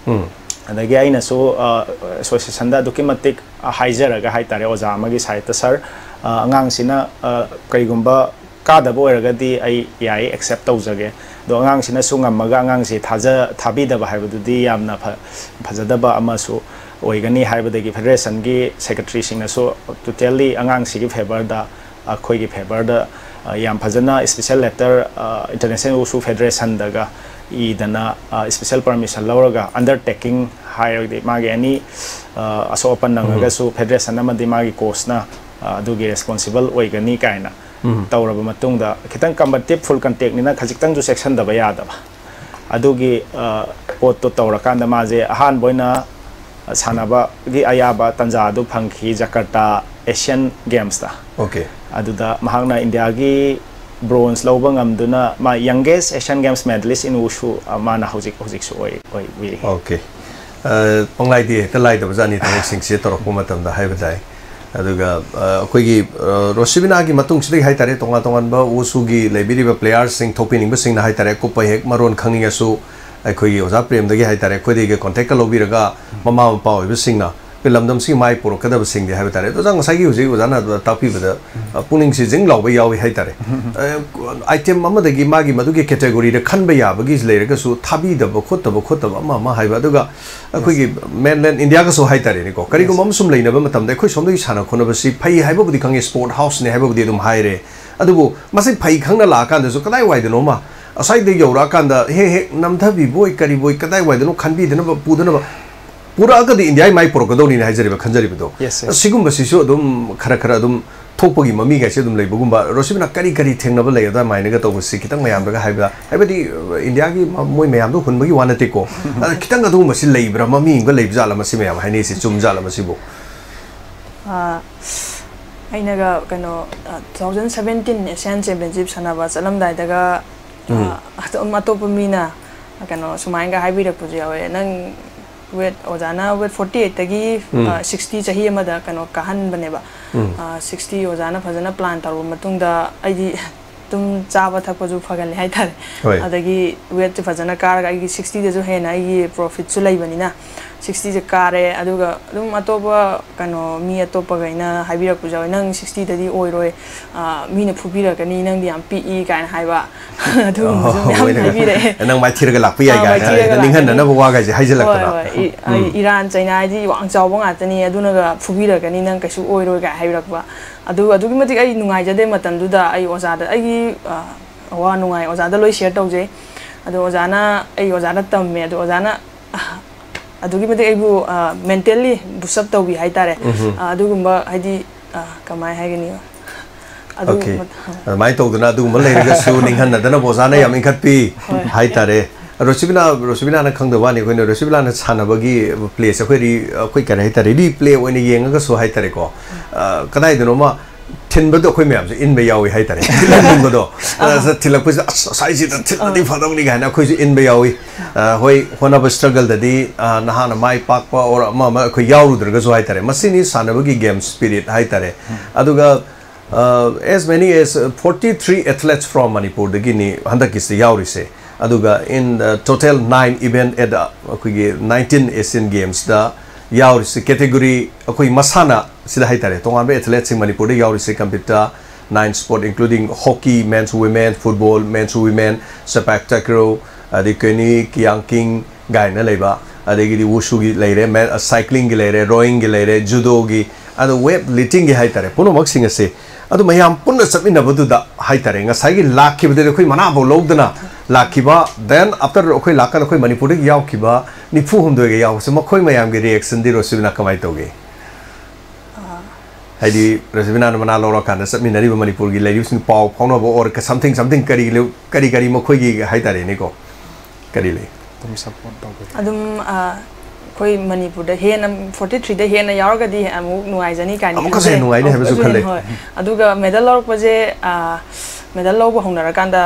ꯎꯝ. ꯑꯗꯒꯤ ꯑꯩꯅꯁꯨ ꯑꯦꯁꯣꯁꯤꯌꯦꯁꯟꯗ ꯑꯗꯨꯛꯀꯤ ꯃꯇꯤꯛ ꯍꯥꯏꯖꯔꯒ ꯍꯥꯏꯇꯥꯔꯦ ꯑꯣꯖꯥ ꯑꯃꯒꯤ ꯁꯥꯏꯠꯇ, "ꯁꯥꯔ, ꯑꯉꯥꯡꯁꯤꯅ ꯀꯔꯤꯒꯨꯝꯕ ꯀꯥꯗꯕ ꯑꯣꯏꯔꯒꯗꯤ ꯑꯩ ꯌꯥꯏ, ꯑꯦꯛꯁꯦꯞ ꯇꯧꯖꯒꯦ, ꯑꯗꯣ ꯑꯉꯥꯡꯁꯤꯅꯁꯨ ꯉꯝꯃꯒ ꯑꯉꯥꯡꯁꯤ ꯊꯥꯖ ꯊꯥꯕꯤꯗꯕ ꯍꯥꯏꯕꯗꯨꯗꯤ ꯌꯥꯝꯅ ꯐ- ꯐꯖꯗꯕ ꯑꯃꯁꯨ ꯑꯣꯏꯒꯅꯤ" ꯍꯥꯏꯕꯗꯒꯤ ꯐꯦꯗꯔꯦꯁꯟꯒꯤ ꯁꯦꯀ꯭ꯔꯦꯇꯔꯤꯁꯤꯡꯅꯁꯨ ꯇꯣꯇꯦꯜꯂꯤ ꯑꯉꯥꯡꯁꯤꯒꯤ ꯐꯦꯕꯔꯗ, ꯑꯩꯈꯣꯏꯒꯤ ꯐꯦꯕꯔꯗ ꯌꯥꯝ ꯐꯖꯅ ꯏꯁꯄꯤꯁꯦꯜ ꯂꯦꯇꯔ ꯏꯟꯇꯔꯅꯦꯁꯅꯦꯜ ꯋꯨꯁꯨ ꯐꯦꯗꯔꯦꯁꯟꯗꯒ ꯏꯗꯅ ꯏꯁꯄꯤꯁꯦꯜ ꯄꯔꯃꯤꯁꯟ ꯂꯧꯔꯒ ꯑꯟꯗꯔꯇꯦꯀꯤꯡ ꯍꯥꯏꯔꯒꯗꯤ ꯃꯥꯒꯤ ꯑꯦꯅꯤ ꯑꯁꯣꯛ ꯑꯄꯟ ꯅꯪꯉꯒꯁꯨ ꯐꯦꯗꯔꯦꯁꯟ ꯑꯃꯗꯤ ꯃꯥꯒꯤ ꯀꯣꯆꯅ ꯑꯗꯨꯒꯤ ꯔꯦꯁꯄꯣꯟꯁꯤꯕꯜ ꯑꯣꯏꯒꯅꯤ ꯀꯥꯏꯅ ꯇꯧꯔꯕ ꯃꯇꯨꯡꯗ ꯈꯤꯇꯪ ꯀꯝꯕꯇꯤꯞ ꯐꯨꯜ ꯀꯟꯇꯦꯛꯅꯤꯅ ꯈꯖꯤꯛꯇꯪꯁꯨ ꯆꯦꯛꯁꯤꯟꯗꯕ ꯌꯥꯗꯕ ꯑꯗꯨꯒꯤ ꯄꯣꯠꯇꯣ ꯇꯧꯔꯀꯥꯟꯗ ꯃꯥꯁꯦ ꯑꯍꯥꯟꯕ ꯑꯣꯏꯅ ꯁꯥꯟꯅꯕꯒꯤ ꯑꯌꯥꯕ ꯇꯥꯟꯖꯥ ꯑꯗꯨ ꯐꯪꯈꯤ ꯖꯀꯔꯇꯥ ꯑꯦꯁꯤꯌꯟ ꯒꯦꯝꯁꯇ꯫ ꯑꯣꯀꯦ꯫ ꯑꯗꯨꯗ ꯃꯍꯥꯛꯅ ꯏꯟꯗꯤꯌꯥꯒꯤ ꯕ꯭ꯔꯣꯟꯖ ꯂꯧꯕ ꯉꯝꯗꯨꯅ ꯃꯥ ꯌꯪꯒꯦꯁ ꯑꯦꯁꯤꯌꯟ ꯒꯦꯝꯁ ꯃꯦꯗꯂꯤꯁ ꯏꯟ ꯋꯨꯁꯨ ꯃꯥꯅ ꯍꯧꯖꯤꯛ ꯍꯧꯖꯤꯛꯁꯨ ꯑꯣꯏ ꯑꯣꯏꯕꯤꯔꯤ꯫ ꯑꯣꯀꯦ꯫ ꯑ, ꯄꯪꯂꯥꯏꯗꯤ ꯍꯦꯛꯇ ꯂꯥꯏꯗꯕ ꯖꯥꯠꯅꯤ ꯊꯕꯛꯁꯤꯡꯁꯦ ꯇꯧꯔꯛꯄ ꯃꯇꯝꯗ ꯍꯥꯏꯕ ꯇꯥꯏ꯫ ꯑꯗꯨꯒ ꯑ, ꯑꯩꯈꯣꯏꯒꯤ ꯑ, ꯔꯣꯁꯤꯕꯤꯅꯥꯒꯤ ꯃꯇꯨꯡꯁꯤꯗꯒꯤ ꯍꯥꯏꯇꯥꯔꯦ, ꯇꯣꯉꯥꯟ ꯇꯣꯉꯥꯟꯕ ꯋꯨꯁꯨꯒꯤ ꯂꯩꯕꯤꯔꯤꯕ ꯄ꯭ꯂꯦꯌꯥꯔꯁꯤꯡ, ꯊꯣꯛꯄꯤꯅꯤꯡꯕꯁꯤꯡꯅ ꯍꯥꯏꯇꯥꯔꯦ, ꯑꯀꯨꯞꯄ ꯍꯦꯛ ꯃꯔꯣꯟ ꯈꯪꯅꯤꯡꯉꯁꯨ ꯑꯩꯈꯣꯏꯒꯤ ꯑꯣꯖꯥ ꯄ꯭ꯔꯦꯝꯗꯒꯤ ꯍꯥꯏꯇꯥꯔꯦ, ꯑꯩꯈꯣꯏꯗꯒꯤ ꯀꯣꯟꯇꯦꯛꯀ ꯂꯧꯕꯤꯔꯒ ꯃꯃꯥ ꯃꯄꯥ ꯑꯣꯏꯕꯁꯤꯡꯅ ꯑꯩꯈꯣꯏ ꯂꯝꯗꯝꯁꯤꯒꯤ ꯃꯥꯏ ꯄꯨꯔꯛꯀꯗꯕꯁꯤꯡꯗꯤ ꯍꯥꯏꯕ ꯇꯥꯔꯦ꯫ ꯑꯗꯣ ꯑꯣꯖꯥ, ꯉꯁꯥꯏꯒꯤ ꯍꯧꯖꯤꯛ ꯑꯣꯖꯥꯅ ꯇꯥꯛꯄꯤꯕꯗ ꯑ, ꯄꯨꯛꯅꯤꯡꯁꯤ ꯖꯤꯡ ꯂꯥꯎꯕ ꯌꯥꯎꯏ ꯍꯥꯏꯇꯥꯔꯦ꯫ ꯑꯥꯏꯇꯦꯝ ꯑꯃꯗꯒꯤ ꯃꯥꯒꯤ ꯃꯗꯨꯒꯤ ꯀꯦꯇꯦꯒꯣꯔꯤꯗ ꯈꯟꯕ ꯌꯥꯕꯒꯤ ꯂꯩꯔꯒꯁꯨ ꯊꯥꯕꯤꯗꯕ ꯈꯣꯠꯇꯕ ꯈꯣꯠꯇꯕ ꯑꯃ ꯑꯃ ꯍꯥꯏꯕ, ꯑꯗꯨꯒ ꯑꯩꯈꯣꯏꯒꯤ ꯃꯦꯟꯂꯦꯟ ꯏꯟꯗꯤꯌꯥꯒꯁꯨ ꯍꯥꯏꯇꯥꯔꯦꯅꯦꯀꯣ, ꯀꯔꯤꯒꯨꯝꯕ ꯑꯃ ꯁꯨꯝ ꯂꯩꯅꯕ ꯃꯇꯝꯗ ꯑꯩꯈꯣꯏ ꯁꯣꯝꯗꯒꯤ ꯁꯥꯟꯅ ꯈꯣꯠꯅꯕꯁꯤ ꯐꯩ ꯍꯥꯏꯕꯕꯨꯗꯤ ꯈꯪꯉꯤ, ꯁ꯭ꯄꯣꯔꯠ ꯍꯥꯎꯁꯅꯦ ꯍꯥꯏꯕꯕꯨꯗꯤ ꯑꯗꯨꯝ ꯍꯥꯏꯔꯦ, ꯑꯗꯨꯕꯨ ꯃꯁꯤ ꯐꯩ ꯈꯪꯅ ꯂꯥꯛꯑꯀꯥꯟꯗꯁꯨ ꯀꯗꯥꯏꯋꯥꯏꯗꯅꯣꯃ ꯑꯁ꯭ꯋꯥꯏꯗ ꯌꯧꯔꯛꯑꯀꯥꯟꯗ ꯍꯦꯛ ꯍꯦꯛ ꯅꯝꯊꯕꯤꯕꯣꯏ ꯀꯔꯤꯕꯣꯏ ꯀꯗꯥꯏꯋꯥꯏꯗꯅꯣ ꯈꯟꯕꯤꯗꯅꯕ ꯄꯨꯗꯅꯕ ꯄꯨꯔꯛꯑꯒꯗꯤ ꯏꯟꯗꯤꯌꯥꯒꯤ ꯃꯥꯏ ꯄꯨꯔꯛꯀꯗꯧꯅꯤꯅ ꯍꯥꯏꯖꯔꯤꯕ, ꯈꯟꯖꯔꯤꯕꯗꯣ꯫ Yes, yes. ꯁꯤꯒꯨꯝꯕꯁꯤꯁꯨ ꯑꯗꯨꯝ ꯈꯔ ꯈꯔ ꯑꯗꯨꯝ ꯊꯣꯛꯄꯒꯤ ꯃꯃꯤꯒꯥꯏꯁꯦ ꯑꯗꯨꯝ ꯂꯩꯕꯒꯨꯝꯕ꯫ ꯔꯣꯁꯤꯕꯤꯅꯥ, ꯀꯔꯤ ꯀꯔꯤ ꯊꯦꯡꯅꯕ ꯂꯩ ꯑꯗꯨꯃꯥꯏꯅꯒ ꯇꯧꯕꯁꯤ ꯈꯤꯇꯪ ꯃꯌꯥꯝꯗꯒ ꯍꯥꯏꯕꯗ? ꯍꯥꯏꯕꯗꯤ ꯏꯟꯗꯤꯌꯥꯒꯤ ꯃ-, ꯃꯣꯏ ꯃꯌꯥꯝꯗꯣ ꯍꯨꯟꯕꯒꯤ ꯋꯥ ꯅꯠꯇꯦꯀꯣ꯫ ꯑꯗ ꯈꯤꯇꯪ ꯑꯗꯨꯒꯨꯝꯕꯁꯤ ꯂꯩꯕ꯭ꯔꯥ? ꯃꯃꯤ ꯑꯃꯒ ꯂꯩꯕ ꯖꯥꯠꯂ ꯃꯁꯤ ꯃꯌꯥꯝ ꯍꯥꯏꯅꯩꯁꯤ, ꯆꯨꯝ ꯖꯥꯠꯂ ꯃꯁꯤꯕꯨ? ꯑꯥ, ꯑꯩꯅꯒ ꯀꯩꯅꯣ, ꯑ, two thousand seventeen Asian Championship ꯁꯥꯟꯅꯕ ꯆꯠꯂꯝꯗꯥꯏꯗꯒ, ꯎꯝ꯫ ꯑ, ꯑꯇꯣꯞ-, ꯑꯇꯣꯞꯄ ꯃꯤꯅ ꯀꯩꯅꯣ ꯁꯨꯃꯥꯏꯅꯒ ꯍꯥꯏꯕꯤꯔꯛꯄꯁꯨ ꯌꯥꯎꯋꯦ, "ꯅꯪ ꯋꯦꯠ, ꯑꯣꯖꯥꯅ ꯋꯦꯠ forty eight ꯇꯒꯤ, ꯎꯝ꯫ ꯑ, sixty ꯆꯍꯤ ꯑꯃꯗ ꯀꯩꯅꯣ ꯀꯥꯍꯟꯕꯅꯦꯕ꯫ ꯎꯝ꯫ ꯑ, sixty ꯑꯣꯖꯥꯅ ꯐꯖꯅ ꯄ꯭ꯂꯥꯟ ꯇꯧꯔꯕ ꯃꯇꯨꯡꯗ ꯑꯩꯗꯤ ꯑꯗꯨꯝ ꯆꯥꯕ ꯊꯛꯄꯁꯨ ꯐꯒꯜꯂꯦ ꯍꯥꯏꯇꯥꯔꯦ꯫ ꯍꯣꯏ꯫ ꯑꯗꯒꯤ ꯋꯦꯠꯁꯨ ꯐꯖꯅ ꯀꯥꯔꯒ ꯑꯩꯒꯤ sixty ꯗꯁꯨ ꯍꯦꯟꯅ ꯑꯩꯒꯤ ꯄ꯭ꯔꯣꯐꯤꯠꯁꯨ ꯂꯩꯕꯅꯤꯅ sixty ꯁꯦ ꯀꯥꯔꯦ꯫ ꯑꯗꯨꯒ ꯑꯗꯨꯝ ꯑꯇꯣꯞꯄ ꯀꯩꯅꯣ ꯃꯤ ꯑꯇꯣꯞꯄꯈꯩꯅ ꯍꯥꯏꯕꯤꯔꯛꯄꯁꯨ ꯌꯥꯎꯋꯦ, "ꯅꯪ sixty ꯗꯗꯤ ꯑꯣꯏꯔꯣꯏ, ꯑ, ꯃꯤꯅ ꯐꯨꯕꯤꯔꯛꯀꯅꯤ, ꯅꯪꯗꯤ ꯌꯥꯝ ꯄꯤꯛꯏ" ꯀꯥꯏꯅ ꯍꯥꯏꯕ꯫ ꯑꯗꯨꯒꯨꯝꯕꯁꯨ ꯑꯣ, ꯃꯌꯥꯝ ꯃꯣꯏꯅ ꯍꯥꯏꯕꯤꯔꯛꯑꯦ꯫ "ꯅꯪ ꯃꯥꯏ ꯊꯤꯔꯒ ꯂꯥꯛꯄ ꯌꯥꯏ" ꯑꯥ, ꯀꯥꯏꯅ ꯃꯥꯏ ꯊꯤꯔꯒ ꯍꯥꯏꯅ ꯂꯥꯛꯀꯅꯤ꯫ ꯅꯤꯡꯍꯟꯅꯅꯕ ꯋꯥꯒꯁꯦ ꯍꯥꯏꯖꯤꯜꯂꯛꯇꯅ꯫ ꯍꯣꯏ, ꯍꯣꯏ꯫ ꯏ-, ꯑ, ꯎꯝ꯫ ꯏꯔꯥꯟ ꯆꯩꯅꯥ ꯍꯥꯏꯗꯤ ꯋꯥꯡ ꯆꯥꯎꯕ ꯉꯥꯛꯇꯅꯤ, ꯑꯗꯨꯅꯒ ꯐꯨꯕꯤꯔꯛꯀꯅꯤ, ꯅꯪ ꯀꯩꯁꯨ ꯑꯣꯏꯔꯣꯏ ꯀꯥꯏ ꯍꯥꯏꯕꯤꯔꯛꯄ꯫ ꯑꯗꯨ ꯑꯗꯨꯛꯀꯤ ꯃꯇꯤꯛ ꯑꯩ ꯅꯨꯡꯉꯥꯏꯖꯗꯦ ꯃꯇꯝꯗꯨꯗ꯫ ꯑꯩ ꯑꯣꯖꯥꯗ ꯑꯩꯒꯤ, ꯑ, ꯑꯋꯥ ꯅꯨꯡꯉꯥꯏ ꯑꯣꯖꯥꯗ ꯂꯣꯏ ꯁꯤꯌꯔ ꯇꯧꯖꯩ꯫ ꯑꯗꯣ ꯑꯣꯖꯥꯅ, ꯑꯩ ꯑꯣꯖꯥꯗ ꯇꯝꯃꯦ꯫ ꯑꯗꯣ ꯑꯣꯖꯥꯅ, ꯑ, ꯑꯗꯨꯛꯀꯤ ꯃꯇꯤꯛ ꯑꯩꯕꯨ, ꯑ, ꯃꯦꯟꯇꯦꯜꯂꯤ ꯕꯨꯁ ꯑꯞ ꯇꯧꯕꯤ ꯍꯥꯏꯇꯥꯔꯦ꯫ ꯎꯝꯍꯨꯝ꯫ ꯑ, ꯑꯗꯨꯒꯨꯝꯕ ꯍꯥꯏꯗꯤ, ꯑ, ꯀꯃꯥꯏ ꯍꯥꯏꯒꯅꯤ? ꯑꯗꯨ ꯑꯣꯀꯦ꯫ ꯃꯠ-, ꯑꯗꯨꯃꯥꯏꯅ ꯇꯧꯗꯅ ꯑꯗꯨꯒꯨꯝꯕ ꯂꯩꯔꯒꯁꯨ ꯅꯤꯡꯍꯟꯅꯗꯅꯕ ꯑꯣꯖꯥꯅ ꯍꯣꯏ꯫ ꯌꯥꯝ ꯏꯟꯈꯠꯄꯤ ꯍꯣꯏ꯫ ꯍꯥꯏꯇꯥꯔꯦ꯫ ꯔꯣꯁꯤꯕꯤꯅꯥ, ꯔꯣꯁꯤꯕꯤꯅꯥꯅ ꯈꯪꯗꯕ ꯋꯥꯅꯤ, ꯑꯩꯈꯣꯏꯅ ꯔꯣꯁꯤꯕꯤꯅꯥꯅ ꯁꯥꯟꯅꯕꯒꯤ ꯄ꯭ꯂꯦꯁꯦ ꯑꯩꯈꯣꯏ ꯔꯤ-, ꯑꯩꯈꯣꯏ ꯀꯔꯤ ꯍꯥꯏꯇꯥꯔꯦ, ꯔꯤꯄ꯭ꯂꯦ ꯑꯣꯏꯅ ꯌꯦꯡꯉꯒꯁꯨ ꯍꯥꯏꯇꯥꯔꯦꯀꯣ, ꯑ, ꯀꯗꯥꯏꯗꯅꯣꯃ ꯊꯤꯟꯕꯗꯣ ꯑꯩꯈꯣꯏ ꯃꯌꯥꯝꯁꯨ ꯏꯟꯕ ꯌꯥꯎꯏ ꯍꯥꯏꯇꯥꯔꯦ, ꯊꯤꯜꯍꯟꯅꯤꯡꯕꯗꯣ꯫ ꯑꯗ ꯊꯤꯜꯂꯛꯄꯁꯤꯗ, "ꯑꯁ, ꯉꯁꯥꯏꯁꯤꯗ ꯊꯤꯜꯂꯗꯤ ꯐꯗꯧꯅꯤ" ꯀꯥꯏꯅ ꯑꯩꯈꯣꯏꯁꯨ ꯏꯟꯕ ꯌꯥꯎꯏ꯫ ꯑ, ꯍꯣꯏ, ꯍꯣꯠꯅꯕ ꯁ꯭ꯇ꯭ꯔꯒꯜꯗꯗꯤ, ꯑ, ꯅꯍꯥꯛꯅ ꯃꯥꯏ ꯄꯥꯛꯄ ꯑꯣꯔ ꯑꯃ ꯑꯃ ꯑꯩꯈꯣꯏ ꯌꯥꯎꯔꯨꯗ꯭ꯔꯒꯁꯨ ꯍꯥꯏꯇꯥꯔꯦ, ꯃꯁꯤꯅꯤ ꯁꯥꯟꯅꯕꯒꯤ ꯒꯦꯝ ꯁ꯭ꯄꯤꯔꯤꯠ ꯍꯥꯏꯇꯥꯔꯦ꯫ ꯑꯗꯨꯒ, ꯑ, as many as forty three athletes from ꯃꯅꯤꯄꯨꯔꯗꯒꯤꯅꯤ ꯍꯟꯗꯛꯀꯤꯁꯤꯗ ꯌꯥꯎꯔꯤꯁꯦ꯫ ꯑꯗꯨꯒ in the total nine event at the ꯑꯩꯈꯣꯏꯒꯤ nineteen Asian Gamesꯇ ꯌꯥꯎꯔꯤꯁꯦ, ꯀꯦꯇꯦꯒꯣꯔꯤ ꯑꯩꯈꯣꯏ ꯃꯁꯥꯟꯅ ꯁꯤꯗ ꯍꯥꯏꯇꯥꯔꯦ, ꯇꯣꯉꯥꯟꯕ ꯑꯦꯊꯂꯦꯠꯁꯤꯡ ꯃꯅꯤꯄꯨꯔꯗ ꯌꯥꯎꯔꯤꯁꯦ competitor nine sport, including hockey, men's, women, football, men's, women, ꯁꯦꯄꯥꯛ ꯇꯥꯀ꯭ꯔꯣ, ꯑꯗꯩ ꯀꯦꯅꯤ ꯀꯤꯌꯥꯡꯀꯤꯡ ꯒꯥꯏꯅ ꯂꯩꯕ, ꯑꯗꯒꯤꯗꯤ ꯋꯨꯁꯨꯒꯤ ꯂꯩꯔꯦ, ꯃꯦ-, ꯁꯥꯏꯀ꯭ꯂꯤꯡꯒꯤ ꯂꯩꯔꯦ, ꯔꯣꯋꯤꯡꯒꯤ ꯂꯩꯔꯦ, ꯖꯨꯗꯣꯒꯤ, ꯑꯗꯣ ꯋꯦꯠ ꯂꯤꯐꯇꯤꯡꯒꯤ ꯍꯥꯏꯇꯥꯔꯦ, ꯄꯨꯝꯅꯃꯛꯁꯤꯡ ꯑꯁꯦ꯫ ꯑꯗꯨ ꯃꯌꯥꯝ ꯄꯨꯟꯅ ꯆꯠꯃꯤꯟꯅꯕꯗꯨꯗ ꯍꯥꯏꯇꯥꯔꯦ, ꯉꯁꯥꯏꯒꯤ ꯂꯥꯛꯈꯤꯕꯗꯗꯤ ꯑꯩꯈꯣꯏ ꯃꯅꯥꯐꯥꯎ ꯂꯧꯗꯅ ꯂꯥꯛꯈꯤꯕ, then after ꯑꯩꯈꯣꯏ ꯂꯥꯛꯀꯥꯟꯗ ꯑꯩꯈꯣꯏ ꯃꯅꯤꯄꯨꯔꯗꯒꯤ ꯌꯥꯎꯈꯤꯕ ꯅꯤꯐꯨ ꯍꯨꯝꯗꯣꯏꯒ ꯌꯥꯎꯕꯁꯦ, ꯃꯈꯣꯏ ꯃꯌꯥꯝꯒꯤ ꯔꯤꯌꯦꯛꯁꯟꯗꯤ ꯔꯣꯁꯤꯕꯤꯅꯥ ꯀꯃꯥꯏꯅ ꯇꯧꯒꯦ? ꯍꯥꯏꯗꯤ ꯔꯣꯁꯤꯕꯤꯅꯥꯅ ꯃꯅꯥ ꯂꯧꯔꯀꯥꯟꯗ ꯆꯠꯃꯤꯟꯅꯔꯤꯕ ꯃꯅꯤꯄꯨꯔꯒꯤ ꯂꯩꯔꯤꯕꯁꯤꯡ ꯄꯥꯎ ꯐꯥꯎꯅꯕ or something, something ꯀꯔꯤ ꯂꯩ-, ꯀꯔꯤ ꯀꯔꯤ ꯃꯈꯣꯏꯒꯤ ꯍꯥꯏꯇꯥꯔꯦꯅꯦꯀꯣ, ꯀꯔꯤ ꯂꯩ? ꯑꯗꯨꯝ ꯁꯞꯄꯣꯔꯠ ꯇꯧꯕ꯫ ꯑꯗꯨꯝ, ꯑ, ꯑꯩꯈꯣꯏ ꯃꯅꯤꯄꯨꯔꯗ ꯍꯦꯟꯅ, ꯐꯣꯔꯇꯤ ꯊ꯭ꯔꯤꯗ ꯍꯦꯟꯅ ꯌꯥꯎꯔꯒꯗꯤ ꯑꯃꯨꯛ ꯅꯨꯡꯉꯥꯏꯖꯅꯤ ꯀꯥꯏꯅ ꯑꯃꯨꯛꯀꯁꯨ ꯈꯟꯖꯩ꯫ ꯍꯦꯟꯅ ꯅꯨꯡꯉꯥꯏꯅꯤ ꯍꯥꯏꯕꯁꯨ ꯑꯃꯨꯛꯀꯁꯨ ꯍꯦꯟꯅ, ꯈꯜꯂꯦ꯫ ꯍꯣꯏ꯫ ꯑꯗꯨꯒ ꯃꯦꯗꯜ ꯂꯧꯔꯛꯄꯁꯦ, ꯑ, ꯃꯦꯗꯜ ꯂꯧꯕ ꯍꯧꯅꯔꯀꯥꯟꯗ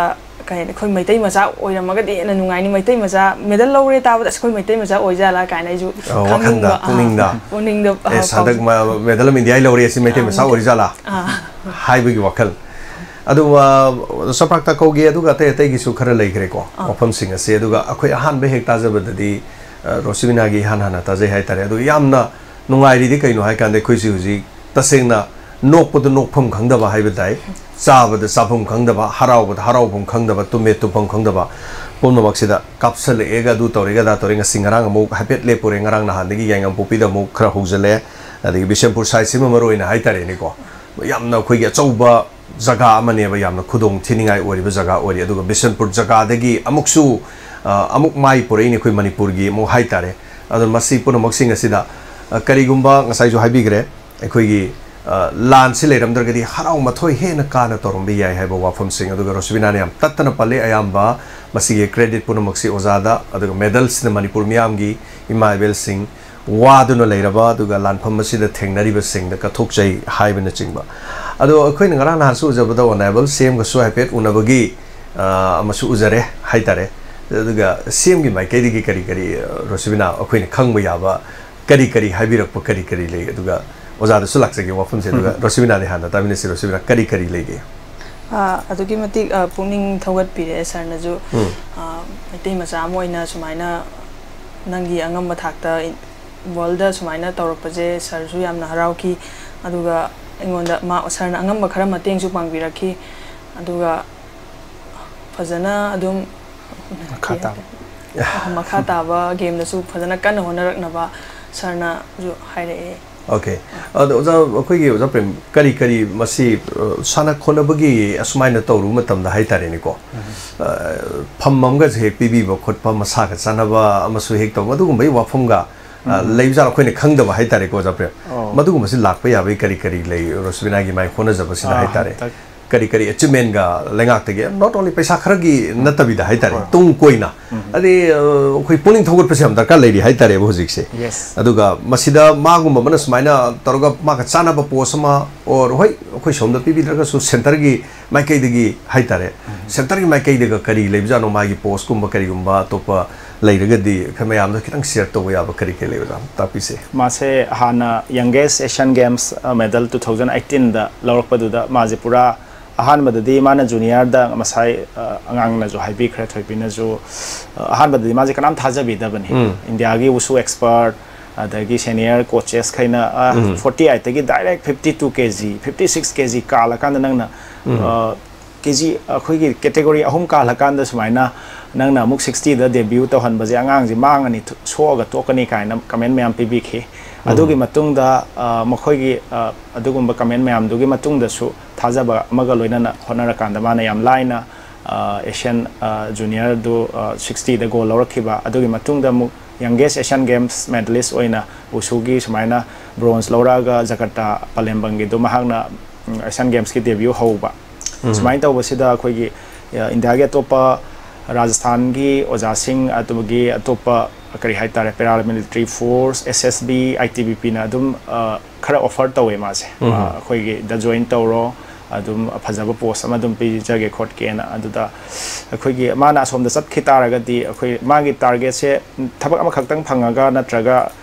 ꯀꯩ ꯍꯥꯏꯅꯤ, ꯑꯩꯈꯣꯏ ꯃꯩꯇꯩ ꯃꯆꯥ ꯑꯣꯏꯔꯝꯃꯒꯗꯤ ꯍꯦꯟꯅ ꯅꯨꯡꯉꯥꯏꯅꯤ, ꯃꯩꯇꯩ ꯃꯆꯥ ꯃꯦꯗꯜ ꯂꯧꯔꯦ ꯇꯥꯕꯗ, "ꯑꯁ, ꯑꯩꯈꯣꯏ ꯃꯩꯇꯩ ꯃꯆꯥ ꯑꯣꯏꯖꯥꯠꯂꯥ?" ꯀꯥꯏꯅ ꯑꯩꯁꯨ ꯑ, ꯋꯥꯈꯜꯗ, ꯈꯪꯅꯤꯡꯕ, ꯑ, ꯄꯨꯛꯅꯤꯡꯗ, ꯄꯨꯛꯅꯤꯡꯗ, ꯑ, "ꯑꯦꯁ, ꯍꯟꯗꯛ ꯐꯥꯎꯖꯩ꯫ ꯃ-, ꯃꯦꯗꯜ ꯑꯃ ꯏꯟꯗꯤꯌꯥꯒꯤ ꯂꯧꯔꯦ, ꯑꯁꯤ ꯃꯩꯇꯩ ꯑ, ꯃꯆꯥ ꯃꯩꯇꯩ-, ꯑꯣꯏꯔꯤꯖꯥꯠꯂꯥ?" ꯑ꯫ ꯍꯥꯏꯕꯒꯤ ꯋꯥꯈꯜ꯫ ꯑꯗꯨ, ꯑ, ꯁꯣꯄ꯭ꯔꯥꯛ ꯇꯥꯀꯧꯒꯤ ꯑꯗꯨꯒ ꯑꯇꯩ ꯑꯇꯩꯒꯤꯁꯨ ꯈꯔ ꯂꯩꯈ꯭ꯔꯦꯀꯣ, ꯑ꯫ ꯋꯥꯐꯝꯁꯤꯡ ꯑꯁꯦ꯫ ꯑꯗꯨꯒ ꯑꯩꯈꯣꯏ ꯑꯍꯥꯟꯕ ꯍꯦꯛ ꯇꯥꯖꯕꯗꯗꯤ, ꯑ, ꯔꯣꯁꯤꯕꯤꯅꯥꯒꯤ ꯏꯍꯥꯟ ꯍꯥꯟꯅ ꯇꯥꯖꯩ ꯍꯥꯏꯇꯥꯔꯦ꯫ ꯑꯗꯨ ꯌꯥꯝꯅ ꯅꯨꯡꯉꯥꯏꯔꯤꯗꯤ ꯀꯩꯅꯣ ꯍꯥꯏꯀꯥꯟꯗ, ꯑꯩꯈꯣꯏꯁꯤ ꯍꯧꯖꯤꯛ ꯇꯁꯦꯡꯅ ꯅꯣꯛꯄꯗ ꯅꯣꯛꯐꯝ ꯈꯪꯗꯕ ꯍꯥꯏꯕ ꯇꯥꯏ, ꯆꯥꯕꯗ ꯆꯥꯐꯝ ꯈꯪꯗꯕ, ꯍꯔꯥꯎꯕꯗ ꯍꯔꯥꯎꯐꯝ ꯈꯪꯗꯕ, ꯇꯨꯝꯃꯦ ꯇꯨꯝꯐꯝ ꯈꯪꯗꯕ, ꯄꯨꯝꯅꯃꯛꯁꯤꯗ ꯀꯥꯞꯁꯜꯂꯛꯑꯦꯒ, ꯑꯗꯨ ꯇꯧꯔꯦꯒ, ꯑꯗꯥ ꯇꯧꯔꯦ, ꯉꯁꯤ ꯉꯔꯥꯡ ꯑꯃꯨꯛ ꯍꯥꯏꯐꯦꯠ ꯂꯦꯞꯄꯨꯔꯦ, ꯉꯔꯥꯡ ꯅꯍꯥꯟꯗꯒꯤ ꯌꯥꯏꯉꯪꯄꯣꯛꯄꯤꯗ ꯑꯃꯨꯛ ꯈꯔ ꯍꯧꯖꯤꯜꯂꯦ, ꯑꯗꯒꯤ ꯕꯤꯁꯦꯝꯄꯨꯔ ꯁꯥꯏꯠꯁꯤꯃ ꯃꯔꯨ ꯑꯣꯏꯅ ꯍꯥꯏꯇꯥꯔꯦꯅꯦꯀꯣ, ꯌꯥꯝꯅ ꯑꯩꯈꯣꯏꯒꯤ ꯑꯆꯧꯕ ꯖꯒꯥ ꯑꯃꯅꯦꯕ, ꯌꯥꯝꯅ ꯈꯨꯗꯣꯡ ꯊꯤꯅꯤꯡꯉꯥꯏ ꯑꯣꯏꯔꯤꯕ ꯖꯒꯥ ꯑꯣꯏꯔꯤ꯫ ꯑꯗꯨꯒ ꯕꯤꯁꯦꯝꯄꯨꯔ ꯖꯒꯥꯗꯒꯤ ꯑꯃꯨꯛꯁꯨ, ꯑ, ꯑꯃꯨꯛ ꯃꯥꯏ ꯄꯨꯔꯛꯏꯅꯤ ꯑꯩꯈꯣꯏ ꯃꯅꯤꯄꯨꯔꯒꯤ ꯑꯃꯨꯛ ꯍꯥꯏꯇꯥꯔꯦ꯫ ꯑꯗꯨ ꯃꯁꯤ ꯄꯨꯝꯅꯃꯛꯁꯤꯡ ꯑꯁꯤꯗ, ꯑ, ꯀꯔꯤꯒꯨꯝꯕ ꯉꯁꯥꯏꯁꯨ ꯍꯥꯏꯕꯤꯈ꯭ꯔꯦ, ꯑꯩꯈꯣꯏꯒꯤ, ꯑ, ꯂꯥꯟꯁꯤ ꯂꯩꯔꯝꯗ꯭ꯔꯒꯗꯤ ꯍꯔꯥꯎ ꯃꯊꯣꯏ ꯍꯦꯟꯅ ꯀꯥꯅ ꯇꯧꯔꯝꯕ ꯌꯥꯏ ꯍꯥꯏꯕ ꯋꯥꯐꯝꯁꯤꯡ꯫ ꯑꯗꯨꯒ ꯔꯣꯁꯤꯕꯤꯅꯥꯅ ꯌꯥꯝ ꯇꯠꯇꯅ ꯄꯜꯂꯤ, ꯑꯌꯥꯝꯕ ꯃꯁꯤꯒꯤ ꯀ꯭ꯔꯦꯗꯤꯠ ꯄꯨꯝꯅꯃꯛꯁꯤ ꯑꯣꯖꯥꯗ, ꯑꯗꯨꯒ ꯃꯦꯗꯜꯁꯤꯅ ꯃꯅꯤꯄꯨꯔ ꯃꯤꯌꯥꯝꯒꯤ ꯏꯃꯥ ꯏꯕꯦꯜꯁꯤꯡ, ꯋꯥꯗꯨꯅ ꯂꯩꯔꯕ ꯑꯗꯨꯒ ꯂꯥꯟꯐꯝ ꯑꯁꯤꯗ ꯊꯦꯡꯅꯔꯤꯕꯁꯤꯡꯗ ꯀꯠꯊꯣꯛꯆꯩ ꯍꯥꯏꯕꯅꯆꯤꯡꯕ꯫ ꯑꯗꯣ ꯑꯩꯈꯣꯏꯅ ꯉꯔꯥꯡ ꯅꯍꯥꯟꯁꯨ ꯎꯖꯕꯗ Honourable C M ꯒꯁꯨ ꯍꯥꯏꯐꯦꯠ ꯎꯅꯕꯒꯤ, ꯑ, ꯑꯃꯁꯨ ꯎꯖꯔꯦ ꯍꯥꯏꯇꯥꯔꯦ꯫ ꯑꯗꯨꯒ C M ꯒꯤ ꯃꯥꯏꯀꯩꯗꯒꯤ ꯀꯔꯤ ꯀꯔꯤ, ꯑ, ꯔꯣꯁꯤꯕꯤꯅꯥ, ꯑꯩꯈꯣꯏꯅ ꯈꯪꯕ ꯌꯥꯕ ꯀꯔꯤ ꯀꯔꯤ ꯍꯥꯏꯕꯤꯔꯛꯄ, ꯀꯔꯤ ꯀꯔꯤ ꯂꯩ? ꯑꯗꯨꯒ ꯑꯣꯖꯥꯗꯁꯨ ꯂꯥꯛꯆꯒꯦ ꯋꯥꯐꯝꯁꯦ, ꯑꯗꯨꯒ ꯎꯝ꯫ ꯔꯣꯁꯤꯕꯤꯅꯥꯗꯤ ꯍꯥꯟꯅ ꯇꯥꯃꯤꯟꯅꯁꯤ꯫ ꯔꯣꯁꯤꯕꯤꯅꯥ, ꯀꯔꯤ ꯀꯔꯤ ꯂꯩꯒꯦ? ꯑ, ꯑꯗꯨꯛꯀꯤ ꯃꯇꯤꯛ, ꯑ, ꯄꯨꯛꯅꯤꯡ ꯊꯧꯒꯠꯄꯤꯔꯦ ꯁꯥꯔꯅꯁꯨ꯫ ꯎꯝ꯫ ꯑ, ꯃꯩꯇꯩ ꯃꯆꯥ ꯑꯃ ꯑꯣꯏꯅ ꯁꯨꯃꯥꯏꯅ ꯅꯪꯒꯤ ꯑꯉꯝꯕ ꯊꯥꯛꯇ ꯏꯟ-, ꯋꯥꯔꯜꯗ ꯁꯨꯃꯥꯏꯅ ꯇꯧꯔꯛꯄꯁꯦ ꯁꯥꯔꯁꯨ ꯌꯥꯝꯅ ꯍꯔꯥꯎꯈꯤ꯫ ꯑꯗꯨꯒ ꯑꯩꯉꯣꯟꯗ ꯃꯥ, ꯁꯥꯔꯅ ꯑꯉꯝꯕ ꯈꯔ ꯃꯇꯦꯡꯁꯨ ꯄꯥꯡꯕꯤꯔꯛꯈꯤ꯫ ꯑꯗꯨꯒ ꯐꯖꯅ ꯑꯗꯨꯝ ꯃꯈꯥ ꯇꯥꯕ꯫ ꯃꯈꯥ ꯇꯥꯕ ꯒꯦꯝꯗꯁꯨ ꯐꯖꯅ ꯀꯟꯅ ꯍꯣꯠꯅꯔꯛꯅꯕ ꯁꯥꯔꯅꯁꯨ ꯍꯥꯏꯔꯛꯑꯦ꯫ ꯑꯣꯀꯦ꯫ ꯑꯗꯣ ꯑꯣꯖꯥ, ꯑꯩꯈꯣꯏꯒꯤ ꯑꯣꯖꯥ ꯄ꯭ꯔꯦꯝ, ꯀꯔꯤ ꯀꯔꯤ ꯃꯁꯤ, ꯑ, ꯁꯥꯟꯅ ꯈꯣꯠꯅꯕꯒꯤ ꯑꯁꯨꯃꯥꯏꯅ ꯇꯧꯔꯨꯕ ꯃꯇꯝꯗ ꯍꯥꯏꯇꯥꯔꯦꯅꯦꯀꯣ, ꯎꯝ꯫ ꯑ, ꯐꯝ ꯑꯃꯒꯁꯨ ꯍꯦꯛ ꯄꯤꯕꯤꯕ ꯈꯣꯠꯄ, ꯃꯁꯥꯒ ꯆꯥꯟꯅꯕ ꯑꯃꯁꯨ ꯍꯦꯛ ꯇꯧꯕ, ꯑꯗꯨꯒꯨꯝꯕꯒꯤ ꯋꯥꯐꯝꯒ, ꯑ, ꯎꯝ꯫ ꯂꯩꯕꯖꯥꯠꯂ ꯑꯩꯈꯣꯏꯅ ꯈꯪꯗꯕ ꯍꯥꯏꯇꯥꯔꯦꯀꯣ, ꯑꯣꯖꯥ ꯄ꯭ꯔꯦꯝ? ꯑꯣ꯫ ꯃꯗꯨꯒꯨꯝꯕꯁꯤ ꯂꯥꯛꯄ ꯌꯥꯕꯒꯤ ꯀꯔꯤ ꯀꯔꯤ ꯂꯩ? ꯔꯣꯁꯕꯤꯅꯥꯒꯤ ꯃꯥꯏ ꯍꯣꯠꯅꯖꯕꯁꯤꯗ ꯑ, ꯍꯥꯏꯇꯥꯔꯦ꯫ ꯍꯟꯗꯛ ꯀꯔꯤ ꯀꯔꯤ ꯑꯦꯆꯤꯞꯃꯦꯟꯒ ꯂꯩꯉꯥꯛꯇꯒꯤ, not only ꯄꯩꯁꯥ ꯈꯔꯒꯤ ꯅꯠꯇꯕꯤꯗ ꯍꯥꯏꯇꯥꯔꯦ, ꯍꯣꯏ, ꯍꯣꯏ꯫ ꯇꯨꯡ ꯀꯣꯏꯅ꯫ ꯎꯝ꯫ ꯑꯗꯩ, ꯑ, ꯑꯩꯈꯣꯏ ꯄꯨꯛꯅꯤꯡ ꯊꯧꯒꯠꯄꯁꯦ ꯌꯥꯝ ꯗꯔꯀꯥꯔ ꯂꯩꯔꯤ ꯍꯥꯏꯇꯥꯔꯦꯕ ꯍꯧꯖꯤꯛꯁꯦ꯫ Yes꯫ ꯑꯗꯨꯒ ꯃꯁꯤꯗ ꯃꯥꯒꯨꯝꯕ ꯑꯃꯅ ꯁꯨꯃꯥꯏꯅ ꯇꯧꯔꯒ ꯃꯥꯒ ꯆꯥꯟꯅꯕ ꯄꯣꯁ ꯑꯃ, or ꯍꯣꯏ, ꯑꯩꯈꯣꯏ ꯁꯣꯝꯗ ꯄꯤꯕꯤꯗ꯭ꯔꯒꯁꯨ ꯁꯦꯟꯇꯔꯒꯤ ꯃꯥꯏꯀꯩꯗꯒꯤ ꯍꯥꯏꯇꯥꯔꯦ, ꯎꯝ꯫ ꯁꯦꯟꯇꯔꯒꯤ ꯃꯥꯏꯀꯩꯗꯒ ꯀꯔꯤ ꯂꯩꯕꯖꯥꯠꯅꯣ, ꯃꯥꯒꯤ ꯄꯣꯁꯀꯨꯝꯕ ꯀꯔꯤꯒꯨꯝꯕ ꯑꯇꯣꯞꯄ ꯂꯩꯔꯒꯗꯤ ꯑꯩꯈꯣꯏ ꯃꯌꯥꯝꯗ ꯈꯤꯇꯪ ꯁꯤꯌꯔ ꯇꯧꯕ ꯌꯥꯕ ꯀꯔꯤ ꯀꯔꯤ ꯂꯩꯕꯖꯥꯠꯅꯣ ꯇꯥꯛꯄꯤꯁꯦ꯫ ꯃꯥꯁꯦ ꯍꯥꯟꯅ youngest Asian Games, ꯑ, medal two thousand eighteen ꯗ ꯂꯧꯔꯛꯄꯗꯨꯗ ꯃꯥꯁꯦ ꯄꯨꯔꯥ ꯑꯍꯥꯟꯕꯗꯗꯤ ꯃꯥꯅ ꯖꯨꯅꯤꯌꯔꯗ ꯉꯁꯥꯏ, ꯑ, ꯑꯉꯥꯡꯅꯁꯨ ꯍꯥꯏꯕꯤꯈ꯭ꯔꯦ, ꯊꯣꯏꯕꯤꯅꯁꯨ, ꯑ, ꯑꯍꯥꯟꯕꯗꯗꯤ ꯃꯥꯁꯦ ꯀꯅꯥꯝ ꯊꯥꯖꯕꯤꯗꯕꯅꯤ꯫ ꯎꯝ꯫ ꯏꯟꯗꯤꯌꯥꯒꯤ ꯋꯨꯁꯨ ꯑꯦꯛꯁꯄꯔꯠ, ꯑꯗꯒꯤ ꯁꯦꯅꯤꯌꯔ ꯀꯣꯆꯦꯁꯈꯩꯅ, ꯑ, ꯎꯝ꯫ forty eight ꯇꯒꯤ direct fifty two K G, fifty six K G ꯀꯥꯜꯂꯀꯥꯟꯗ ꯅꯪꯅ, ꯎꯝ꯫ ꯑ, K G ꯑꯩꯈꯣꯏꯒꯤ category ꯑꯍꯨꯝ ꯀꯥꯜꯂꯀꯥꯟꯗ ꯁꯨꯃꯥꯏꯅ ꯅꯪꯅ ꯑꯃꯨꯛ sixty ꯗ debut ꯇꯧꯍꯟꯕꯁꯦ ꯑꯉꯥꯡꯁꯦ ꯃꯥꯡꯉꯅꯤ, ꯊꯨ-, ꯁꯣꯛꯑꯒ ꯇꯣꯛꯀꯅꯤ ꯀꯥꯏꯅ comment ꯃꯌꯥꯝ ꯄꯤꯕꯤꯈꯤ꯫ ꯎꯝ꯫ ꯑꯗꯨꯒꯤ ꯃꯇꯨꯡꯗ, ꯑ, ꯃꯈꯣꯏꯒꯤ, ꯑ, ꯑꯗꯨꯒꯨꯝꯕ comment ꯃꯌꯥꯝꯗꯨꯒꯤ ꯃꯇꯨꯡꯗꯁꯨ ꯊꯥꯖꯕ ꯑꯃꯒ ꯂꯣꯏꯅꯅ ꯍꯣꯠꯅꯔꯀꯥꯟꯗ ꯃꯥꯅ ꯌꯥꯝ ꯂꯥꯏꯅ, ꯑ, Asian, ꯑ, ꯖꯨꯅꯤꯌꯔꯗꯨ, ꯑ, sixty ꯗ gold ꯂꯧꯔꯛꯈꯤꯕ꯫ ꯑꯗꯨꯒꯤ ꯃꯇꯨꯡꯗ ꯑꯃꯨꯛ youngest Asian Games medalist ꯑꯣꯏꯅ ꯋꯨꯁꯨꯒꯤ ꯁꯨꯃꯥꯏꯅ bronze ꯂꯧꯔꯛꯑꯒ ꯖꯀꯔꯇꯥ ꯄꯂꯦꯝꯕꯝꯒꯤꯗꯨ ꯃꯍꯥꯛꯅ, ꯎꯝ, Asian Gamesꯀꯤ debut ꯍꯧꯕ꯫ ꯎꯝ꯫ ꯁꯨꯃꯥꯏꯅ ꯇꯧꯕꯁꯤꯗ ꯑꯩꯈꯣꯏꯒꯤ, ꯑ, ꯏꯟꯗꯤꯌꯥꯒꯤ ꯑꯇꯣꯞꯄ, ꯔꯥꯖꯁꯊꯥꯟꯒꯤ ꯑꯣꯖꯥꯁꯤꯡ, ꯑꯗꯨꯒꯤ ꯑꯇꯣꯞꯄ ꯀꯔꯤ ꯍꯥꯏꯇꯥꯔꯦ, ꯄꯦꯔꯥꯃꯤꯂꯤꯇꯔꯤ ꯐꯣꯔꯁ, ꯑꯦꯁ ꯑꯦꯁ ꯕꯤ, ꯑꯥꯏ ꯇꯤ ꯕꯤ ꯄꯤꯅ ꯑꯗꯨꯝ, ꯑ, ꯈꯔ ꯑꯣꯐꯔ ꯇꯧꯋꯦ ꯃꯥꯁꯦ꯫ ꯑ, ꯑꯩꯈꯣꯏꯒꯤꯗ ꯖꯣꯏꯟ ꯇꯧꯔꯣ, ꯑꯗꯨꯝ ꯐꯖꯕ ꯄꯣꯁ ꯑꯃ ꯑꯗꯨꯝ ꯄꯤꯖꯒꯦ ꯈꯣꯠꯀꯦꯅ꯫ ꯑꯗꯨꯗ ꯑꯩꯈꯣꯏꯒꯤ ꯃꯥꯅ ꯑꯁꯣꯝꯗ ꯆꯠꯈꯤ ꯇꯥꯔꯒꯗꯤ, ꯑꯩꯈꯣꯏ ꯃꯥꯒꯤ ꯇꯥꯔꯒꯦꯠꯁꯦ ꯊꯕꯛ ꯑꯃꯈꯛꯇꯪ ꯐꯪꯉꯒ ꯅꯠꯇ꯭ꯔꯒ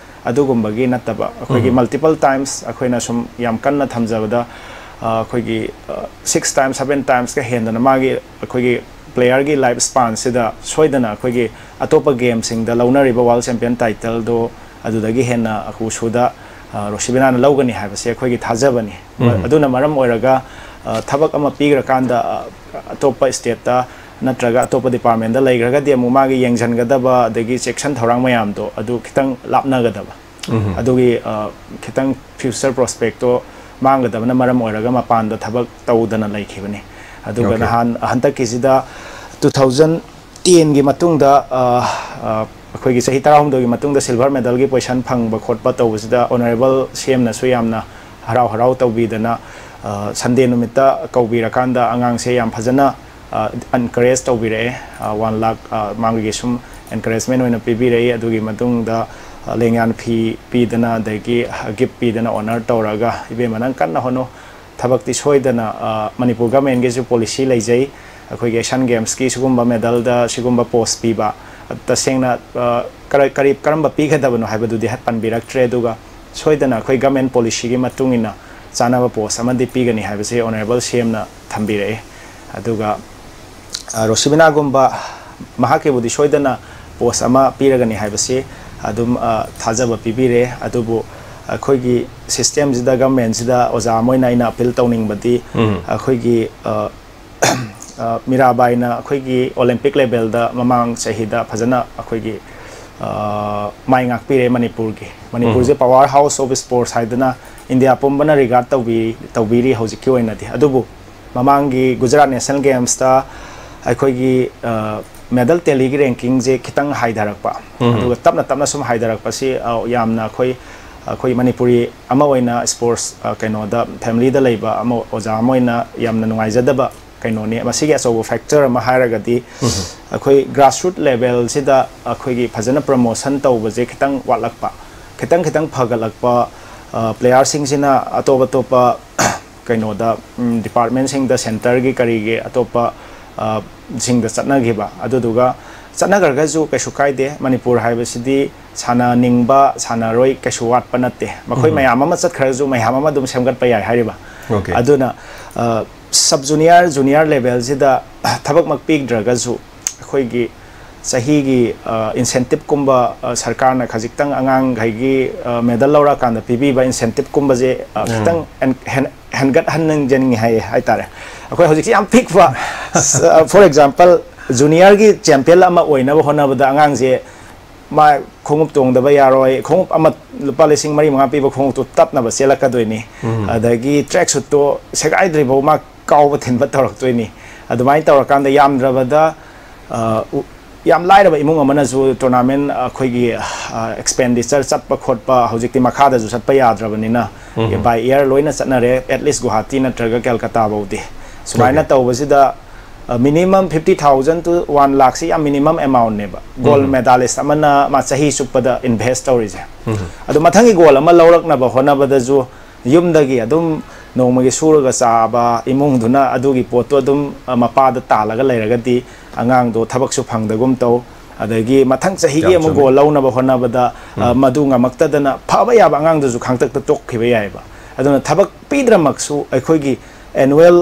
ꯑꯗꯨꯒꯨꯝꯕꯒꯤ ꯅꯠꯇꯕ, ꯑꯩꯈꯣꯏꯒꯤ multiple times ꯑꯩꯈꯣꯏꯅ ꯁꯨꯝ ꯌꯥꯝ ꯀꯟꯅ ꯊꯝꯖꯕꯗ, ꯑ, ꯑꯩꯈꯣꯏꯒꯤ, ꯑ, six times, seven timesꯀ ꯍꯦꯟꯗꯅ ꯃꯥꯒꯤ, ꯑꯩꯈꯣꯏꯒꯤ playerꯒꯤ life spanꯁꯤꯗ ꯁꯣꯏꯗꯅ ꯑꯩꯈꯣꯏꯒꯤ ꯑꯇꯣꯞꯄ ꯒꯦꯝꯁꯤꯡꯗ ꯂꯧꯅꯔꯤꯕ world champion titleꯗꯣ ꯑꯗꯨꯗꯒꯤ ꯍꯦꯟꯅ ꯋꯨꯁꯨꯗ, ꯑ, ꯔꯣꯁꯤꯕꯤꯅꯥꯅ ꯂꯧꯒꯅꯤ ꯍꯥꯏꯕꯁꯦ ꯑꯩꯈꯣꯏꯒꯤ ꯊꯥꯖꯕꯅꯤ꯫ ꯑꯗꯨꯅ ꯃꯔꯝ ꯑꯣꯏꯔꯒ, ꯑ, ꯊꯕꯛ ꯑꯃ ꯄꯤꯈ꯭ꯔꯀꯥꯟꯗ, ꯑ, ꯑꯇꯣꯞꯄ stateꯇ ꯅꯠꯇ꯭ꯔꯒ ꯑꯇꯣꯞꯄ departmentꯇ ꯂꯩꯈ꯭ꯔꯒꯗꯤ ꯑꯃꯨꯛ ꯃꯥꯒꯤ ꯌꯦꯡꯁꯤꯟꯒꯗꯕ ꯑꯗꯒꯤ ꯆꯦꯛꯁꯤꯟ ꯊꯧꯔꯥꯡ ꯃꯌꯥꯝꯗꯣ ꯑꯗꯨ ꯈꯤꯇꯪ ꯂꯥꯞꯅꯒꯗꯕ꯫ ꯑꯗꯨꯒꯤ, ꯑ, ꯈꯤꯇꯪ future prospectꯇꯣ ꯃꯥꯡꯒꯗꯕꯅ ꯃꯔꯝ ꯑꯣꯏꯔꯒ ꯃꯄꯥꯟꯗ ꯊꯕꯛ ꯇꯧꯗꯅ ꯂꯩꯈꯤꯕꯅꯤ꯫ ꯑꯗꯨꯒ Okay. ꯅꯍꯥꯟ ꯍꯟꯗꯛꯀꯤꯁꯤꯗ two thousand tenꯒꯤ ꯃꯇꯨꯡꯗ, ꯑ, ꯑ, ꯑꯩꯈꯣꯏꯒꯤ ꯆꯍꯤ ꯇꯔꯥꯍꯨꯝꯗꯣꯏꯒꯤ ꯃꯇꯨꯡꯗ silver medalꯒꯤ position ꯐꯪꯕ ꯈꯣꯠꯄ ꯇꯧꯕꯁꯤꯗ Honourable CMꯅꯁꯨ ꯌꯥꯝꯅ ꯍꯔꯥꯎ ꯍꯔꯥꯎ ꯇꯧꯕꯤꯗꯅ, ꯑ, Sunday ꯅꯨꯃꯤꯠꯇ ꯀꯧꯕꯤꯔꯀꯥꯟꯗ ꯑꯉꯥꯡꯁꯦ ꯌꯥꯝ ꯐꯖꯅ, ꯑ, encourage ꯇꯧꯕꯤꯔꯛꯑꯦ꯫ ꯑ, one lakh, ꯑ, ꯃꯥꯒꯤ ꯁꯨꯝ encouragement ꯑꯣꯏꯅ ꯄꯤꯕꯤꯔꯛꯏ꯫ ꯑꯗꯨꯒꯤ ꯃꯇꯨꯡꯗ, ꯑ, ꯂꯦꯡꯌꯥꯟ ꯐꯤ ꯄꯤꯗꯅ, ꯑꯗꯒꯤ gift ꯄꯤꯗꯅ honour ꯇꯧꯔꯒ, "ꯏꯕꯦꯝꯃ, ꯅꯪ ꯀꯟꯅ ꯍꯣꯠꯅꯧ, ꯊꯕꯛꯇꯤ ꯁꯣꯏꯗꯅ", ꯑ, ꯃꯅꯤꯄꯨꯔ governmentꯒꯤꯁꯨ policy ꯂꯩꯖꯩ, ꯑꯩꯈꯣꯏꯒꯤ Asian Gamesꯀꯤ ꯁꯤꯒꯨꯝꯕ medalꯗ ꯁꯤꯒꯨꯝꯕ post ꯄꯤꯕ꯫ ꯇꯁꯦꯡꯅ, ꯑ, ꯀꯔ-, ꯀꯔꯤ, ꯀꯔꯝꯕ ꯄꯤꯒꯗꯕꯅꯣ ꯍꯥꯏꯕꯗꯨꯗꯤ ꯄꯟꯕꯤꯔꯛꯇ꯭ꯔꯦ, ꯑꯗꯨꯒ ꯁꯣꯏꯗꯅ ꯑꯩꯈꯣꯏ government policyꯒꯤ ꯃꯇꯨꯡ ꯏꯟꯅ ꯆꯥꯅꯕ post ꯑꯃꯗꯤ ꯄꯤꯒꯅꯤ ꯍꯥꯏꯕꯁꯦ Honourable CMꯅ ꯊꯝꯕꯤꯔꯛꯑꯦ꯫ ꯑꯗꯨꯒ, ꯑ, ꯔꯣꯁꯤꯕꯤꯅꯥꯒꯨꯝꯕ ꯃꯍꯥꯛꯀꯤꯕꯨꯗꯤ ꯁꯣꯏꯗꯅ post ꯑꯃ ꯄꯤꯔꯒꯅꯤ ꯍꯥꯏꯕꯁꯤ ꯑꯗꯨꯝ, ꯑ, ꯊꯥꯖꯕ ꯄꯤꯕꯤꯔꯦ꯫ ꯑꯗꯨꯕꯨ ꯑꯩꯈꯣꯏꯒꯤ systemꯁꯤꯗ, governmentꯁꯤꯗ ꯑꯣꯖꯥ ꯑꯃ ꯑꯣꯏꯅ ꯑꯩꯅ appeal ꯇꯧꯅꯤꯡꯕꯗꯤ, ꯑꯩꯈꯣꯏꯒꯤ, ꯑ, ꯑ, ꯃꯤꯔꯥꯕꯥꯏꯅ ꯑꯩꯈꯣꯏꯒꯤ Olympic levelꯗ ꯃꯃꯥꯡ ꯆꯍꯤꯗ ꯐꯖꯅ ꯑꯩꯈꯣꯏꯒꯤ, ꯑ, ꯃꯥꯏ ꯉꯥꯛꯄꯤꯔꯦ ꯃꯅꯤꯄꯨꯔꯒꯤ꯫ ꯃꯅꯤꯄꯨꯔꯁꯦ power house of sports ꯍꯥꯏꯗꯅ ꯏꯟꯗꯤꯌꯥ ꯄꯨꯝꯕꯅ regard ꯇꯧꯕꯤ-, ꯇꯧꯕꯤꯔꯤ ꯍꯧꯖꯤꯛꯀꯤ ꯑꯣꯏꯅꯗꯤ꯫ ꯑꯗꯨꯕꯨ ꯃꯃꯥꯡꯒꯤ Gujarat National Gamesꯇ ꯑꯩꯈꯣꯏꯒꯤ, ꯑ, medal tallyꯒꯤ rankingꯁꯦ ꯈꯤꯇꯪ ꯍꯥꯏꯊꯔꯛꯄ, ꯑꯗꯨꯒ ꯇꯞꯅ ꯇꯞꯅ ꯁꯨꯝ ꯍꯥꯏꯊꯔꯛꯄꯁꯤ, ꯑ, ꯌꯥꯝꯅ ꯑꯩꯈꯣꯏ, ꯑꯩꯈꯣꯏ ꯃꯅꯤꯄꯨꯔꯤ ꯑꯃ ꯑꯣꯏꯅ sports, ꯑ, ꯀꯩꯅꯣꯗ, familyꯗ ꯂꯩꯕ ꯑꯃ, ꯑꯣꯖꯥ ꯑꯃ ꯑꯣꯏꯅ ꯌꯥꯝꯅ ꯅꯨꯡꯉꯥꯏꯖꯗꯕ ꯀꯩꯅꯣꯅꯤ꯫ ꯃꯁꯤꯒꯤ ꯑꯆꯧꯕ ꯐꯦꯛꯇꯔ ꯑꯃ ꯍꯥꯏꯔꯒꯗꯤ ꯑꯩꯈꯣꯏ ꯒ꯭ꯔꯥꯁꯔꯨꯠ ꯂꯦꯚꯦꯜꯁꯤꯗ ꯑꯩꯈꯣꯏꯒꯤ ꯐꯖꯅ ꯄ꯭ꯔꯃꯣꯁꯟ ꯇꯧꯕꯁꯦ ꯈꯤꯇꯪ ꯋꯥꯠꯂꯛꯄ, ꯈꯤꯇꯪ ꯈꯤꯇꯪ ꯐꯒꯠꯂꯛꯄ, ꯄ꯭ꯂꯦꯌꯥꯔꯁꯤꯡꯁꯤꯅ ꯑꯇꯣꯞ ꯑꯇꯣꯞꯄ ꯀꯩꯅꯣꯗ ꯗꯤꯄꯥꯔꯠꯃꯦꯟꯁꯤꯡꯗ, ꯁꯦꯟꯇꯔꯒꯤ ꯀꯔꯤꯒꯤ ꯑꯇꯣꯞꯄ ꯁꯤꯡꯗ ꯆꯠꯅꯈꯤꯕ꯫ ꯑꯗꯨꯗꯨꯒ ꯆꯠꯅꯈ꯭ꯔꯒꯁꯨ ꯀꯩꯁꯨ ꯀꯥꯏꯗꯦ꯫ ꯃꯅꯤꯄꯨꯔ ꯍꯥꯏꯕꯁꯤꯗꯤ ꯁꯥꯟꯅꯅꯤꯡꯕ ꯁꯥꯟꯅꯔꯣꯏ ꯀꯩꯁꯨ ꯋꯥꯠꯄ ꯅꯠꯇꯦ꯫ ꯃꯈꯣꯏ ꯃꯌꯥꯝ ꯑꯃ ꯆꯠꯈ꯭ꯔꯒꯁꯨ ꯃꯌꯥꯝ ꯑꯃ ꯑꯗꯨꯝ ꯁꯦꯝꯒꯠꯄ ꯌꯥꯏ ꯍꯥꯏꯔꯤꯕ꯫ Okay. ꯑꯗꯨꯅ ꯁꯕ ꯖꯨꯅꯤꯌꯔ, ꯖꯨꯅꯤꯌꯔ ꯂꯦꯚꯦꯜꯁꯤꯗ ꯊꯕꯛꯃꯛ ꯄꯤꯗ꯭ꯔꯒꯁꯨ ꯑꯩꯈꯣꯏꯒꯤ ꯆꯍꯤꯒꯤ ꯏꯟꯁꯦꯟꯇꯤꯞꯀꯨꯝꯕ ꯁꯔꯀꯥꯔꯅ ꯈꯖꯤꯛꯇꯪ ꯑꯉꯥꯡꯈꯩꯒꯤ ꯃꯦꯗꯜ ꯂꯧꯔꯛꯑꯀꯥꯟꯗ ꯄꯤꯕꯤꯕ ꯏꯟꯁꯦꯟꯇꯤꯞꯀꯨꯝꯕꯁꯦ ꯈꯤꯇꯪ ꯍꯦꯟꯒꯠꯍꯟꯅꯤꯡꯖꯅꯤꯡꯉꯤ ꯍꯥꯏ ꯍꯥꯏꯇꯥꯔꯦ꯫ ꯑꯩꯈꯣꯏ ꯍꯧꯖꯤꯛꯁꯤ ꯌꯥꯝ ꯄꯤꯛꯄ, ꯐꯣꯔ ꯑꯦꯛꯖꯥꯝꯄꯜ, ꯖꯨꯅꯤꯌꯔꯒꯤ ꯆꯦꯝꯄꯤꯌꯟ ꯑꯃ ꯑꯣꯏꯅꯕ ꯍꯣꯠꯅꯕꯗ ꯑꯉꯥꯡꯁꯦ ꯃꯥ ꯈꯣꯡꯎꯞ ꯇꯣꯡꯗꯕ ꯌꯥꯔꯣꯏ, ꯈꯣꯡꯎꯞ ꯑꯃ ꯂꯨꯄꯥ ꯂꯤꯁꯤꯡ ꯃꯔꯤ ꯃꯉꯥ ꯄꯤꯕ ꯈꯣꯡꯎꯞꯇꯨ ꯇꯞꯅꯕ ꯆꯦꯜꯂꯛꯀꯗꯣꯏꯅꯤ, ꯑꯗꯒꯤ ꯇ꯭ꯔꯦꯛ ꯁꯨꯠꯇꯣ ꯁꯦꯒꯥꯏꯗ꯭ꯔꯤꯐꯥꯎ ꯃꯥ ꯀꯥꯎꯕ ꯊꯤꯟꯕ ꯇꯧꯔꯛꯇꯣꯏꯅꯤ꯫ ꯑꯗꯨꯃꯥꯏꯅ ꯇꯧꯔꯀꯥꯟꯗ ꯌꯥꯝꯗ꯭ꯔꯕꯗ ꯌꯥꯝ ꯂꯥꯏꯔꯕ ꯏꯃꯨꯡ ꯑꯃꯅꯁꯨ ꯇꯣꯔꯅꯥꯃꯦꯟ ꯑꯩꯈꯣꯏꯒꯤ ꯑꯦꯛꯁꯄꯦꯟꯗꯤꯆꯔ ꯆꯠꯄ ꯈꯣꯠꯄ ꯍꯧꯖꯤꯛꯇꯤ ꯃꯈꯥꯗꯁꯨ ꯆꯠꯄ ꯌꯥꯗ꯭ꯔꯕꯅꯤꯅ, ꯕꯥꯏ ꯏꯌꯥꯔ ꯂꯣꯏꯅ ꯆꯠꯅꯔꯦ, ꯑꯦꯠꯂꯤꯁ ꯒꯨꯍꯥꯇꯤ ꯅꯠꯇ꯭ꯔꯒ ꯀꯦꯜꯀꯇꯥ ꯐꯥꯎꯗꯤ꯫ ꯁꯨꯃꯥꯏꯅ Okay. ꯇꯧꯕꯁꯤꯗ minimum fifty thousand two one ꯂꯥꯛꯁꯤ ꯌꯥꯝ ꯃꯤꯅꯤꯃꯝ ꯑꯦꯃꯥꯎꯟꯅꯦꯕ꯫ ꯒꯣꯜ ꯃꯦꯗꯥꯂꯤꯁ ꯑꯃꯅ ꯃꯥ ꯆꯍꯤ ꯆꯨꯞꯄꯗ ꯏꯟꯚꯦꯁ ꯇꯧꯔꯤꯁꯦ꯫ ꯑꯗꯣ ꯃꯊꯪꯒꯤ ꯒꯣꯜ ꯑꯃ ꯂꯧꯔꯛꯅꯕ ꯍꯣꯠꯅꯕꯗꯁꯨ ꯌꯨꯝꯗꯒꯤ ꯑꯗꯨꯝ ꯅꯣꯡꯃꯒꯤ ꯁꯨꯔꯒ ꯆꯥꯕ ꯏꯃꯨꯡꯗꯨꯅ ꯑꯗꯨꯒꯤ ꯄꯣꯠꯇꯣ ꯑꯗꯨꯝ ꯃꯄꯥꯗ ꯇꯥꯜꯂꯒ ꯂꯩꯔꯒꯗꯤ ꯑꯉꯥꯡꯗꯣ ꯊꯕꯛꯁꯨ ꯐꯪꯗꯒꯨꯝ ꯇꯧ꯫ ꯑꯗꯒꯤ ꯃꯊꯪ ꯆꯍꯤꯒꯤ ꯌꯥꯝ ꯑꯃꯨꯛ ꯆꯨꯝꯃꯤ꯫ ꯒꯣꯜ ꯂꯧꯅꯕ ꯍꯣꯠꯅꯕꯗ ꯃꯗꯨ ꯉꯝꯃꯛꯇꯗꯅ ꯐꯕ ꯌꯥꯕ ꯑꯉꯥꯡꯗꯨꯁꯨ ꯈꯥꯡꯇꯛꯇ ꯇꯣꯛꯈꯤꯕ ꯌꯥꯏꯑꯕ꯫ ꯑꯗꯨꯅ ꯊꯕꯛ ꯄꯤꯗ꯭ꯔꯃꯛꯁꯨ ꯑꯩꯈꯣꯏꯒꯤ ꯑꯦꯅꯨꯋꯦꯜ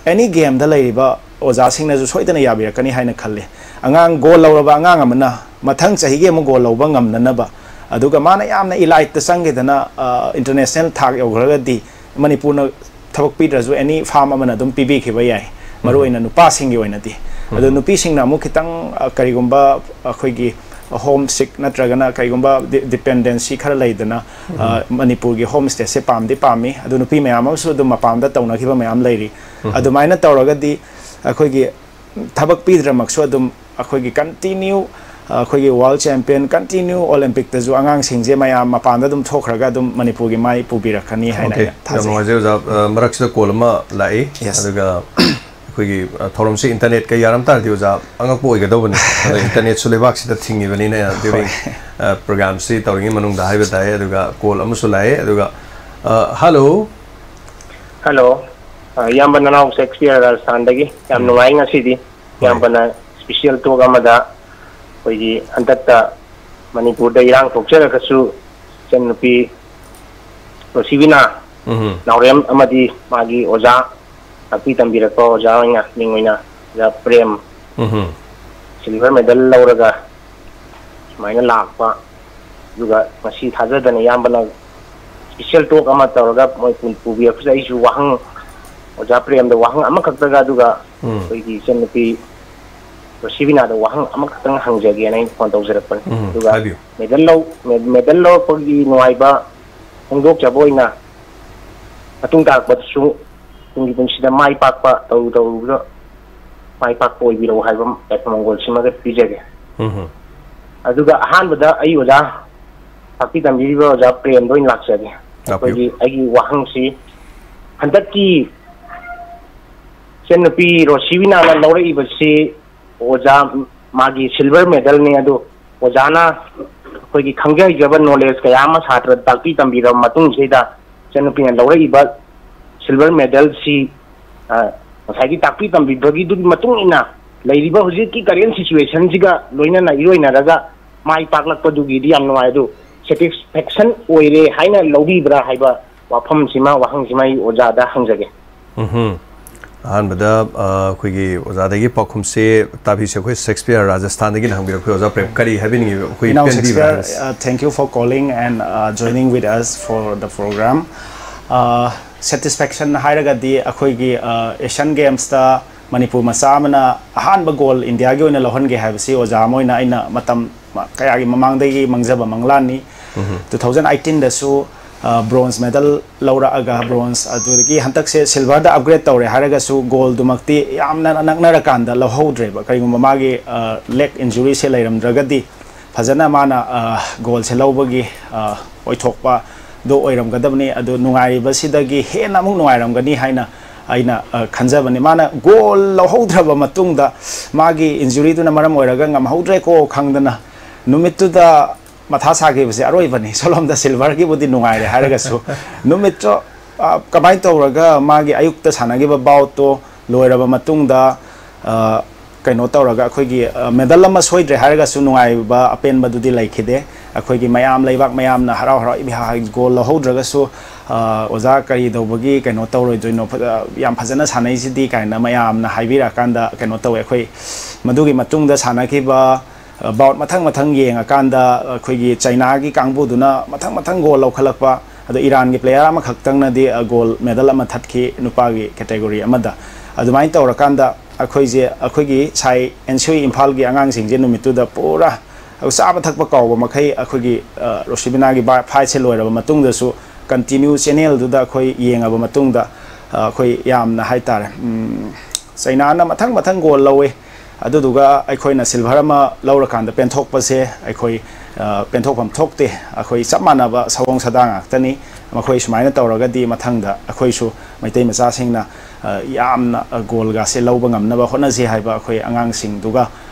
ꯑꯦꯅꯤ ꯒꯦꯝꯗ ꯂꯩꯔꯤꯕ ꯑꯣꯖꯥꯁꯤꯡꯅꯁꯨ ꯁꯣꯏꯗꯅ ꯌꯥꯕꯤꯔꯛꯀꯅꯤ ꯍꯥꯏꯅ ꯈꯜꯂꯤ꯫ ꯑꯉꯥꯡ ꯒꯣꯜ ꯂꯧꯔꯕ ꯑꯉꯥꯡ ꯑꯃꯅ ꯃꯊꯪ ꯆꯍꯤꯒꯤ ꯑꯃꯨꯛ ꯒꯣꯜ ꯂꯧꯕ ꯉꯝꯅꯅꯕ, ꯑꯗꯨꯒ ꯃꯥꯅ ꯌꯥꯝꯅ ꯏꯂꯥꯏꯠꯇ ꯆꯪꯈꯤꯗꯅ ꯏꯟꯇꯔꯅꯦꯁꯅꯦꯜ ꯊꯥꯛ ꯌꯧꯈ꯭ꯔꯒꯗꯤ ꯃꯅꯤꯄꯨꯔꯅ ꯊꯕꯛ ꯄꯤꯗ꯭ꯔꯁꯨ ꯑꯦꯅꯤ ꯐꯥꯝ ꯑꯃꯅ ꯑꯗꯨꯝ ꯄꯤꯕꯤꯈꯤꯕ ꯌꯥꯏ, ꯃꯔꯨꯑꯣꯏꯅ ꯅꯨꯄꯥꯁꯤꯡꯒꯤ ꯑꯣꯏꯅꯗꯤ꯫ ꯑꯗꯣ ꯅꯨꯄꯤꯁꯤꯡꯅ ꯑꯃꯨꯛ ꯈꯤꯇꯪ ꯀꯔꯤꯒꯨꯝꯕ ꯑꯩꯈꯣꯏꯒꯤ ꯍꯣꯝ ꯁꯤꯛ ꯅꯠꯇ꯭ꯔꯒꯅ ꯀꯔꯤꯒꯨꯝꯕ ꯗꯤꯄꯦꯟꯗꯦꯟꯁꯤ ꯈꯔ ꯂꯩꯗꯅ, ꯃꯅꯤꯄꯨꯔꯒꯤ ꯍꯣꯝ ꯁ꯭ꯇꯦꯁꯦ ꯄꯥꯝꯗꯤ ꯄꯥꯝꯃꯤ꯫ ꯑꯗꯨ ꯅꯨꯄꯤ ꯃꯌꯥꯝ ꯑꯃꯁꯨ ꯑꯗꯨꯝ ꯃꯄꯥꯟꯗ ꯇꯧꯅꯈꯤꯕ ꯃꯌꯥꯝ ꯂꯩꯔꯤ꯫ ꯑꯗꯨꯃꯥꯏꯅ ꯇꯧꯔꯒꯗꯤ ꯑꯩꯈꯣꯏꯒꯤ ꯊꯕꯛ ꯄꯤꯗ꯭ꯔꯃꯛꯁꯨ ꯑꯗꯨꯝ ꯑꯩꯈꯣꯏꯒꯤ ꯀꯟꯇꯤꯅ꯭ꯌꯨ ꯑꯩꯈꯣꯏꯒꯤ ꯋꯥꯔꯜ ꯆꯦꯝꯄꯤꯌꯟ, ꯀꯟꯇꯤꯅ꯭ꯌꯨ ꯑꯣꯂꯦꯝꯄꯤꯛꯇꯁꯨ ꯑꯉꯥꯡꯁꯤꯡꯁꯦ ꯃꯌꯥꯝ ꯃꯄꯥꯟꯗ ꯑꯗꯨꯝ ꯊꯣꯛꯈ꯭ꯔꯒ ꯑꯗꯨꯝ ꯃꯅꯤꯄꯨꯔꯒꯤ ꯃꯥꯏ ꯄꯨꯕꯤꯔꯛꯀꯅꯤ ꯍꯥꯏꯅ Okay. ꯑꯩꯅ ꯌꯥꯝ ꯊꯥꯖꯩ꯫ ꯅꯨꯡꯉꯥꯏꯖꯩ ꯑꯣꯖꯥ꯫ ꯑ, ꯃꯔꯛꯁꯤꯗ ꯀꯣꯜ ꯑꯃ ꯂꯥꯛꯏ꯫ Yes. ꯑꯗꯨꯒ ꯑꯩꯈꯣꯏꯒꯤ, ꯑ, ꯊꯧꯔꯝꯁꯤ internetꯀ ꯌꯥꯔꯝ ꯇꯥꯔꯗꯤ, ꯑꯣꯖꯥ, ꯑꯉꯛꯄ ꯑꯣꯏꯒꯗꯧꯕꯅꯤ꯫ ꯑꯗꯣ internetꯁꯨ ꯂꯩꯕꯥꯛꯁꯤꯗ ꯊꯤꯡꯉꯤꯕꯅꯤꯅ during, ꯍꯣꯏ꯫ ꯑ, programꯁꯤ ꯇꯧꯔꯤꯉꯩ ꯃꯅꯨꯡꯗ ꯍꯥꯏꯕ ꯇꯥꯏ꯫ ꯑꯗꯨꯒ call ꯑꯃꯁꯨ ꯂꯥꯛꯑꯦ꯫ ꯑꯗꯨꯒ, ꯑ, hello꯫ Hello꯫ ꯑ, ꯏꯌꯥꯝꯕ ꯅꯅꯥꯎ ꯁꯦꯛꯁꯄꯤꯌꯔ ꯔꯥꯖꯁꯊꯥꯟꯗꯒꯤ꯫ ꯌꯥꯝ ꯎꯝ꯫ ꯅꯨꯡꯉꯥꯏ ꯉꯁꯤꯗꯤ꯫ ꯍꯣꯏ꯫ ꯏꯌꯥꯝꯕꯅ special talk ꯑꯃꯗ ꯑꯩꯈꯣꯏꯒꯤ ꯍꯟꯗꯛꯇ ꯃꯅꯤꯄꯨꯔꯗ ꯏꯔꯥꯡ ꯊꯣꯛꯆꯔꯒꯁꯨ ꯏꯆꯟꯅꯨꯄꯤ ꯔꯣꯁꯤꯕꯤꯅꯥ ꯎꯝ꯫ ꯅꯥꯎꯔꯦꯝ ꯑꯃꯗꯤ ꯃꯥꯒꯤ ꯑꯣꯖꯥ ꯇꯥꯛꯄꯤ ꯇꯝꯕꯤꯔꯛꯄ ꯑꯣꯖꯥ ꯑꯣꯏꯅ, ꯃꯤꯡ ꯑꯣꯏꯅ ꯑꯣꯖꯥ ꯄ꯭ꯔꯦꯝ ꯎꯝ꯫ Silver medal ꯂꯧꯔꯒ ꯁꯨꯃꯥꯏꯅ ꯂꯥꯛꯄ, ꯑꯗꯨꯒ ꯉꯁꯤ ꯊꯥꯖꯗꯅ ꯏꯌꯥꯝꯕꯅ special talk ꯑꯃ ꯇꯧꯔꯒ ꯃꯣꯏ ꯄꯨ-, ꯄꯨꯕꯤꯔꯛꯄꯁꯤꯗ ꯑꯩꯁꯨ ꯋꯥꯍꯪ, ꯑꯣꯖꯥ ꯄ꯭ꯔꯦꯝꯗ ꯋꯥꯍꯪ ꯑꯃꯈꯛꯇꯒ, ꯑꯗꯨꯒ ꯎꯝ꯫ ꯑꯩꯈꯣꯏꯒꯤ ꯏꯆꯟꯅꯨꯄꯤ ꯔꯣꯁꯤꯕꯤꯅꯥꯗ ꯋꯥꯍꯪ ꯑꯃꯈꯛꯇꯪ ꯍꯪꯖꯒꯦꯅ ꯑꯩꯅ phone ꯇꯧꯖꯔꯛꯄꯅꯤ꯫ ꯎꯝ, ꯑꯗꯨꯒ ꯍꯥꯏꯕꯤꯌꯨ꯫ Medal ꯂꯧ-, me-, medal ꯂꯧꯔꯛꯄꯒꯤ ꯅꯨꯡꯉꯥꯏꯕ ꯐꯣꯡꯗꯣꯛꯆꯕ ꯑꯣꯏꯅ ꯃꯇꯨꯡ ꯇꯥꯔꯛꯄꯗꯁꯨ ꯇꯨꯡꯒꯤ ꯄꯨꯟꯁꯤꯗ ꯃꯥꯏ ꯄꯥꯛꯄ ꯇꯧꯔꯨ ꯇꯧꯔꯨꯕꯗ ꯃꯥꯏ ꯄꯥꯛꯄ ꯑꯣꯏꯕꯤꯔꯛꯎ ꯍꯥꯏꯕ ꯌꯥꯏꯐ ꯃꯪꯒꯣꯜꯁꯤꯃꯒ ꯄꯤꯖꯒꯦ꯫ ꯎꯝ꯫ ꯑꯗꯨꯒ ꯑꯍꯥꯟꯕꯗ ꯑꯩ ꯑꯣꯖꯥ ꯇꯥꯛꯄꯤ ꯇꯝꯕꯤꯔꯤꯕ ꯑꯣꯖꯥ ꯄ꯭ꯔꯦꯝꯗ ꯑꯣꯏꯅ ꯂꯥꯛꯆꯒꯦ꯫ ꯂꯥꯛꯄꯤꯌꯨ꯫ ꯑꯩꯈꯣꯏꯒꯤ, ꯑꯩꯒꯤ ꯋꯥꯍꯪꯁꯤ ꯍꯟꯗꯛꯀꯤ ꯏꯆꯟꯅꯨꯄꯤ ꯔꯣꯁꯤꯕꯤꯅꯥꯅ ꯂꯧꯔꯛꯏꯕꯁꯤ ꯑꯣꯖꯥ ꯃꯥꯒꯤ silver medalꯅꯤ꯫ ꯑꯗꯨ ꯑꯣꯖꯥꯅ ꯑꯩꯈꯣꯏꯒꯤ ꯈꯪꯖ ꯍꯩꯖꯕ knowledge ꯀꯌꯥ ꯑꯃ ꯁꯥꯇ꯭ꯔ ꯇꯥꯛꯄꯤ ꯇꯝꯕꯤꯔꯕ ꯃꯇꯨꯡꯁꯤꯗ ꯏꯆꯟꯅꯨꯄꯤꯅ ꯂꯧꯔꯛꯏꯕ silver medalꯁꯤ, ꯑ, ꯉꯁꯥꯏꯒꯤ ꯇꯥꯛꯄꯤ ꯇꯝꯕꯤꯕꯒꯤꯗꯨꯒꯤ ꯃꯇꯨꯡ ꯏꯟꯅ ꯂꯩꯔꯤꯕ ꯍꯧꯖꯤꯛꯀꯤ current situationꯁꯤꯒ ꯂꯣꯏꯅꯅ ꯏꯔꯣꯏꯅꯔꯒ ꯃꯥꯏ ꯄꯥꯛꯂꯛꯄꯗꯨꯒꯤꯗꯤ ꯌꯥꯝ ꯅꯨꯡꯉꯥꯏ꯫ ꯑꯗꯨ satisfaction ꯑꯣꯏꯔꯦ ꯍꯥꯏꯅ ꯂꯧꯕꯤꯕ꯭ꯔꯥ ꯍꯥꯏꯕ ꯋꯥꯐꯝꯁꯤꯃ, ꯋꯥꯍꯪꯁꯤꯃ ꯑꯩ ꯑꯣꯖꯥꯗ ꯍꯪꯖꯒꯦ꯫ ꯎꯝꯍꯨꯝ꯫ ꯑꯍꯥꯟꯕꯗ, ꯑ, ꯑꯩꯈꯣꯏꯒꯤ ꯑꯣꯖꯥꯗꯒꯤ ꯄꯥꯎꯈꯨꯝꯁꯦ ꯇꯥꯕꯤꯁꯦ꯫ ꯑꯩꯈꯣꯏ ꯁꯦꯛꯁꯄꯤꯌꯔ ꯔꯥꯖꯁꯊꯥꯟꯗꯒꯤꯅ ꯍꯪꯕꯤꯔꯛꯄ ꯑꯣꯖꯥ ꯄ꯭ꯔꯦꯝ, ꯀꯔꯤ ꯍꯥꯏꯕꯤꯅꯤꯡꯉꯤꯕ? ꯑꯩꯈꯣꯏ ꯏꯅꯥꯎ ꯄꯦꯟꯕꯤꯕ꯭ꯔꯥ ꯁꯦꯛꯁꯄꯤꯌꯔ, ꯍꯥꯏꯕꯁꯦ? Uh, thank you for calling and, uh, joining with us for the program. Uh, satisfaction ꯍꯥꯏꯔꯒꯗꯤ ꯑꯩꯈꯣꯏꯒꯤ, uh, Asian Gamesꯇ ꯃꯅꯤꯄꯨꯔ ꯃꯆꯥ ꯑꯃꯅ ꯑꯍꯥꯟꯕ gold ꯏꯟꯗꯤꯌꯥꯒꯤ ꯑꯣꯏꯅ ꯂꯧꯍꯟꯒꯦ ꯍꯥꯏꯕꯁꯤ ꯑꯣꯖꯥ ꯑꯃ ꯑꯣꯏꯅ ꯑꯩꯅ ꯃꯇꯝ ꯃ-, ꯀꯌꯥꯒꯤ ꯃꯃꯥꯡꯗꯒꯤ ꯃꯪꯖꯕ ꯃꯪꯂꯥꯟꯅꯤ꯫ ꯎꯝꯍꯨꯝ꯫ Two thousand eighteenꯗꯁꯨ, ꯑ, bronze medal ꯂꯧꯔꯛꯑꯒ bronze, ꯑꯗꯨꯗꯒꯤ ꯍꯟꯗꯛꯁꯦ silverꯗ upgrade ꯇꯧꯔꯦ ꯍꯥꯏꯔꯒꯁꯨ goldꯗꯨꯃꯛꯇꯤ ꯌꯥꯝꯅ ꯅꯛꯅꯔꯀꯥꯟꯗ ꯂꯧꯍꯧꯗ꯭ꯔꯦꯕ꯫ ꯀꯔꯤꯒꯨꯝꯕ ꯃꯥꯒꯤ, ꯑ, leg injuryꯁꯦ ꯂꯩꯔꯝꯗ꯭ꯔꯒꯗꯤ ꯐꯖꯅ ꯃꯥꯅ, ꯑ, goldꯁꯦ ꯂꯧꯕꯒꯤ, ꯑ, ꯑꯣꯏꯊꯣꯛꯄ ꯑꯗꯨ ꯑꯣꯏꯔꯝꯒꯗꯕꯅꯤ꯫ ꯑꯗꯨ ꯅꯨꯡꯉꯥꯏꯔꯤꯕꯁꯤꯗꯒꯤ ꯍꯦꯟꯅ ꯑꯃꯨꯛ ꯅꯨꯡꯉꯥꯏꯔꯝꯒꯅꯤ ꯍꯥꯏꯅ ꯑꯩꯅ ꯑ, ꯈꯟꯖꯕꯅꯤ꯫ ꯃꯥꯅ ꯒꯣꯜ ꯂꯧꯍꯧꯗ꯭ꯔꯕ ꯃꯇꯨꯡꯗ ꯃꯥꯒꯤ ꯏꯟꯖꯨꯔꯤꯗꯨꯅ ꯃꯔꯝ ꯑꯣꯏꯔꯒ ꯉꯝꯍꯧꯗ꯭ꯔꯦꯀꯣ ꯈꯪꯗꯅ ꯅꯨꯃꯤꯠꯇꯨꯗ ꯃꯊꯥ ꯁꯥꯈꯤꯕꯁꯦ ꯑꯔꯣꯏꯕꯅꯤ꯫ ꯁꯣꯂꯣꯝꯗ ꯁꯤꯜꯚꯔꯒꯤꯕꯨꯗꯤ ꯅꯨꯡꯉꯥꯏꯔꯦ ꯍꯥꯏꯔꯒꯁꯨ ꯅꯨꯃꯤꯠꯇꯣ ꯑ, ꯀꯃꯥꯏꯅ ꯇꯧꯔꯒ ꯃꯥꯒꯤ ꯑꯌꯨꯛꯇ ꯁꯥꯟꯅꯈꯤꯕ ꯕꯥꯎꯠꯇꯣ ꯂꯣꯏꯔꯕ ꯃꯇꯨꯡꯗ ꯑ, ꯀꯩꯅꯣ ꯇꯧꯔꯒ ꯑꯩꯈꯣꯏꯒꯤ ꯃꯦꯗꯜ ꯑꯃ ꯁꯣꯏꯗ꯭ꯔꯦ ꯍꯥꯏꯔꯒꯁꯨ ꯅꯨꯡꯉꯥꯏꯕ ꯑꯄꯦꯟꯕꯗꯨꯗꯤ ꯂꯩꯈꯤꯗꯦ꯫ ꯑꯩꯈꯣꯏꯒꯤ ꯃꯌꯥꯝ ꯂꯩꯕꯥꯛ ꯃꯌꯥꯝꯅ ꯍꯔꯥꯎ ꯍꯔꯥꯎ ꯏꯕꯤꯍꯥ ꯒꯣꯜ ꯂꯧꯍꯧꯗ꯭ꯔꯒꯁꯨ ꯑ, ꯑꯣꯖꯥ ꯀꯔꯤ ꯇꯧꯕꯒꯤ ꯀꯩꯅꯣ ꯇꯧꯔꯣꯏꯗꯣꯏꯅꯣ? ꯐ- ꯑ, ꯌꯥꯝ ꯐꯖꯅ ꯁꯥꯟꯅꯩꯁꯤꯗꯤ ꯀꯥꯏꯅ ꯃꯌꯥꯝꯅ ꯍꯥꯏꯕꯤꯔꯛꯑꯀꯥꯟꯗ ꯀꯩꯅꯣ ꯇꯧꯋꯦ꯫ ꯑꯩꯈꯣꯏ ꯃꯗꯨꯒꯤ ꯃꯇꯨꯡꯗ ꯁꯥꯟꯅꯈꯤꯕ ꯕꯥꯎꯠ ꯃꯊꯪ ꯃꯊꯪ ꯌꯦꯡꯉꯀꯥꯟꯗ ꯑꯩꯈꯣꯏꯒꯤ ꯆꯩꯅꯥꯒꯤ ꯀꯥꯡꯕꯨꯗꯨꯅ ꯃꯊꯪ ꯃꯊꯪ ꯒꯣꯜ ꯂꯧꯈꯠꯂꯛꯄ, ꯑꯗꯣ ꯏꯔꯥꯟꯒꯤ ꯄ꯭ꯂꯦꯌꯔ ꯑꯃꯈꯛꯇꯪꯅꯗꯤ ꯑ, ꯒꯣꯜ ꯃꯦꯗꯜ ꯑꯃ ꯊꯠꯈꯤ ꯅꯨꯄꯥꯒꯤ ꯀꯦꯇꯦꯒꯣꯔꯤ ꯑꯃꯗ꯫ ꯑꯗꯨꯃꯥꯏꯅ ꯇꯧꯔꯀꯥꯟꯗ ꯑꯩꯈꯣꯏꯁꯦ ꯑꯩꯈꯣꯏꯒꯤ ꯁꯥꯏ ꯑꯦꯟ ꯁꯤ ꯏꯝꯐꯥꯜꯒꯤ ꯑꯉꯥꯡꯁꯤꯡꯁꯦ ꯅꯨꯃꯤꯠꯇꯨꯗ ꯄꯨꯔꯥ ꯆꯥꯕ ꯊꯛꯄ ꯀꯥꯎꯕ ꯃꯈꯩ ꯑꯩꯈꯣꯏꯒꯤ ꯑ, ꯔꯣꯁꯤꯕꯤꯅꯥꯒꯤ ꯕꯥ- ꯐꯥꯏꯠꯁꯦ ꯂꯣꯏꯔꯕ ꯃꯇꯨꯡꯗꯁꯨ ꯀꯟꯇꯤꯅ꯭ꯌꯨ ꯆꯦꯅꯦꯜꯗꯨꯗ ꯑꯩꯈꯣꯏ ꯌꯦꯡꯉꯕ ꯃꯇꯨꯡꯗ ꯑ, ꯑꯩꯈꯣꯏ ꯌꯥꯝꯅ ꯍꯥꯏꯇꯥꯔꯦ ꯎꯝ, ꯆꯩꯅꯥꯅ ꯃꯊꯪ ꯃꯊꯪ ꯒꯣꯜ ꯂꯧꯋꯦ꯫ ꯑꯗꯨꯗꯨꯒ ꯑꯩꯈꯣꯏꯅ ꯁꯤꯜꯚꯔ ꯑꯃ ꯂꯧꯔꯀꯥꯟꯗ ꯄꯦꯟꯊꯣꯛꯄꯁꯦ ꯑꯩꯈꯣꯏ ꯑ, ꯄꯦꯟꯊꯣꯛꯐꯝ ꯊꯣꯛꯇꯦ꯫ ꯑꯩꯈꯣꯏ ꯆꯞ ꯃꯥꯟꯅꯕ ꯁꯑꯣꯡ ꯁꯥꯗꯥ ꯉꯥꯛꯇꯅꯤ꯫ ꯃꯈꯣꯏ ꯁꯨꯃꯥꯏꯅ ꯇꯧꯔꯒꯗꯤ ꯃꯊꯪꯗ ꯑꯩꯈꯣꯏꯁꯨ ꯃꯩꯇꯩ ꯃꯆꯥꯁꯤꯡꯅ ꯑ, ꯌꯥꯝꯅ ꯑ, ꯒꯣꯜꯒꯥꯁꯦ ꯂꯧꯕ ꯉꯝꯅꯕ ꯍꯣꯠꯅꯁꯤ ꯍꯥꯏꯕ ꯑꯩꯈꯣꯏ ꯑꯉꯥꯡꯁꯤꯡꯗꯨꯒ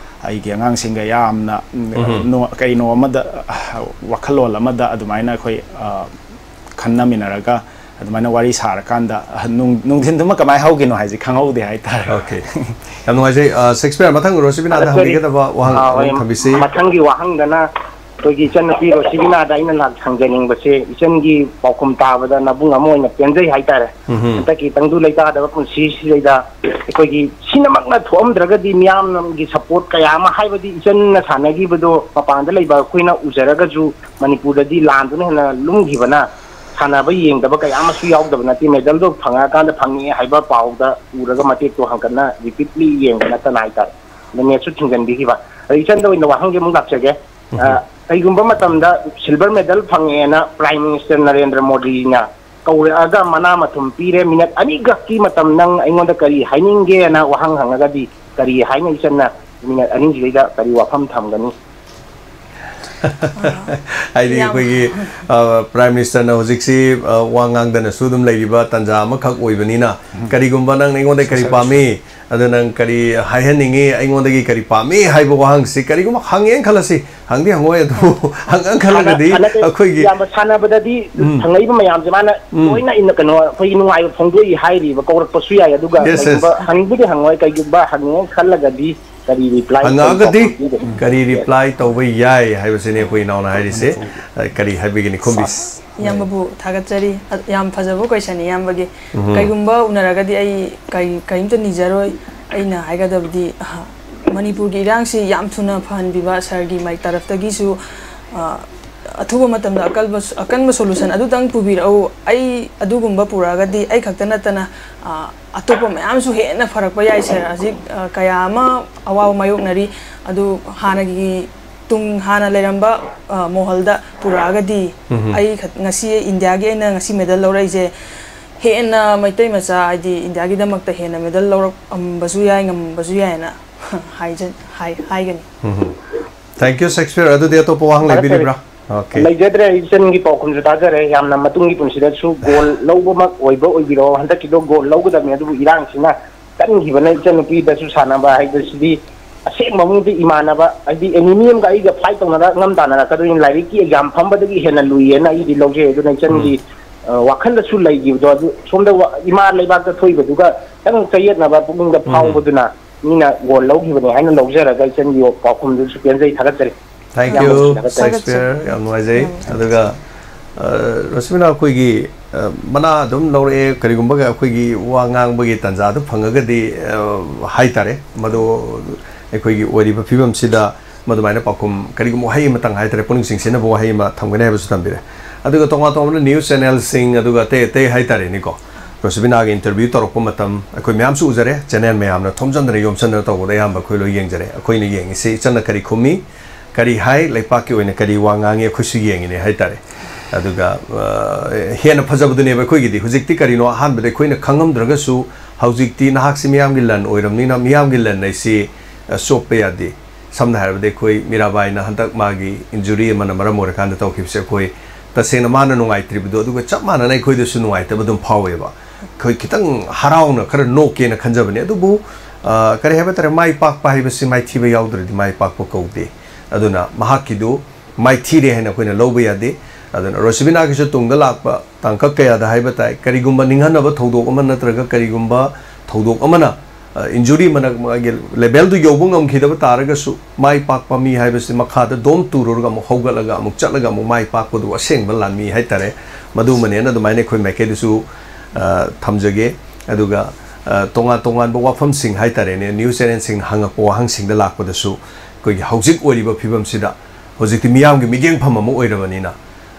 ꯑꯩꯒꯤ ꯑꯉꯥꯡꯁꯤꯡꯒ ꯌꯥꯝꯅ ꯎꯝ, ꯎꯝ꯫ ꯅꯣ- ꯀꯩꯅꯣ ꯑꯃꯗ ꯑ, ꯋꯥꯈꯜꯂꯣꯟ ꯑꯃꯗ ꯑꯗꯨꯃꯥꯏꯅ ꯑꯩꯈꯣꯏ ꯑ, ꯈꯟꯅꯃꯤꯟꯅꯔꯒ ꯑꯗꯨꯃꯥꯏꯅ ꯋꯥꯔꯤ ꯁꯥꯔꯀꯥꯟꯗ ꯑ, ꯅꯨꯡ- ꯅꯨꯡꯊꯤꯟꯗꯨꯃ ꯀꯃꯥꯏꯅ ꯍꯧꯈꯤꯅꯣ ꯍꯥꯏꯁꯦ ꯈꯪꯍꯧꯗꯦ ꯍꯥꯏꯇꯥꯔꯦ꯫ ꯑꯣꯀꯦ꯫ ꯌꯥꯝ ꯅꯨꯡꯉꯥꯏꯖꯩ꯫ ꯑ, ꯁꯦꯛꯁꯄꯤꯌꯔ, ꯃꯊꯪ ꯔꯣꯁꯤꯕꯤꯅꯥꯗ ꯑꯗ ꯁꯣꯔꯤ꯫ ꯍꯪꯕꯤꯒꯗꯕ ꯋꯥꯍꯪ ꯑꯥ, ꯍꯣꯏ꯫ ꯑꯃꯨꯛ ꯊꯝꯕꯤꯁꯤ꯫ ꯃꯊꯪꯒꯤ ꯋꯥꯍꯪꯗꯅ ꯑꯩꯈꯣꯏꯒꯤ ꯏꯆꯟꯅꯨꯄꯤ ꯔꯣꯁꯤꯕꯤꯅꯥꯗ ꯑꯩꯅ ꯂꯥꯛ ꯊꯝꯖꯅꯤꯡꯕꯁꯦ, ꯏꯆꯟꯒꯤ ꯄꯥꯎꯈꯨꯝ ꯇꯥꯕꯗ ꯅꯕꯨꯡ ꯑꯃ ꯑꯣꯏꯅ ꯄꯦꯟꯖꯩ ꯍꯥꯏꯇꯥꯔꯦ꯫ ꯎꯝꯍꯨꯝ꯫ ꯍꯟꯗꯛꯀꯤ ꯇꯪꯗꯨ ꯂꯩꯇꯥꯗꯕ ꯄꯨꯟꯁꯤꯁꯤꯗꯩꯗ ꯑꯩꯈꯣꯏꯒꯤ ꯁꯤꯅꯃꯛꯅ ꯊꯣꯛꯑꯝꯗ꯭ꯔꯒꯗꯤ ꯃꯤꯌꯥꯝꯒꯤ ꯁꯄꯣꯔꯠ ꯀꯌꯥ ꯑꯃ, ꯍꯥꯏꯕꯗꯤ ꯏꯆꯟꯅ ꯁꯥꯟꯅꯈꯤꯕꯗꯣ ꯃꯄꯥꯟꯗ ꯂꯩꯕ ꯑꯩꯈꯣꯏꯅ ꯎꯖꯔꯒꯁꯨ ꯃꯅꯤꯄꯨꯔꯗꯗꯤ ꯂꯥꯟꯗꯨꯅ ꯍꯦꯟꯅ ꯂꯨꯝꯈꯤꯕꯅ ꯁꯥꯟꯅꯕ ꯌꯦꯡꯗꯕ ꯀꯌꯥ ꯑꯃꯁꯨ ꯌꯥꯎꯗꯕ ꯅꯠꯇꯦ꯫ ꯃꯦꯗꯜꯗꯣ ꯐꯪꯉꯛꯑꯀꯥꯟꯗ ꯐꯪꯉꯛꯑꯦ ꯍꯥꯏꯕ ꯄꯥꯎꯗ ꯎꯔꯒ ꯃꯇꯦꯛꯇꯣ ꯍꯪꯀꯠꯅ ꯔꯤꯄꯤꯠꯂꯤ ꯌꯦꯡꯕ ꯅꯠꯇꯅ ꯍꯥꯏꯇꯥꯔꯦ꯫ ꯑꯗ ꯃꯦꯠꯁꯁꯨ ꯊꯤꯡꯖꯤꯟꯕꯤꯈꯤꯕ꯫ ꯑꯗ ꯏꯆꯟꯗ ꯑꯣꯏꯅ ꯋꯥꯍꯪꯁꯦ ꯑꯃꯨꯛ ꯂꯥꯛꯆꯒꯦ꯫ ꯑ, ꯎꯝ꯫ ꯀꯩꯒꯨꯝꯕ ꯃꯇꯝꯗ ꯁꯤꯜꯚꯔ ꯃꯦꯗꯜ ꯐꯪꯉꯦꯅ ꯄ꯭ꯔꯥꯏꯝ ꯃꯤꯅꯤꯁꯇꯔ ꯅꯔꯦꯟꯗ꯭ꯔ ꯃꯣꯗꯤꯅ ꯀꯧꯔꯛꯑꯒ ꯃꯅꯥ ꯃꯊꯨꯝ ꯄꯤꯔꯦ, ꯃꯤꯅꯠ ꯑꯅꯤꯈꯛꯀꯤ ꯃꯇꯝ ꯅꯪ ꯑꯩꯉꯣꯟꯗ ꯀꯔꯤ ꯍꯥꯏꯅꯤꯡꯒꯦꯅ ꯋꯥꯍꯪ ꯍꯪꯉꯒꯗꯤ ꯀꯔꯤ ꯍꯥꯏꯅ ꯏꯆꯟꯅ ꯃꯤꯅꯠ ꯑꯅꯤꯁꯤꯗꯩꯗ ꯀꯔꯤ ꯋꯥꯐꯝ ꯊꯝꯒꯅꯤ? ꯍꯥꯏꯗꯤ ꯌꯥꯝ ꯑꯩꯈꯣꯏꯒꯤ, ꯑ, Prime Ministerꯅ ꯍꯧꯖꯤꯛꯁꯤ, ꯑ, ꯋꯥ ꯉꯥꯡꯗꯅꯁꯨ ꯑꯗꯨꯝ ꯂꯩꯔꯤꯕ ꯇꯥꯟꯖꯥ ꯑꯃꯈꯛ ꯑꯣꯏꯕꯅꯤꯅ, ꯎꯝ꯫ ꯀꯔꯤꯒꯨꯝꯕ ꯅꯪꯅ ꯑꯩꯉꯣꯟꯗ ꯀꯔꯤ ꯁꯣꯏ, ꯁꯣꯏ, ꯄꯥꯝꯃꯤ? ꯑꯗꯨ ꯅꯪ ꯀꯔꯤ ꯍꯥꯏꯍꯟꯅꯤꯡꯉꯤ? ꯑꯩꯉꯣꯟꯗꯒꯤ ꯀꯔꯤ ꯄꯥꯝꯃꯤ ꯍꯥꯏꯕ ꯋꯥꯍꯪꯁꯤ ꯀꯔꯤꯒꯨꯝꯕ ꯍꯪꯉꯦꯅ ꯈꯜꯂꯁꯤ, ꯍꯪꯗꯤ ꯍꯪꯉꯣꯏ, ꯑꯗꯨꯕꯨ ꯍꯪꯉ ꯁꯥꯟꯅ-, ꯈꯜꯂꯒꯗꯤ ꯁꯥꯟꯅꯗꯦ, ꯑꯩꯈꯣꯏꯒꯤ ꯏꯌꯥꯝꯕ, ꯁꯥꯟꯅꯕꯗꯗꯤ ꯎꯝ꯫ ꯊꯪꯅꯛꯏꯕ ꯃꯌꯥꯝꯁꯦ ꯃꯥꯅ ꯎꯝ꯫ ꯂꯣꯏꯅ ꯏꯟꯅ-, ꯀꯩꯅꯣ, ꯑꯩꯈꯣꯏꯒꯤ ꯅꯨꯡꯉꯥꯏꯕ ꯐꯣꯡꯗꯣꯛꯏ ꯍꯥꯏꯔꯤꯕ, ꯀꯧꯔꯛꯄꯁꯨ ꯌꯥꯏ, ꯑꯗꯨꯒ yes, yes꯫ ꯀꯩꯒꯨꯝꯕ ꯍꯪꯕꯨꯗꯤ ꯍꯪꯉꯣꯏ, ꯀꯩꯒꯨꯝꯕ ꯍꯪꯉꯦꯅ ꯈꯜꯂꯒꯗꯤ ꯀꯔꯤ reply, ꯀꯔꯤ ꯍꯪꯉꯛꯑꯒꯗꯤ ꯄꯥꯎꯈꯨꯝ ꯄꯤꯒꯅꯤ? ꯀꯔꯤ reply ꯇꯧꯕ ꯌꯥꯏ ꯍꯥꯏꯕꯁꯤꯅꯤ ꯑꯩꯈꯣꯏ ꯏꯅꯥꯎꯅ ꯍꯥꯏꯔꯤꯁꯦ꯫ ꯑ, ꯀꯔꯤ ꯍꯥꯏꯕꯤꯒꯅꯤ, ꯈꯨꯝꯕꯤꯁꯤ? ꯏꯌꯥꯝꯕꯕꯨ ꯊꯥꯒꯠꯆꯔꯤ꯫ ꯑ, ꯌꯥꯝ ꯐꯖꯕ question ꯏꯌꯥꯝꯕꯒꯤ꯫ ꯎꯝ꯫ ꯀꯩꯒꯨꯝꯕ ꯎꯅꯔꯒꯗꯤ ꯑꯩ ꯀꯩ-, ꯀꯔꯤꯝꯇ ꯅꯤꯖꯔꯣꯏ꯫ ꯑꯩꯅ ꯍꯥꯏꯒꯗꯕꯗꯤ, ꯑ, ꯃꯅꯤꯄꯨꯔꯒꯤ ꯏꯔꯥꯡꯁꯤ ꯌꯥꯝ ꯊꯨꯅ ꯐꯍꯟꯕꯤꯕ ꯁꯥꯔꯒꯤ ꯃꯥꯏ ꯇꯔꯐꯇꯒꯤꯁꯨ, ꯑ, ꯑꯊꯨꯕ ꯃꯇꯝꯗ ꯑꯀꯜꯕ-, ꯑꯀꯟꯕ solution ꯑꯗꯨꯇꯪ ꯄꯨꯕꯤꯔꯛꯎ꯫ ꯑꯩ ꯑꯗꯨꯒꯨꯝꯕ ꯄꯨꯔꯛꯑꯒꯗꯤ ꯑꯩ ꯈꯛꯇ ꯅꯠꯇꯅ, ꯑ, ꯑꯇꯣꯞꯄ ꯃꯌꯥꯝꯁꯨ ꯍꯦꯟꯅ ꯐꯔꯛꯄ ꯌꯥꯏ ꯁꯥꯔ꯫ ꯍꯧꯖꯤꯛ, ꯑ, ꯀꯌꯥ ꯑꯃ ꯑꯋꯥꯕ ꯃꯥꯌꯣꯛꯅꯔꯤ꯫ ꯑꯗꯨ ꯍꯥꯟꯅꯒꯤ ꯇꯨꯡ ꯍꯥꯟꯅ ꯂꯩꯔꯝꯕ, ꯑ, ꯃꯣꯍꯜꯗ ꯄꯨꯔꯛꯑꯒꯗꯤ ꯎꯝꯍꯨꯝ꯫ ꯑꯩ ꯈꯛ-, ꯉꯁꯤ ꯏꯟꯗꯤꯌꯥꯒꯤ ꯑꯩꯅ ꯉꯁꯤ medal ꯂꯧꯔꯛꯏꯁꯦ ꯍꯦꯟꯅ ꯃꯩꯇꯩ ꯃꯆꯥ, ꯍꯥꯏꯗꯤ ꯏꯟꯗꯤꯌꯥꯒꯤꯗꯃꯛꯇ ꯍꯦꯟꯅ medal ꯂꯧꯔꯛꯑꯝꯕꯁꯨ ꯌꯥꯏ, ꯉꯝꯕꯁꯨ ꯌꯥꯏꯅ ꯍꯥꯏꯖ-, ꯍꯥꯏ-, ꯍꯥꯏꯒꯅꯤ꯫ ꯎꯝꯍꯨꯝ꯫ Thank you, Shakespeare. ꯑꯗꯨꯗꯤ ꯑꯇꯣꯞꯄ ꯋꯥꯍꯪ ꯊꯥꯒꯠꯆꯔꯤ꯫ ꯂꯩꯕꯤꯔꯤꯕ꯭ꯔꯥ? Okay꯫ ꯂꯩꯖꯗ꯭ꯔꯦ, ꯏꯆꯟꯒꯤ ꯄꯥꯎꯈꯨꯝꯁꯨ ꯇꯥꯖꯔꯦ꯫ ꯌꯥꯝꯅ ꯃꯇꯨꯡꯒꯤ ꯄꯨꯟꯁꯤꯗꯁꯨ gold ꯂꯧꯕꯃꯛ ꯑꯣꯏꯕ ꯑꯣꯏꯕꯤꯔꯣ꯫ ꯍꯟꯗꯛꯀꯤꯗꯣ gold ꯂꯧꯒꯗꯕꯅꯤ, ꯑꯗꯨꯕꯨ ꯏꯔꯥꯡꯁꯤꯅ ꯀꯟꯈꯤꯕꯅ ꯏꯆꯟꯅꯨꯄꯤꯗꯁꯨ ꯁꯥꯟꯅꯕ ꯍꯥꯏꯕꯁꯤꯗꯤ ꯑꯁꯦꯡꯕ ꯃꯑꯣꯡꯗ ꯏꯃꯥꯟꯅꯕ, ꯍꯥꯏꯗꯤ enemy ꯑꯃꯒ ꯑꯩꯒ fight ꯇꯧꯅꯔ ꯉꯝ ꯇꯥꯅꯔꯛꯀꯗꯣꯏꯅꯤ꯫ ꯂꯥꯏꯔꯤꯛꯀꯤ exam ꯐꯝꯕꯗꯒꯤ ꯍꯦꯟꯅ ꯂꯨꯏꯌꯦꯅ ꯑꯩꯗꯤ ꯂꯧꯖꯩ꯫ ꯑꯗꯨꯅ ꯏꯆꯟꯒꯤ, ꯎꯝ꯫ ꯑ, ꯋꯥꯈꯜꯗꯁꯨ ꯂꯩꯈꯤꯕꯗꯣ, ꯑꯗꯨ ꯁꯣꯝꯗ ꯋꯥ-, ꯏꯃꯥ ꯂꯩꯕꯥꯛꯇ ꯊꯣꯛꯏꯕꯗꯨꯒ ꯈꯤꯇꯪ ꯆꯌꯦꯠꯅꯕ ꯄꯨꯛꯅꯤꯡꯗ ꯎꯝ꯫ ꯐꯥꯎꯕꯗꯨꯅ ꯃꯤꯅ gold ꯂꯧꯈꯤꯕꯅꯦ ꯍꯥꯏꯅ ꯂꯧꯖꯔꯒ ꯏꯆꯟꯒꯤ ꯄꯥꯎꯈꯨꯝꯗꯨꯁꯨ ꯄꯦꯟꯖꯩ, ꯊꯥꯒꯠꯆꯔꯤ꯫ Thank ꯌꯥꯝꯅ you, ꯊꯥꯒꯠꯆꯔꯤ꯫ ꯁꯦꯛꯁꯄꯤꯌꯔ꯫ ꯌꯥꯝ ꯅꯨꯡꯉꯥꯏꯖꯩ꯫ ꯌꯥꯝ ꯅꯨꯡꯉꯥꯏꯖꯩ꯫ ꯑꯗꯨꯒ, ꯑ, ꯔꯣꯁꯃꯤꯅꯥ, ꯑꯩꯈꯣꯏꯒꯤ, ꯑ, ꯃꯅꯥ ꯑꯗꯨꯝ ꯂꯧꯔꯛꯑꯦ, ꯀꯔꯤꯒꯨꯝꯕꯒ ꯑꯩꯈꯣꯏꯒꯤ ꯋꯥ ꯉꯥꯡꯕꯒꯤ ꯇꯥꯟꯖꯥꯗꯨ ꯐꯪꯉꯒꯗꯤ, ꯑ, ꯍꯥꯏꯇꯥꯔꯦ, ꯃꯗꯨ ꯑꯩꯈꯣꯏꯒꯤ ꯑꯣꯏꯔꯤꯕ ꯐꯤꯕꯝꯁꯤꯗ ꯃꯗꯨꯃꯥꯏꯅ ꯄꯥꯎꯈꯨꯝ, ꯀꯔꯤꯒꯨꯝꯕ ꯋꯥꯍꯩ ꯑꯃꯇꯪ ꯍꯥꯏꯇꯥꯔꯦ, ꯄꯨꯛꯅꯤꯡ ꯆꯤꯡꯁꯤꯟꯅꯕ ꯋꯥꯍꯩ ꯑꯃ ꯊꯝꯒꯅꯤ ꯍꯥꯏꯕꯁꯨ ꯊꯝꯕꯤꯔꯦ꯫ ꯑꯗꯨꯒ ꯇꯣꯉꯥꯟ ꯇꯣꯉꯥꯟꯕ news channelꯁꯤꯡ, ꯑꯗꯨꯒ ꯑꯇꯩ ꯑꯇꯩ ꯍꯥꯏꯇꯥꯔꯦꯅꯦꯀꯣ, ꯔꯣꯁꯕꯤꯅꯥꯒꯤ interview ꯇꯧꯔꯛꯄ ꯃꯇꯝ ꯑꯩꯈꯣꯏ ꯃꯌꯥꯝꯁꯨ ꯎꯖꯔꯦ, channel ꯃꯌꯥꯝꯅ ꯊꯣꯝꯖꯤꯟꯗꯅ ꯌꯣꯝꯁꯤꯟꯗꯅ ꯇꯧꯕꯗ ꯑꯌꯥꯝꯕ ꯑꯩꯈꯣꯏ ꯂꯣꯏ ꯌꯦꯡꯖꯔꯦ꯫ ꯑꯩꯈꯣꯏꯅ ꯌꯦꯡꯉꯤꯁꯤ ꯏꯆꯟꯅ ꯀꯔꯤ ꯈꯨꯝꯃꯤ, ꯀꯔꯤ ꯍꯥꯏ, ꯂꯩꯄꯥꯛꯀꯤ ꯑꯣꯏꯅ ꯀꯔꯤ ꯋꯥ ꯉꯥꯡꯉꯤ, ꯑꯩꯈꯣꯏꯁꯨ ꯌꯦꯡꯉꯤꯅꯦ ꯍꯥꯏꯇꯥꯔꯦ꯫ ꯑꯗꯨꯒ, ꯑ, ꯍꯦꯟꯅ ꯐꯖꯕꯗꯨꯅꯦꯕ ꯑꯩꯈꯣꯏꯒꯤꯗꯤ꯫ ꯍꯧꯖꯤꯛꯇꯤ ꯀꯔꯤꯅꯣ, ꯑꯍꯥꯟꯕꯗ ꯑꯩꯈꯣꯏꯅ ꯈꯪꯉꯝꯗ꯭ꯔꯒꯁꯨ ꯍꯧꯖꯤꯛꯇꯤ ꯅꯍꯥꯛꯁꯤ ꯃꯤꯌꯥꯝꯒꯤ ꯂꯟ ꯑꯣꯏꯔꯕꯅꯤꯅ ꯃꯤꯌꯥꯝꯒꯤ ꯂꯟ ꯍꯥꯏꯁꯤ, ꯑ, ꯆꯣꯞꯄ ꯌꯥꯗꯦ꯫ ꯁꯝꯅ ꯍꯥꯏꯔꯕꯗ ꯑꯩꯈꯣꯏ ꯃꯤꯔꯥꯕꯥꯏꯅ ꯍꯟꯗꯛ ꯃꯥꯒꯤ injury ꯑꯃꯅ ꯃꯔꯝ ꯑꯣꯏꯔꯀꯥꯟꯗ ꯇꯧꯈꯤꯕꯁꯦ, ꯑꯩꯈꯣꯏ ꯇꯁꯦꯡꯅ ꯃꯥꯅ ꯅꯨꯡꯉꯥꯏꯇ꯭ꯔꯤꯕꯗꯣ ꯑꯗꯨꯒ ꯆꯞ ꯃꯥꯟꯅꯅ ꯑꯩꯈꯣꯏꯗꯁꯨ ꯅꯨꯡꯉꯥꯏꯇꯕ ꯑꯗꯨꯝ ꯐꯥꯎꯋꯦꯕ꯫ ꯑꯩꯈꯣꯏ ꯈꯤꯇꯪ ꯍꯔꯥꯎꯅ ꯈꯔ ꯅꯣꯛꯀꯦꯅ ꯈꯟꯖꯕꯅꯦ꯫ ꯑꯗꯨꯕꯨ, ꯑ, ꯀꯔꯤ ꯍꯥꯏꯕ ꯇꯥꯔꯦ, ꯃꯥꯏ ꯄꯥꯛꯄ ꯍꯥꯏꯕꯁꯤ ꯃꯥꯏꯊꯤꯕ ꯌꯥꯎꯗ꯭ꯔꯗꯤ ꯃꯥꯏ ꯄꯥꯛꯄ ꯀꯧꯗꯦ꯫ ꯑꯗꯨꯅ ꯃꯍꯥꯛꯀꯤꯗꯨ ꯃꯥꯏꯊꯤꯔꯦ ꯍꯥꯏꯅ ꯑꯩꯈꯣꯏꯅ ꯂꯧꯕ ꯌꯥꯗꯦ꯫ ꯑꯗꯨꯅ ꯔꯣꯁꯤꯕꯤꯅꯥꯒꯤꯁꯨ ꯇꯨꯡꯗ ꯂꯥꯛꯄ ꯇꯥꯡꯀꯛ ꯀꯌꯥꯗ ꯍꯥꯏꯕ ꯇꯥꯏ, ꯀꯔꯤꯒꯨꯝꯕ ꯅꯤꯡꯍꯟꯅꯕ ꯊꯧꯗꯣꯛ ꯑꯃ ꯅꯠꯇ꯭ꯔꯒ ꯀꯔꯤꯒꯨꯝꯕ ꯊꯧꯗꯣꯛ ꯑꯃꯅ, ꯑ, injury ꯑꯃꯅ ꯃꯥꯒꯤ level ꯗꯨ ꯌꯧꯕ ꯉꯝꯈꯤꯗꯕ ꯇꯥꯔꯒꯁꯨ, ꯃꯥꯏ ꯄꯥꯛꯄ ꯃꯤ ꯍꯥꯏꯕꯁꯤ ꯃꯈꯥꯗ ꯗꯣꯝ ꯇꯨꯔꯨꯔꯒ ꯑꯃꯨꯛ ꯍꯧꯒꯠꯂꯒ ꯑꯃꯨꯛ ꯆꯠꯂꯒ ꯑꯃꯨꯛ ꯃꯥꯏ ꯄꯥꯛꯄꯗꯨ ꯑꯁꯦꯡꯕ ꯂꯥꯟꯃꯤ ꯍꯥꯏꯇꯥꯔꯦ꯫ ꯃꯗꯨꯃꯅꯦꯅ ꯑꯗꯨꯃꯥꯏꯅ ꯑꯩꯈꯣꯏ ꯃꯥꯏꯀꯩꯗꯁꯨ, ꯑ, ꯊꯝꯖꯒꯦ꯫ ꯑꯗꯨꯒ, ꯑ, ꯇꯣꯉꯥꯟ ꯇꯣꯉꯥꯟꯕ ꯋꯥꯐꯝꯁꯤꯡ ꯍꯥꯏꯇꯥꯔꯦꯅꯦ, news channel ꯁꯤꯡꯅ ꯍꯪꯉꯛꯄ ꯋꯥꯍꯪꯁꯤꯡꯗ ꯂꯥꯛꯄꯗꯁꯨ ꯑꯩꯈꯣꯏꯒꯤ ꯍꯧꯖꯤꯛ ꯑꯣꯏꯔꯤꯕ ꯐꯤꯕꯝꯁꯤꯗ ꯍꯧꯖꯤꯛꯇꯤ ꯃꯤꯌꯥꯝꯒꯤ ꯃꯤꯠꯌꯦꯡꯐꯝ ꯑꯃ ꯑꯣꯏꯔꯕꯅꯤꯅ,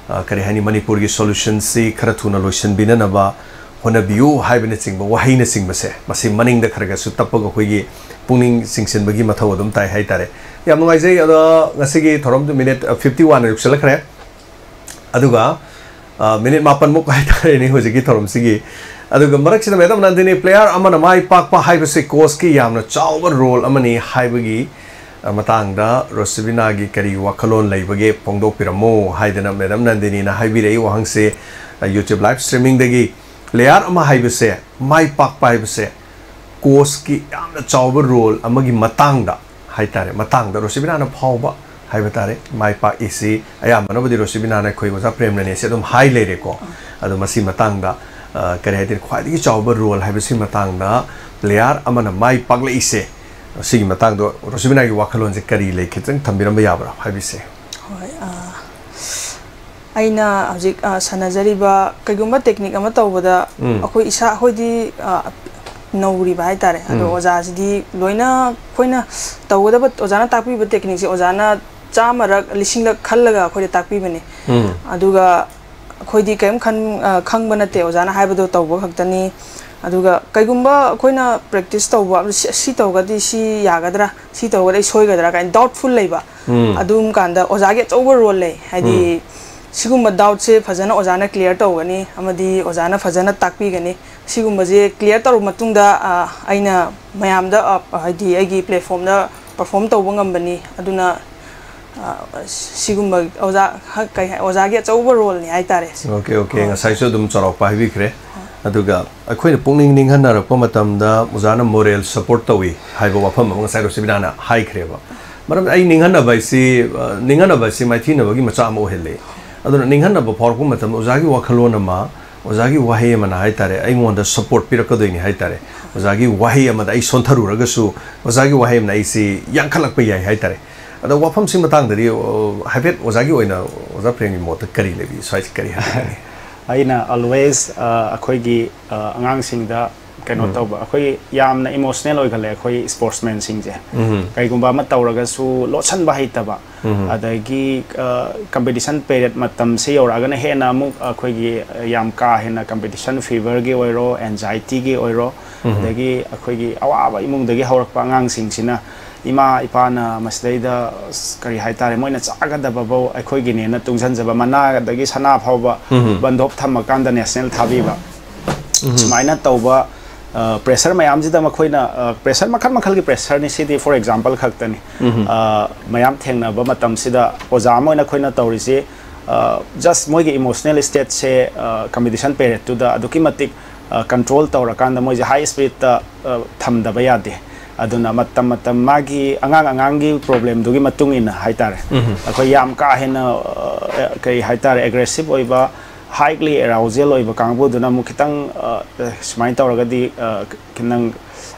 ꯑ, ꯀꯔꯤ ꯍꯥꯏꯅꯤ, ꯃꯅꯤꯄꯨꯔꯒꯤ solution ꯁꯤ ꯈꯔ ꯊꯨꯅ ꯂꯣꯏꯁꯤꯟꯕꯤꯅꯅꯕ ꯍꯣꯠꯅꯕꯤꯌꯨ ꯍꯥꯏꯕꯅꯆꯤꯡꯕ ꯋꯥꯍꯩꯅꯆꯤꯡꯕꯁꯦ, ꯃꯁꯤ ꯃꯅꯤꯡꯗ ꯈꯔ ꯈꯔꯁꯨ ꯇꯞꯄꯒ ꯑꯩꯈꯣꯏꯒꯤ ꯄꯨꯛꯅꯤꯡ ꯆꯤꯡꯁꯤꯟꯕꯒꯤ ꯃꯊꯧ ꯑꯗꯨꯝ ꯇꯥꯏ ꯍꯥꯏꯇꯥꯔꯦ꯫ ꯌꯥꯝ ꯅꯨꯡꯉꯥꯏꯖꯩ꯫ ꯑꯗꯣ ꯉꯁꯤꯒꯤ ꯊꯧꯔꯝꯗꯨ minute, ꯑ, fifty one ꯌꯧꯁꯤꯜꯂꯛꯈ꯭ꯔꯦ꯫ ꯑꯗꯨꯒ, ꯑ, minute ꯃꯥꯄꯟꯃꯨꯛ ꯍꯥꯏꯇꯥꯔꯦꯅꯦ ꯍꯧꯖꯤꯛꯀꯤ ꯊꯧꯔꯝꯁꯤꯒꯤ꯫ ꯑꯗꯨꯒ ꯃꯔꯛꯁꯤꯗ Madam ꯅꯟꯗꯤꯅꯤ, player ꯑꯃꯅ ꯃꯥꯏ ꯄꯥꯛꯄ ꯍꯥꯏꯕꯁꯤ coach ꯀꯤ ꯌꯥꯝꯅ ꯆꯥꯎꯕ role ꯑꯃꯅꯤ ꯍꯥꯏꯕꯒꯤ, ꯑ, ꯃꯇꯥꯡꯗ ꯔꯣꯁꯤꯕꯤꯅꯥꯒꯤ ꯀꯔꯤ ꯋꯥꯈꯜꯂꯣꯟ ꯂꯩꯕꯒꯦ ꯐꯣꯡꯗꯣꯛꯄꯤꯔꯝꯃꯣ ꯍꯥꯏꯗꯅ Madam ꯅꯟꯗꯤꯅꯤꯅ ꯍꯥꯏꯕꯤꯔꯛꯏ ꯋꯥꯍꯪꯁꯦ, ꯑ, YouTube live streaming ꯗꯒꯤ꯫ Player ꯑꯃ ꯍꯥꯏꯕꯁꯦ, ꯃꯥꯏ ꯄꯥꯛꯄ ꯍꯥꯏꯕꯁꯦ coach ꯀꯤ ꯌꯥꯝꯅ ꯆꯥꯎꯕ role ꯑꯃꯒꯤ ꯃꯇꯥꯡꯗ ꯍꯥꯏꯇꯥꯔꯦ, ꯃꯇꯥꯡꯗ ꯔꯣꯁꯤꯕꯤꯅꯥꯅ ꯐꯥꯎꯕ ꯍꯥꯏꯕ ꯇꯥꯔꯦ, ꯃꯥꯏ ꯄꯥꯛꯏꯁꯤ ꯑꯌꯥꯝꯕꯅꯕꯨꯗꯤ ꯔꯣꯁꯤꯕꯤꯅꯥꯅ ꯑꯩꯈꯣꯏ ꯑꯣꯖꯥ ꯄ꯭ꯔꯦꯝꯅꯅꯦꯁꯦ ꯑꯗꯨꯝ ꯍꯥꯏ ꯂꯩꯔꯦꯀꯣ꯫ ꯑꯗꯣ ꯃꯁꯤ ꯃꯇꯥꯡꯗ, ꯑ, ꯀꯔꯤ ꯍꯥꯏꯗꯣꯏꯅꯣ, ꯈ꯭ꯋꯥꯏꯗꯒꯤ ꯆꯥꯎꯕ role ꯍꯥꯏꯕꯁꯤ ꯃꯇꯥꯡꯗ player ꯑꯃꯅ ꯃꯥꯏ ꯄꯥꯛꯂꯛꯏꯁꯦ, ꯁꯤꯒꯤ ꯃꯇꯥꯡꯗ ꯔꯣꯁꯤꯕꯤꯅꯥꯒꯤ ꯋꯥꯈꯜꯂꯣꯟꯁꯦ ꯀꯔꯤ ꯂꯩ, ꯈꯤꯇꯪ ꯊꯝꯕꯤꯔꯝꯕ ꯌꯥꯕ꯭ꯔꯥ ꯍꯥꯏꯕꯤꯁꯦ? ꯍꯣꯏ, ꯑ, ꯑꯩꯅ ꯍꯧꯖꯤꯛ, ꯑ, ꯁꯥꯟꯅꯖꯔꯤꯕ ꯀꯩꯒꯨꯝꯕ technique ꯑꯃ ꯇꯧꯕꯗ ꯎꯝ꯫ ꯑꯩꯈꯣꯏ ꯏꯁꯥ, ꯑꯩꯈꯣꯏꯗꯤ, ꯑ, ꯅꯧꯔꯤꯕ ꯍꯥꯏꯇꯥꯔꯦ꯫ ꯑꯗꯣ ꯎꯝ꯫ ꯑꯣꯖꯥꯁꯤꯗꯤ ꯂꯣꯏꯅ ꯑꯩꯈꯣꯏꯅ ꯇꯧꯒꯗꯕ, ꯑꯣꯖꯥꯅ ꯇꯥꯛꯄꯤꯕ technique ꯁꯦ ꯑꯣꯖꯥꯅ ꯆꯥꯝꯃꯔꯛ, ꯂꯤꯁꯤꯡꯂꯛ ꯈꯜꯂꯒ ꯑꯩꯈꯣꯏꯗ ꯇꯥꯛꯄꯤꯕꯅꯦ꯫ ꯎꯝ꯫ ꯑꯗꯨꯒ ꯑꯩꯈꯣꯏꯗꯤ ꯀꯔꯤꯝ ꯈꯟ-, ꯑ, ꯈꯪꯕ ꯅꯠꯇꯦ, ꯑꯣꯖꯥꯅ ꯍꯥꯏꯕꯗꯣ ꯇꯧꯕ ꯈꯛꯇꯅꯤ꯫ ꯑꯗꯨꯒ ꯀꯩꯒꯨꯝꯕ ꯑꯩꯈꯣꯏꯅ practice ꯇꯧꯕ, "ꯁꯤ, ꯁꯤ ꯇꯧꯔꯒꯗꯤ ꯁꯤ ꯌꯥꯒꯗ꯭ꯔꯥ, ꯁꯤ ꯇꯧꯔꯒꯗꯤ ꯑꯩ ꯁꯣꯏꯒꯗ꯭ꯔꯥ?" ꯀꯥꯏꯅ doubtful ꯂꯩꯕ, ꯎꯝ꯫ ꯑꯗꯨꯝ ꯀꯥꯟꯗ ꯑꯣꯖꯥꯒꯤ ꯑꯆꯧꯕ role ꯂꯩ꯫ ꯍꯥꯏꯗꯤ, ꯎꯝ꯫ ꯁꯤꯒꯨꯝꯕ doubt ꯁꯦ ꯐꯖꯅ ꯑꯣꯖꯥꯅ clear ꯇꯧꯒꯅꯤ, ꯑꯃꯗꯤ ꯑꯣꯖꯥꯅ ꯐꯖꯅ ꯇꯥꯛꯄꯤꯒꯅꯤ꯫ ꯁꯤꯒꯨꯝꯕꯁꯦ clear ꯇꯧꯔꯕ ꯃꯇꯨꯡꯗ, ꯑ, ꯑꯩꯅ ꯃꯌꯥꯝꯗ, ꯑ, ꯍꯥꯏꯗꯤ, ꯑꯩꯒꯤ platform ꯗ ꯄꯔꯐꯣꯝ ꯇꯧꯕ ꯉꯝꯕꯅꯤ꯫ ꯑꯗꯨꯅ ꯑ, ꯁꯤꯒꯨꯝꯕ ꯑꯣꯖꯥ, ꯀꯩ ꯍꯥꯏ, ꯑꯣꯖꯥꯒꯤ ꯑꯆꯧꯕ ꯔꯣꯜꯅꯤ ꯍꯥꯏꯇꯥꯔꯦ꯫ ꯑꯣꯀꯦ ꯑꯣꯀꯦ ꯉꯁꯥꯏꯁꯨ ꯑꯗꯨꯝ ꯆꯥꯎꯔꯥꯛꯄ ꯍꯥꯏꯕꯤꯈ꯭ꯔꯦ꯫ ꯑꯗꯨꯒ ꯑꯩꯈꯣꯏꯅ ꯄꯨꯛꯅꯤꯡ ꯅꯤꯡꯍꯟꯅꯔꯛꯄ ꯃꯇꯝꯗ ꯑꯣꯖꯥꯅ ꯃꯣꯔꯦꯜ ꯁꯄꯣꯔꯠ ꯇꯧꯏ ꯍꯥꯏꯕ ꯋꯥꯐꯝ ꯑꯃ ꯉꯁꯥꯏ ꯔꯣꯁꯤꯕꯤꯅꯥꯅ ꯍꯥꯏꯈ꯭ꯔꯦꯕ꯫ ꯃꯔꯝꯗꯤ ꯑꯩ ꯅꯤꯡꯍꯟꯅꯕ ꯍꯥꯏꯁꯤ, ꯑ, ꯅꯤꯡꯍꯟꯅꯕ ꯍꯥꯏꯁꯤ ꯃꯥꯏꯊꯤꯅꯕꯒꯤ ꯃꯆꯥꯛ ꯑꯃ ꯑꯣꯏꯍꯜꯂꯤ꯫ ꯑꯗꯨꯅ ꯅꯤꯡꯍꯟꯅꯕ ꯐꯥꯎꯔꯛꯄ ꯃꯇꯝꯗ ꯑꯣꯖꯥꯒꯤ ꯋꯥꯈꯜꯂꯣꯟ ꯑꯃ, ꯑꯣꯖꯥꯒꯤ ꯋꯥꯍꯩ ꯑꯃꯅ ꯍꯥꯏꯇꯥꯔꯦ, ꯑꯩꯉꯣꯟꯗ ꯁꯄꯣꯔꯠ ꯄꯤꯔꯛꯀꯗꯣꯏꯅꯤ ꯍꯥꯏꯇꯥꯔꯦ꯫ ꯑꯣꯖꯥꯒꯤ ꯋꯥꯍꯩ ꯑꯃꯗ ꯑꯩ ꯁꯣꯟꯊꯔꯨꯔꯒꯁꯨ ꯑꯣꯖꯥꯒꯤ ꯋꯥꯍꯩ ꯑꯃꯅ ꯑꯩꯁꯤ ꯌꯥꯡꯈꯠꯂꯛꯄ ꯌꯥꯏ ꯍꯥꯏꯇꯥꯔꯦ꯫ ꯑꯗꯣ ꯋꯥꯐꯝꯁꯤ ꯃꯇꯥꯡꯗꯗꯤ, ꯑ, ꯍꯥꯏꯐꯦꯠ ꯑꯣꯖꯥꯒꯤ ꯑꯣꯏꯅ ꯑꯣꯖꯥ ꯄ꯭ꯔꯦꯝꯒꯤ ꯃꯣꯠꯇ ꯀꯔꯤ ꯂꯩꯕꯤ? ꯁ꯭ꯋꯥꯏꯁꯤ ꯀꯔꯤ ꯍꯥꯏꯕꯤꯅꯤꯡꯉꯤ? ꯑꯩꯅ ꯑꯣꯜꯋꯦꯁ ꯑꯩꯈꯣꯏꯒꯤ ꯑ, ꯑꯉꯥꯡꯁꯤꯡꯗ ꯀꯩꯅꯣ ꯇꯧꯕ, ꯑꯩꯈꯣꯏ ꯌꯥꯝꯅ ꯏꯃꯣꯁꯅꯦꯜ ꯑꯣꯏꯒꯜꯂꯦ ꯑꯩꯈꯣꯏ ꯁ꯭ꯄꯣꯔꯠꯁꯃꯦꯟꯁꯤꯡꯁꯦ꯫ ꯀꯩꯒꯨꯝꯕ ꯑꯃ ꯇꯧꯔꯒꯁꯨ ꯂꯣꯠꯁꯟꯕ ꯍꯩꯇꯕ, ꯑꯗꯒꯤ ꯀꯝꯄꯤꯇꯤꯁꯟ ꯄꯦꯔꯦꯠ ꯃꯇꯝꯁꯦ ꯌꯧꯔꯛꯑꯒꯅ ꯍꯦꯟꯅ ꯑꯃꯨꯛ ꯑꯩꯈꯣꯏꯒꯤ ꯌꯥꯝ ꯀꯥ ꯍꯦꯟꯅ ꯀꯝꯄꯤꯇꯤꯁꯟ ꯐꯤꯚꯔꯒꯤ ꯑꯣꯏꯔꯣ, ꯑꯦꯟꯖꯥꯏꯇꯤꯒꯤ ꯑꯣꯏꯔꯣ, ꯑꯗꯒꯤ ꯑꯩꯈꯣꯏꯒꯤ ꯑꯋꯥꯕ ꯏꯃꯨꯡꯗꯒꯤ ꯍꯧꯔꯛꯄ ꯑꯉꯥꯡꯁꯤꯡꯁꯤꯅ ꯏꯃꯥ ꯏꯄꯥꯅ ꯃꯁꯤꯗꯩꯗ ꯑꯁ, ꯀꯔꯤ ꯍꯥꯏꯇꯥꯔꯦ, ꯃꯣꯏꯅ ꯆꯥꯒꯗꯕꯐꯧ ꯑꯩꯈꯣꯏꯒꯤꯅꯦꯅ ꯇꯨꯡꯁꯤꯟꯖꯕ, ꯃꯅꯥꯗꯒꯤ ꯁꯅꯥ ꯐꯥꯎꯕ ꯕꯟꯗꯣꯞ ꯊꯝꯃꯀꯥꯟꯗ ꯅꯦꯁꯅꯦꯜ ꯊꯥꯕꯤꯕ, ꯁꯨꯃꯥꯏꯅ ꯇꯧꯕ ꯄ꯭ꯔꯦꯁꯔ ꯃꯌꯥꯝꯁꯤꯗ ꯃꯈꯣꯏꯅ, ꯄ꯭ꯔꯦꯁꯔ ꯃꯈꯜ ꯃꯈꯜꯒꯤ ꯄ꯭ꯔꯦꯁꯔꯅꯤ, ꯁꯤꯗꯤ ꯐꯣꯔ ꯑꯦꯛꯖꯥꯝꯄꯜ ꯈꯛꯇꯅꯤ꯫ ꯑ, ꯃꯌꯥꯝ ꯊꯦꯡꯅꯕ ꯃꯇꯝꯁꯤꯗ ꯑꯣꯖꯥ ꯑꯃ ꯑꯣꯏꯅ ꯑꯩꯈꯣꯏꯅ ꯇꯧꯔꯤꯁꯤ, ꯖꯁ ꯃꯣꯏꯒꯤ ꯏꯃꯣꯁꯅꯦꯜ ꯁ꯭ꯇꯦꯠꯁꯦ ꯀꯝꯄꯤꯇꯤꯁꯟ ꯄꯦꯔꯦꯠꯇꯨꯗ ꯑꯗꯨꯛꯀꯤ ꯃꯇꯤꯛ ꯀꯟꯇ꯭ꯔꯣꯜ ꯇꯧꯔꯀꯥꯟꯗ ꯃꯣꯏꯁꯦ ꯍꯥꯏ ꯁ꯭ꯄꯤꯔꯤꯠꯇ ꯊꯝꯗꯕ ꯌꯥꯗꯦ꯫ ꯑꯗꯨꯅ ꯃꯇꯝ ꯃꯇꯝ ꯃꯥꯒꯤ ꯑꯉꯥꯡ ꯑꯉꯥꯡꯒꯤ ꯄ꯭ꯔꯣꯕ꯭ꯂꯦꯝꯗꯨꯒꯤ ꯃꯇꯨꯡ ꯏꯟꯅ ꯍꯥꯏꯇꯥꯔꯦ, ꯑꯩꯈꯣꯏ ꯌꯥꯝ ꯀꯥ ꯍꯦꯟꯅ, ꯑ, ꯀꯔꯤ ꯍꯥꯏꯇꯥꯔꯦ, ꯑꯦꯒ꯭ꯔꯦꯁꯤꯞ ꯑꯣꯏꯕ, ꯍꯥꯏꯂꯤ ꯑꯦꯔꯥꯎꯖꯦꯜ ꯑꯣꯏꯕ ꯀꯥꯡꯕꯨꯗꯨꯅ ꯑꯃꯨꯛ ꯈꯤꯇꯪ, ꯑ, ꯁꯨꯃꯥꯏꯅ ꯇꯧꯔꯒꯗꯤ, ꯑ, ꯅꯪ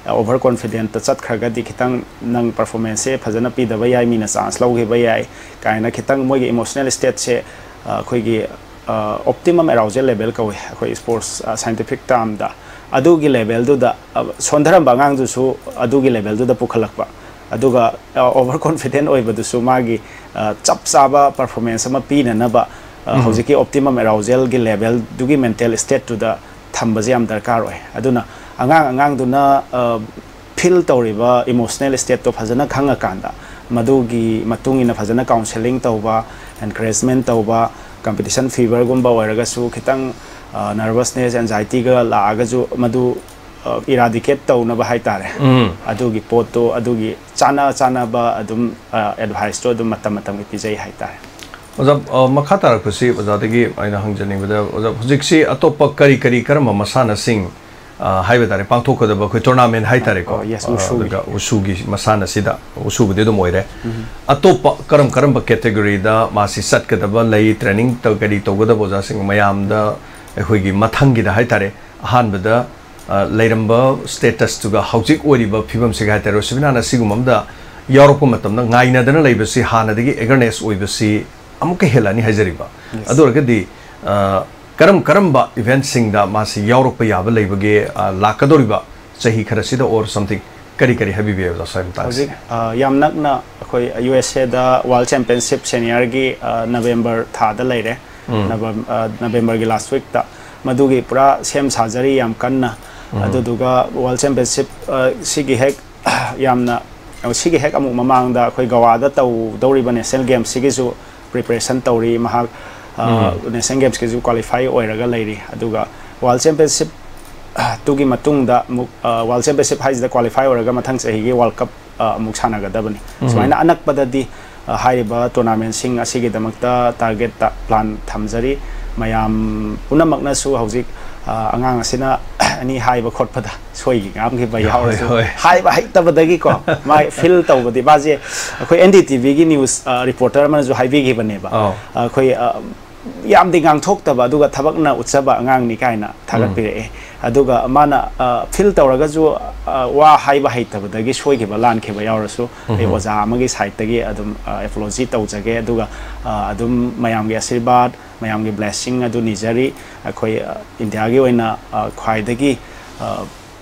ꯑꯣꯚꯔ ꯀꯣꯟꯐꯤꯗꯦꯟꯠꯇ ꯆꯠꯈ꯭ꯔꯒꯗꯤ ꯈꯤꯇꯪ ꯅꯪ ꯄꯔꯐꯣꯔꯃꯦꯟꯁꯁꯦ ꯐꯖꯅ ꯄꯤꯗꯕ ꯌꯥꯏ, ꯃꯤꯅ ꯆꯥꯟꯁ ꯂꯧꯈꯤꯕ ꯌꯥꯏ ꯀꯥꯏꯅ ꯈꯤꯇꯪ ꯃꯣꯏꯒꯤ ꯏꯃꯣꯁꯅꯦꯜ ꯁ꯭ꯇꯦꯠꯁꯦ, ꯑ, ꯑꯩꯈꯣꯏꯒꯤ ꯑꯣꯞꯇꯤꯃꯝ ꯑꯦꯔꯥꯎꯖꯦꯜ ꯂꯦꯚꯦꯜ ꯀꯧꯏ ꯑꯩꯈꯣꯏ ꯁ꯭ꯄꯣꯔꯠꯁ ꯁꯥꯏꯟꯇꯤꯐꯤꯛ ꯇꯥꯔꯝꯗ꯫ ꯑꯗꯨꯒꯤ ꯂꯦꯚꯦꯜꯗꯨꯗ, ꯑ, ꯁꯣꯟꯊꯔꯝꯕ ꯑꯉꯥꯡꯗꯨꯁꯨ ꯑꯗꯨꯒꯤ ꯂꯦꯚꯦꯜꯗꯨꯗ ꯄꯨꯈꯠꯂꯛꯄ, ꯑꯗꯨꯒ ꯑꯣꯚꯔ ꯀꯣꯟꯐꯤꯗꯦꯟ ꯑꯣꯏꯕꯗꯨꯁꯨ ꯃꯥꯒꯤ, ꯑ, ꯆꯞ ꯆꯥꯕ ꯄꯔꯐꯣꯔꯃꯦꯟꯁ ꯑꯃ ꯄꯤꯅꯅꯕ, ꯑ, ꯍꯧꯖꯤꯛꯀꯤ ꯑꯣꯞꯇꯤꯃꯝ ꯑꯦꯔꯥꯎꯖꯦꯜꯒꯤ ꯂꯦꯚꯦꯜꯗꯨꯒꯤ ꯃꯦꯟꯇꯦꯜ ꯁ꯭ꯇꯦꯠꯇꯨꯗ ꯊꯝꯕꯁꯦ ꯌꯥꯝ ꯗꯔꯀꯥꯔ ꯑꯣꯏ꯫ ꯑꯗꯨꯅ ꯑꯉꯥꯡ ꯑꯉꯥꯡꯗꯨꯅ, ꯑ, ꯐꯤꯜ ꯇꯧꯔꯤꯕ ꯏꯃꯣꯁꯅꯦꯜ ꯁ꯭ꯇꯦꯠꯇꯣ ꯐꯖꯅ ꯈꯪꯉꯀꯥꯟꯗ, ꯃꯗꯨꯒꯤ ꯃꯇꯨꯡ ꯏꯟꯅ ꯐꯖꯅ ꯀꯥꯎꯟꯁꯦꯂꯤꯡ ꯇꯧꯕ, ꯑꯦꯟꯀꯔꯦꯖꯃꯦꯟ ꯇꯧꯕ, ꯀꯝꯄꯤꯇꯤꯁꯟ ꯐꯤꯚꯔꯒꯨꯝꯕ ꯑꯣꯏꯔꯒꯁꯨ ꯈꯤꯇꯪ, ꯑ, ꯅꯔꯚꯁꯅꯦꯁ, ꯑꯦꯟꯖꯥꯏꯇꯤꯒ ꯂꯥꯛꯑꯒꯁꯨ ꯃꯗꯨ, ꯑ, ꯏꯔꯥꯗꯤꯀꯦꯠ ꯇꯧꯅꯕ ꯍꯥꯏꯇꯥꯔꯦ꯫ ꯑꯗꯨꯒꯤ ꯄꯣꯠꯇꯣ, ꯑꯗꯨꯒꯤ ꯆꯥꯅ ꯆꯥꯅꯕ ꯑꯗꯨꯝ ꯑꯦꯗꯚꯥꯏꯁꯇꯣ ꯑꯗꯨꯝ ꯃꯇꯝ ꯃꯇꯝꯒꯤ ꯄꯤꯖꯩ ꯍꯥꯏꯇꯥꯔꯦ꯫ ꯑꯣꯖꯥ, ꯑ, ꯃꯈꯥ ꯇꯥꯔꯛꯄꯁꯤ ꯑꯣꯖꯥꯗꯒꯤ ꯑꯩꯅ ꯍꯪꯖꯅꯤꯡꯕꯗ, ꯑꯣꯖꯥ, ꯍꯧꯖꯤꯛꯁꯤ ꯑꯇꯣꯞꯄ ꯀꯔꯤ ꯀꯔꯤ, ꯀꯔꯝꯕ ꯃꯁꯥꯟꯅꯁꯤꯡ, ꯑ, ꯍꯥꯏꯕ ꯇꯥꯔꯦ, ꯄꯥꯡꯊꯣꯛꯀꯗꯕ ꯑꯩꯈꯣꯏ ꯇꯣꯔꯅꯥꯃꯦꯟ ꯍꯥꯏ ꯇꯥꯔꯦꯀꯣ? ꯑꯣ, yes, ꯎꯁꯨꯒꯤ꯫ ꯑꯗꯨꯒ ꯎꯁꯨꯒꯤ ꯃꯁꯥꯟꯅꯁꯤꯗ, ꯎꯁꯨꯕꯨꯗꯤ ꯑꯗꯨꯝ ꯑꯣꯏꯔꯦ꯫ ꯑꯇꯣꯞꯄ ꯀꯔꯝ ꯀꯔꯝꯕ ꯀꯦꯇꯦꯒꯣꯔꯤꯗ ꯃꯥꯁꯤ ꯆꯠꯀꯗꯕ ꯂꯩ, ꯇ꯭ꯔꯦꯅꯤꯡ ꯇꯧ-, ꯀꯔꯤ ꯇꯧꯒꯗꯕ, ꯑꯣꯖꯥꯁꯤꯡ ꯃꯌꯥꯝꯗ ꯑꯩꯈꯣꯏꯒꯤ ꯃꯊꯪꯒꯤꯗ ꯍꯥꯏ ꯇꯥꯔꯦ, ꯑꯍꯥꯟꯕꯗ, ꯑ, ꯂꯩꯔꯝꯕ ꯁ꯭ꯇꯦꯇꯁꯇꯨꯒ ꯍꯧꯖꯤꯛ ꯑꯣꯏꯔꯤꯕ ꯐꯤꯕꯝꯁꯤꯒ ꯍꯥꯏ ꯇꯥꯔꯦ, ꯔꯣꯁꯤꯕꯤꯅꯥꯅ ꯁꯤꯒꯨꯝꯕ ꯑꯃꯗ ꯌꯥꯎꯔꯛꯄ ꯃꯇꯝꯗ ꯉꯥꯏꯅꯗꯅ ꯂꯩꯕꯁꯤ, ꯍꯥꯟꯅꯗꯒꯤ ꯑꯦꯒꯔꯅꯦꯁ ꯑꯣꯏꯕꯁꯤ ꯑꯃꯨꯛꯀ ꯍꯦꯜꯂꯛꯑꯅꯤ ꯍꯥꯏꯖꯔꯤꯕ꯫ ꯑꯗꯨ ꯑꯣꯏꯔꯒꯗꯤ, ꯑ, ꯀꯔꯝ ꯀꯔꯝꯕ ꯏꯚꯦꯟꯠꯁꯤꯡꯗ ꯃꯥꯁꯤ ꯌꯥꯎꯔꯛꯄ ꯌꯥꯕ ꯂꯩꯕꯒꯦ, ꯑ, ꯂꯥꯛꯀꯗꯧꯔꯤꯕ ꯆꯍꯤ ꯈꯔꯁꯤꯗ or something, ꯀꯔꯤ ꯀꯔꯤ ꯍꯥꯏꯕꯤꯕ ꯌꯥꯏ, ꯑꯣꯖꯥ, ꯁ꯭ꯋꯥꯏ ꯃꯇꯥꯡꯁꯦ? ꯍꯧꯖꯤꯛ ꯑ, ꯌꯥꯝ ꯅꯛꯅ ꯑꯩꯈꯣꯏ ꯌꯨ ꯑꯦꯁ ꯑꯦꯗ ꯋꯥꯔꯜ ꯆꯦꯝꯄꯤꯌꯟꯁꯤꯞ ꯁꯦꯅꯤꯌꯔꯒꯤ, ꯑ, ꯅꯕꯦꯝꯕꯔ ꯊꯥꯗ ꯂꯩꯔꯦ꯫ ꯅꯕꯦꯝ-, ꯑ, ꯅꯕꯦꯝꯕꯔꯒꯤ ꯂꯥꯁ ꯋꯤꯛꯇ ꯃꯗꯨꯒꯤ ꯄꯨꯔꯥ ꯁꯦꯝ ꯁꯥꯖꯔꯤ ꯌꯥꯝ ꯀꯟꯅ꯫ ꯑꯗꯨꯗꯨꯒ ꯋꯥꯔꯜ ꯆꯦꯝꯄꯤꯌꯟꯁꯤꯞ, ꯑ, ꯁꯤꯒꯤ ꯍꯦꯛ ꯌꯥꯝꯅ, ꯁꯤꯒꯤ ꯍꯦꯛ ꯑꯃꯨꯛ ꯃꯃꯥꯡꯗ ꯑꯩꯈꯣꯏ ꯒꯋꯥꯗ ꯇꯧꯗꯧꯔꯤꯕ ꯅꯦꯁꯅꯦꯜ ꯒꯦꯝꯁꯤꯒꯤꯁꯨ ꯄ꯭ꯔꯤꯄꯦꯔꯦꯁꯟ ꯇꯧꯔꯤ꯫ ꯃꯍꯥꯛ, ꯑ, ꯅꯦꯁꯅꯦꯜ ꯒꯦꯝꯁꯀꯤꯁꯨ ꯀ꯭ꯋꯥꯂꯤꯐꯥꯏ ꯑꯣꯏꯔꯒ ꯂꯩꯔꯤ꯫ ꯑꯗꯨꯒ ꯋꯥꯔꯜ ꯆꯦꯝꯄꯤꯌꯟꯁꯤꯞ, ꯑ, ꯇꯨꯒꯤ ꯃꯇꯨꯡꯗ ꯑꯃꯨꯛ, ꯑ, ꯋꯥꯔꯜ ꯆꯦꯝꯄꯤꯌꯟꯁꯤꯞ ꯍꯥꯏꯁꯤꯗ ꯀ꯭ꯋꯥꯂꯤꯐꯥꯏ ꯑꯣꯏꯔꯒ ꯃꯊꯪ ꯆꯍꯤꯒꯤ ꯋꯥꯔꯜ ꯀꯞ, ꯑ, ꯑꯃꯨꯛ ꯁꯥꯟꯅꯒꯗꯕꯅꯤ꯫ ꯁꯨꯃꯥꯏꯅ ꯑꯅꯛꯄꯗꯗꯤ, ꯑ, ꯍꯥꯏꯔꯤꯕ ꯇꯣꯔꯅꯥꯃꯦꯟꯁꯤꯡ ꯑꯁꯤꯒꯤꯗꯃꯛꯇ ꯇꯥꯔꯒꯦꯠꯇ ꯄ꯭ꯂꯥꯟ ꯊꯝꯖꯔꯤ꯫ ꯃꯌꯥꯝ ꯄꯨꯝꯅꯃꯛꯅꯁꯨ ꯍꯧꯖꯤꯛ, ꯑ, ꯑꯉꯥꯡ ꯑꯁꯤꯅ ꯑꯅꯤ ꯍꯥꯏꯕ ꯈꯣꯠꯄꯗ ꯁꯣꯏꯈꯤ ꯉꯥꯝꯈꯤꯕ ꯌꯥꯎꯔꯁꯨ, ꯍꯣꯏ꯫ ꯍꯥꯏꯕ ꯍꯩꯇꯕꯗꯒꯤꯀꯣ, ꯃꯥ ꯐꯤꯜ ꯇꯧꯕꯗꯤ, ꯃꯥꯁꯦ ꯑꯩꯈꯣꯏ ꯑꯦꯟ ꯗꯤ ꯇꯤ ꯚꯤꯒꯤ ꯅ꯭ꯌꯨꯁ, ꯑ, ꯔꯤꯄꯣꯔꯇꯔ ꯑꯃꯅꯁꯨ ꯍꯥꯏꯕꯤꯈꯤꯕꯅꯦꯕ꯫ ꯑꯧ꯫ ꯑꯩꯈꯣꯏ, ꯑ, ꯌꯥꯝꯗꯤ ꯉꯥꯡꯊꯣꯛꯇꯕ, ꯑꯗꯨꯒ ꯊꯕꯛꯅ ꯎꯠꯆꯕ ꯑꯉꯥꯡꯅꯤ ꯀꯥꯏꯅ ꯊꯥꯒꯠꯄꯤꯔꯛꯑꯦ꯫ ꯑꯗꯨꯒ ꯃꯥꯅ, ꯑ, ꯐꯤꯜ ꯇꯧꯔꯒꯁꯨ, ꯑ, ꯋꯥ ꯍꯥꯏꯕ ꯍꯩꯇꯕꯗꯒꯤ ꯁꯣꯏꯈꯤꯕ ꯂꯥꯟꯈꯤꯕ ꯌꯥꯎꯔꯁꯨ, ꯑꯩ ꯑꯣꯖꯥ ꯑꯃꯒꯤ ꯁꯥꯏꯠꯇꯒꯤ ꯑꯗꯨꯝ, ꯑ, ꯑꯦꯄꯣꯂꯣꯖꯤ ꯇꯧꯖꯒꯦ꯫ ꯑꯗꯨꯒ, ꯑ, ꯑꯗꯨꯝ ꯃꯌꯥꯝꯒꯤ ꯑꯁꯤꯔꯕꯥꯗ, ꯃꯌꯥꯝꯒꯤ ꯕ꯭ꯂꯦꯁꯤꯡ ꯑꯗꯨ ꯅꯤꯖꯔꯤ꯫ ꯑꯩꯈꯣꯏ, ꯑ, ꯏꯟꯗꯤꯌꯥꯒꯤ ꯑꯣꯏꯅ, ꯑ, ꯈ꯭ꯋꯥꯏꯗꯒꯤ, ꯑ,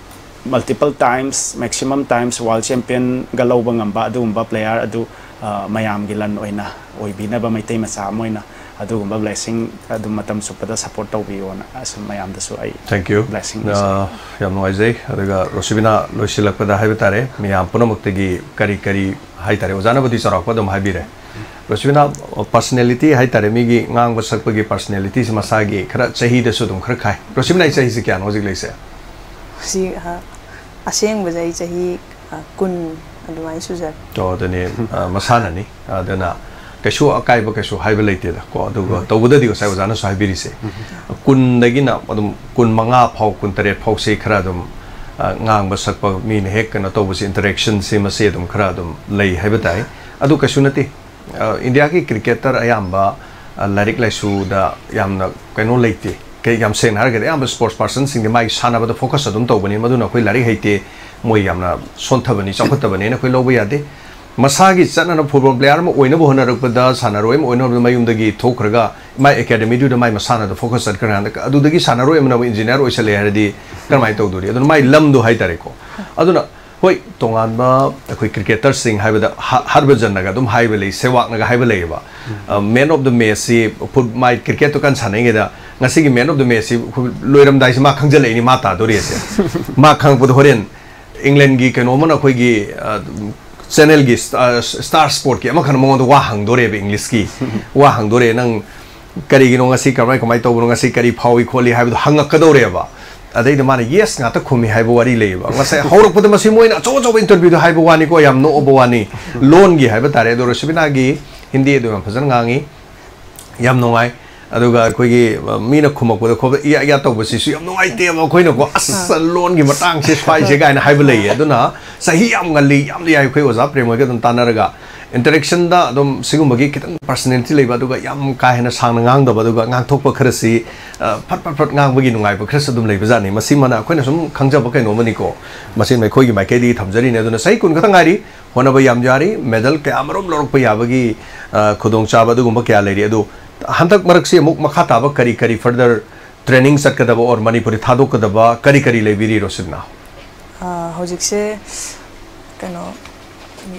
multiple times, maximum times world ꯆꯦꯝꯄꯤꯌꯟꯒ ꯂꯧꯕ ꯉꯝꯕ ꯑꯗꯨꯒꯨꯝꯕ ꯄ꯭ꯂꯦꯌꯥꯔ ꯑꯗꯨ, ꯑ, ꯃꯌꯥꯝꯒꯤ ꯂꯟ ꯑꯣꯏꯅ ꯑꯣꯏꯕꯤꯅꯕ, ꯃꯩꯇꯩ ꯃꯆꯥ ꯑꯃ ꯑꯣꯏꯅ ꯑꯗꯨꯒꯨꯝꯕ ꯕ꯭ꯂꯦꯁꯤꯡ ꯑꯗꯨꯝ ꯃꯇꯝ ꯆꯨꯞꯄꯗ ꯁꯄꯣꯔꯠ ꯇꯧꯕꯤꯌꯣꯅ ꯑꯁꯨꯝ ꯃꯌꯥꯝꯗꯁꯨ ꯑꯩ Thank you. Blessing ꯅꯤꯖꯔꯤ꯫ ꯑ, ꯌꯥꯝ ꯅꯨꯡꯉꯥꯏꯖꯩ꯫ ꯑꯗꯨꯒ ꯔꯣꯁꯤꯕꯤꯅꯥ, ꯂꯣꯏꯁꯤꯜꯂꯛꯄꯗ ꯍꯥꯏꯕ ꯇꯥꯔꯦ, ꯃꯌꯥꯝ ꯄꯨꯝꯅꯃꯛꯇꯒꯤ ꯀꯔꯤ ꯀꯔꯤ ꯍꯥꯏ ꯇꯥꯔꯦ, ꯑꯣꯖꯥꯅꯕꯨꯗꯤ ꯆꯥꯎꯔꯥꯛꯄ ꯑꯗꯨꯝ ꯍꯥꯏꯕꯤꯔꯦ꯫ ꯔꯣꯁꯤꯕꯤꯅꯥ, ꯄꯔꯁꯅꯦꯂꯤꯇꯤ ꯍꯥꯏ ꯇꯥꯔꯦ, ꯃꯤꯒꯤ ꯉꯥꯡꯕ ꯁꯛꯄꯒꯤ ꯄꯔꯁꯅꯦꯂꯤꯇꯤꯁꯤ ꯃꯁꯥꯒꯤ ꯈꯔ ꯆꯍꯤꯗꯁꯨ ꯑꯗꯨꯝ ꯈꯔ ꯈꯥꯏ꯫ ꯔꯣꯁꯤꯕꯤꯅꯥ, ꯑꯩ ꯆꯍꯤꯁꯤ ꯀꯌꯥꯅꯣ ꯍꯧꯖꯤꯛ ꯂꯩꯁꯦ? ꯍꯧꯖꯤꯛ, ꯑ, ꯑꯁꯦꯡꯕꯁꯦ ꯑꯩ ꯆꯍꯤ, ꯑ, ꯀꯨꯟ, ꯑꯗꯨꯃꯥꯏꯅ ꯁꯨꯖꯔꯦ꯫ ꯑꯣ, ꯑꯗꯨꯅꯤ, ꯑ, ꯃꯁꯥꯟꯅꯅꯤ꯫ ꯑꯗꯨꯅ ꯀꯩꯁꯨ ꯑꯀꯥꯏꯕ ꯀꯩꯁꯨ ꯍꯥꯏꯕ ꯂꯩꯇꯦꯗ ꯀꯣ꯫ ꯑꯗꯨꯒ ꯎꯝ꯫ ꯇꯧꯕꯗꯗꯤ ꯉꯁꯥꯏ ꯑꯣꯖꯥꯅꯁꯨ ꯍꯥꯏꯕꯤꯔꯤꯁꯦ, ꯎꯝ꯫ ꯀꯨꯟꯗꯒꯤꯅ ꯑꯗꯨꯝ ꯀꯨꯟꯃꯉꯥ ꯐꯥꯎ, ꯀꯨꯟꯇꯔꯦꯠ ꯐꯥꯎꯁꯤ ꯈꯔ ꯑꯗꯨꯝ, ꯑ, ꯉꯥꯡꯕ ꯁꯛꯄ, ꯃꯤꯅ ꯍꯦꯛ ꯀꯩꯅꯣ ꯇꯧꯕꯁꯤ, interaction ꯁꯤ ꯃꯁꯤ ꯑꯗꯨꯝ ꯈꯔ ꯑꯗꯨꯝ ꯂꯩ ꯍꯥꯏꯕ ꯇꯥꯏ꯫ ꯑꯗꯨ ꯀꯩꯁꯨ ꯅꯠꯇꯦ꯫ ꯑ, ꯏꯟꯗꯤꯌꯥꯒꯤ cricketer ꯑꯌꯥꯝꯕ, ꯑ, ꯂꯥꯏꯔꯤꯛ ꯂꯥꯏꯁꯨꯗ ꯌꯥꯝꯅ ꯀꯩꯅꯣ ꯂꯩꯇꯦ꯫ ꯀꯩ-, ꯌꯥꯝ ꯁꯦꯡꯅ ꯍꯥꯏꯔꯒꯗꯤ ꯑꯌꯥꯝꯕ sports person ꯁꯤꯡꯗꯤ ꯃꯥꯒꯤ ꯁꯥꯟꯅꯕꯗ focus ꯑꯗꯨꯝ ꯇꯧꯕꯅꯤ꯫ ꯃꯗꯨꯅ ꯑꯩꯈꯣꯏ ꯂꯥꯏꯔꯤꯛ ꯍꯩꯇꯦ, ꯃꯣꯏ ꯌꯥꯝꯅ ꯁꯣꯟꯊꯕꯅꯤ, ꯆꯥꯎꯈꯠꯇꯕꯅꯦꯅ ꯑꯩꯈꯣꯏ ꯂꯧꯕ ꯌꯥꯗꯦ꯫ ꯃꯁꯥꯒꯤ ꯆꯠꯅꯅ football player ꯑꯃ ꯑꯣꯏꯅꯕ ꯍꯣꯠꯅꯔꯛꯄꯗ, ꯁꯥꯟꯅꯔꯣꯏ ꯑꯃ ꯑꯣꯏꯅꯕ ꯃꯌꯨꯝꯗꯒꯤ ꯊꯣꯛꯈ꯭ꯔꯒ ꯃꯥꯏ academy ꯗꯨꯗ ꯃꯥꯏ ꯃꯁꯥꯟꯅꯗ focus ꯆꯠꯈ꯭ꯔꯀꯥꯟꯗ, ꯑꯗꯨꯗꯒꯤ ꯁꯥꯟꯅꯔꯣꯏ ꯑꯃꯅ ꯑꯃꯨꯛ engineer ꯑꯣꯏꯁꯜꯂꯛꯑꯦ ꯍꯥꯏꯔꯗꯤ ꯀꯔꯝꯍꯥꯏꯅ ꯇꯧꯗꯣꯔꯤ? ꯑꯗꯨꯅ ꯃꯥꯏ ꯂꯝꯗꯣ ꯍꯥꯏꯇꯥꯔꯦꯀꯣ꯫ ꯑꯗꯨꯅ ꯍꯣꯏ, ꯇꯣꯉꯥꯟꯕ ꯑꯩꯈꯣꯏ cricketer ꯁꯤꯡ ꯍꯥꯏꯕꯗ ꯍ-, ꯍꯔꯚꯖꯟꯅꯒ ꯑꯗꯨꯝ ꯍꯥꯏꯕ ꯂꯩ, ꯁꯦꯍꯋꯥꯒꯅꯒ ꯍꯥꯏꯕ ꯂꯩꯌꯦꯕ꯫ ꯎꯝ꯫ ꯑ, man of the match ꯁꯤ ꯐꯨꯠ-, ꯃꯥꯏ cricket ꯇꯣ ꯀꯟꯅ ꯁꯥꯟꯅꯔꯤꯉꯩꯗ ꯉꯁꯤꯒꯤ man of the match ꯁꯤ ꯑꯩꯈꯣꯏ ꯂꯣꯏꯔꯝꯗꯥꯏꯁꯤ ꯃꯥ ꯈꯪꯖꯜꯂꯛꯏꯅꯤ, ꯃꯥ ꯇꯥꯗꯣꯔꯦꯁꯦ꯫ ꯃꯥ ꯈꯪꯉꯛꯄꯗ ꯍꯣꯔꯦꯟ England ꯒꯤ ꯀꯩꯅꯣ ꯑꯃꯅ ꯑꯩꯈꯣꯏꯒꯤ, ꯑ, channel ꯒꯤ ꯁ꯭ꯇꯥ-, ꯑ, Star Sport ꯀꯤ ꯑꯃꯈꯛꯅ ꯃꯉꯣꯟꯗ ꯋꯥ ꯍꯪꯗꯣꯔꯦꯕ, English ꯀꯤ꯫ ꯋꯥ ꯍꯪꯗꯣꯔꯦ, "ꯅꯪ ꯀꯔꯤꯒꯤꯅꯣ ꯉꯁꯤ, ꯀꯃꯥꯏ, ꯀꯃꯥꯏ ꯇꯧꯕꯅꯣ, ꯉꯁꯤ ꯀꯔꯤ ꯐꯥꯎꯏ ꯈꯣꯠꯂꯤ?" ꯍꯥꯏꯕꯗꯣ ꯍꯪꯉꯛꯀꯗꯧꯔꯦꯕ꯫ ꯑꯗꯩꯗ ꯃꯥꯅ yes ꯉꯥꯛꯇ ꯈꯨꯝꯃꯤ ꯍꯥꯏꯕ ꯋꯥꯔꯤ ꯂꯩꯌꯦꯕ꯫ ꯉꯁꯥꯏ ꯍꯧꯔꯛꯄꯗ ꯃꯁꯤ ꯃꯣꯏꯅ ꯑꯆꯧ ꯑꯆꯧꯕ interview ꯗ ꯍꯥꯏꯕ ꯋꯥꯅꯤꯀꯣ, ꯌꯥꯝ ꯅꯣꯛꯑꯕ ꯋꯥꯅꯤ꯫ ꯂꯣꯟꯒꯤ ꯍꯥꯏꯕ ꯇꯥꯔꯦ꯫ ꯑꯗꯣ ꯔꯣꯁꯤꯕꯤꯅꯥꯒꯤ ꯍꯤꯟꯗꯤ ꯑꯗꯨ ꯌꯥꯝ ꯐꯖꯅ ꯉꯥꯡꯉꯤ, ꯌꯥꯝ ꯅꯨꯡꯉꯥꯏ꯫ ꯑꯗꯨꯒ ꯑꯩꯈꯣꯏꯒꯤ, ꯑ, ꯃꯤꯅ ꯈꯨꯝꯃꯛꯄꯗ ꯈꯣꯠꯄꯗ ꯏꯌꯥ ꯏꯌꯥ ꯇꯧꯕꯁꯤꯁꯨ ꯌꯥꯝ ꯅꯨꯡꯉꯥꯏꯇꯦꯕ꯫ ꯑꯩꯈꯣꯏꯅꯀꯣ, "ꯑꯁ, ꯑꯥ꯫ ꯂꯣꯟꯒꯤ ꯃꯇꯥꯡꯁꯦ ꯁ꯭ꯋꯥꯏꯁꯦ" ꯀꯥꯏꯅ ꯍꯥꯏꯕ ꯂꯩꯌꯦ꯫ ꯑꯗꯨꯅ ꯆꯍꯤ ꯌꯥꯝ ꯉꯜꯂꯤ, ꯌꯥꯝ ꯂꯤ ꯍꯥꯏ, ꯑꯩꯈꯣꯏ ꯑꯣꯖꯥ ꯄ꯭ꯔꯦꯝ ꯍꯣꯏꯒ ꯑꯗꯨꯝ ꯇꯥꯟꯅꯔꯒ interaction ꯗ ꯑꯗꯨꯝ ꯁꯤꯒꯨꯝꯕꯒꯤ ꯈꯤꯇꯪ personality ꯂꯩꯕ, ꯑꯗꯨꯒ ꯌꯥꯝ ꯀꯥ ꯍꯦꯟꯅ ꯁꯥꯡꯅ ꯉꯥꯡꯗꯕ, ꯑꯗꯨꯒ ꯉꯥꯡꯊꯣꯛꯄ ꯈꯔꯁꯤ, ꯑ, ꯐꯠ ꯐꯠ ꯐꯠ ꯉꯥꯡꯕꯒꯤ ꯅꯨꯡꯉꯥꯏꯕ ꯈꯔꯁꯨ ꯑꯗꯨꯝ ꯂꯩꯕꯖꯥꯠꯅꯤ꯫ ꯃꯁꯤꯃꯅ ꯑꯩꯈꯣꯏꯅ ꯁꯨꯝ ꯈꯪꯖꯕ ꯀꯩꯅꯣꯝꯃꯅꯤꯀꯣ꯫ ꯃꯁꯤ ꯑꯩꯈꯣꯏꯒꯤ ꯃꯥꯏꯀꯩꯗꯒꯤ ꯊꯝꯖꯔꯤꯅꯦ꯫ ꯑꯗꯨꯅ ꯆꯍꯤ ꯀꯨꯟ ꯈꯛꯇ ꯉꯥꯏꯔꯤ, ꯍꯣꯠꯅꯕ ꯌꯥꯝ ꯌꯥꯔꯤ, medal ꯀꯌꯥ ꯑꯃꯔꯣꯝ ꯂꯧꯔꯛꯄ ꯌꯥꯕꯒꯤ, ꯑ, ꯈꯨꯗꯣꯡꯆꯥꯕ ꯑꯗꯨꯒꯨꯝꯕ ꯀꯌꯥ ꯂꯩꯔꯤ꯫ ꯑꯗꯨ ꯍꯟꯗꯛ ꯃꯔꯛꯁꯤ ꯑꯃꯨꯛ ꯃꯈꯥ ꯇꯥꯕ ꯀꯔꯤ ꯀꯔꯤ further training ꯆꯠꯀꯗꯕ or ꯃꯅꯤꯄꯨꯔꯗ ꯊꯥꯗꯣꯛꯀꯗꯕ ꯀꯔꯤ ꯀꯔꯤ ꯂꯩꯕꯤꯔꯤ, ꯔꯣꯁꯤꯕꯤꯅꯥ? ꯑ, ꯍꯧꯖꯤꯛꯁꯦ ꯀꯩꯅꯣ,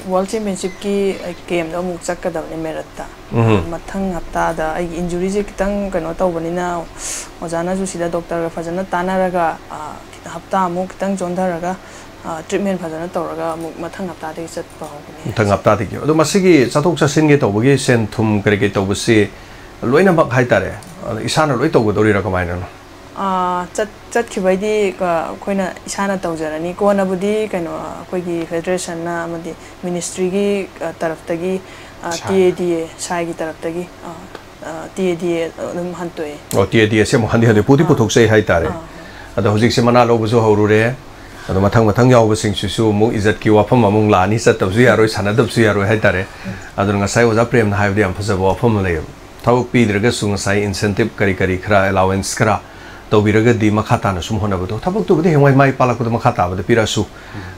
World Championship ꯀꯤ camp ꯗꯣ ꯑꯃꯨꯛ ꯆꯠꯀꯗꯕꯅꯦ ꯃꯦꯔꯠꯇ꯫ ꯎꯝ꯫ ꯃꯊꯪ ꯍꯞꯇꯥꯗ ꯑꯩꯒꯤ injury ꯁꯦ ꯈꯤꯇꯪ ꯀꯩꯅꯣ ꯇꯧꯕꯅꯤꯅ, ꯑꯣꯖꯥꯅꯁꯨ ꯁꯤꯗ doctor ꯒ ꯐꯖꯅ ꯇꯥꯟꯅꯔꯒ, ꯑ, ꯍꯞꯇꯥꯃꯨꯛ ꯈꯤꯇꯪ ꯆꯣꯟꯊꯔꯒ, ꯑ, treatment ꯐꯖꯅ ꯇꯧꯔꯒ ꯑꯃꯨꯛ ꯃꯊꯪ ꯍꯞꯇꯥꯗꯒꯤ ꯆꯠꯄ ꯍꯧꯒꯅꯤ꯫ ꯃꯊꯪ ꯍꯞꯇꯥꯗꯒꯤ꯫ ꯑꯗꯣ ꯃꯁꯤꯒꯤ ꯆꯠꯊꯣꯛ ꯆꯠꯁꯤꯟꯒꯤ ꯇꯧꯕꯒꯤ ꯁꯦꯟ ꯊꯨꯝ ꯀꯔꯤ ꯀꯔꯤ ꯇꯧꯕꯁꯤ ꯂꯣꯏꯅꯃꯛ ꯍꯥꯏꯇꯥꯔꯦ, ꯑꯗꯣ ꯏꯁꯥꯅ ꯂꯣꯏ ꯇꯧꯒꯗꯧꯔꯤꯔꯥ ꯀꯃꯥꯏꯅꯅꯣ? ꯑꯥ, ꯆꯠ-, ꯆꯠꯈꯤꯕꯩꯗꯤ, ꯑ, ꯑꯩꯈꯣꯏꯅ ꯏꯁꯥꯅ ꯇꯧꯖꯔꯅꯤ꯫ ꯀꯣꯟꯅꯕꯨꯗꯤ ꯀꯩꯅꯣ, ꯑꯩꯈꯣꯏꯒꯤ ꯐꯦꯗꯔꯦꯁꯟꯅ ꯑꯃꯗꯤ ꯃꯤꯅꯤꯁꯇ꯭ꯔꯤꯒꯤ, ꯑ, ꯇꯔꯞꯇꯒꯤ, ꯑ, ꯁꯥꯏ꯫ ꯇꯤ ꯑꯦ ꯗꯤ ꯑꯦ, ꯁꯥꯏꯒꯤ ꯇꯔꯞꯇꯒꯤ, ꯑ, ꯑ, ꯇꯤ ꯑꯦ ꯗꯤ ꯑꯦ ꯑꯗꯨꯝ ꯍꯟꯇꯣꯛꯑꯦ꯫ ꯑꯣ, ꯇꯤ ꯑꯦ ꯗꯤ ꯑꯦ ꯁꯦ ꯑꯃꯨꯛ ꯍꯟꯗꯤ ꯍꯟꯗꯤ ꯄꯨꯗꯤ ꯑꯥ꯫ ꯄꯨꯊꯣꯛꯆꯩ ꯍꯥꯏꯇꯥꯔꯦ꯫ ꯑꯥ꯫ ꯑꯗꯣ ꯍꯧꯖꯤꯛꯁꯦ ꯃꯅꯥ ꯂꯧꯕꯁꯨ ꯍꯧꯔꯨꯔꯦ꯫ ꯑꯗꯣ ꯃꯊꯪ ꯃꯊꯪ ꯌꯥꯎꯕꯁꯤꯡꯁꯤꯁꯨ ꯑꯃꯨꯛ ꯏꯖꯠꯀꯤ ꯋꯥꯐꯝ ꯑꯃꯨꯛ ꯂꯥꯛꯑꯅꯤ, ꯆꯠꯇꯕꯁꯨ ꯌꯥꯔꯣꯏ, ꯁꯥꯟꯅꯗꯕꯁꯨ ꯌꯥꯔꯣꯏ ꯍꯥꯏꯇꯥꯔꯦ꯫ ꯑꯗꯨꯅ ꯉꯁꯥꯏ ꯑꯣꯖꯥ ꯄ꯭ꯔꯦꯝꯅ ꯍꯥꯏꯕꯗ ꯌꯥꯝ ꯐꯖꯕ ꯋꯥꯐꯝ ꯑꯃ ꯂꯩꯌꯦꯕ꯫ ꯊꯕꯛ ꯄꯤꯗ꯭ꯔꯒꯁꯨ ꯉꯁꯥꯏ incentive ꯀꯔꯤ ꯀꯔꯤ ꯈꯔ, allowance ꯈꯔ ꯇꯧꯕꯤꯔꯒꯗꯤ ꯃꯈꯥ ꯇꯥꯅ ꯁꯨꯝ ꯍꯣꯠꯅꯕꯗꯣ, ꯊꯕꯛꯇꯨꯕꯨꯗꯤ ꯍꯌꯦꯡꯋꯥꯏ ꯃꯥꯏ ꯄꯥꯛꯂꯛꯄꯗ ꯃꯈꯥ ꯇꯥꯕꯗ ꯄꯤꯔꯛꯑꯁꯨ꯫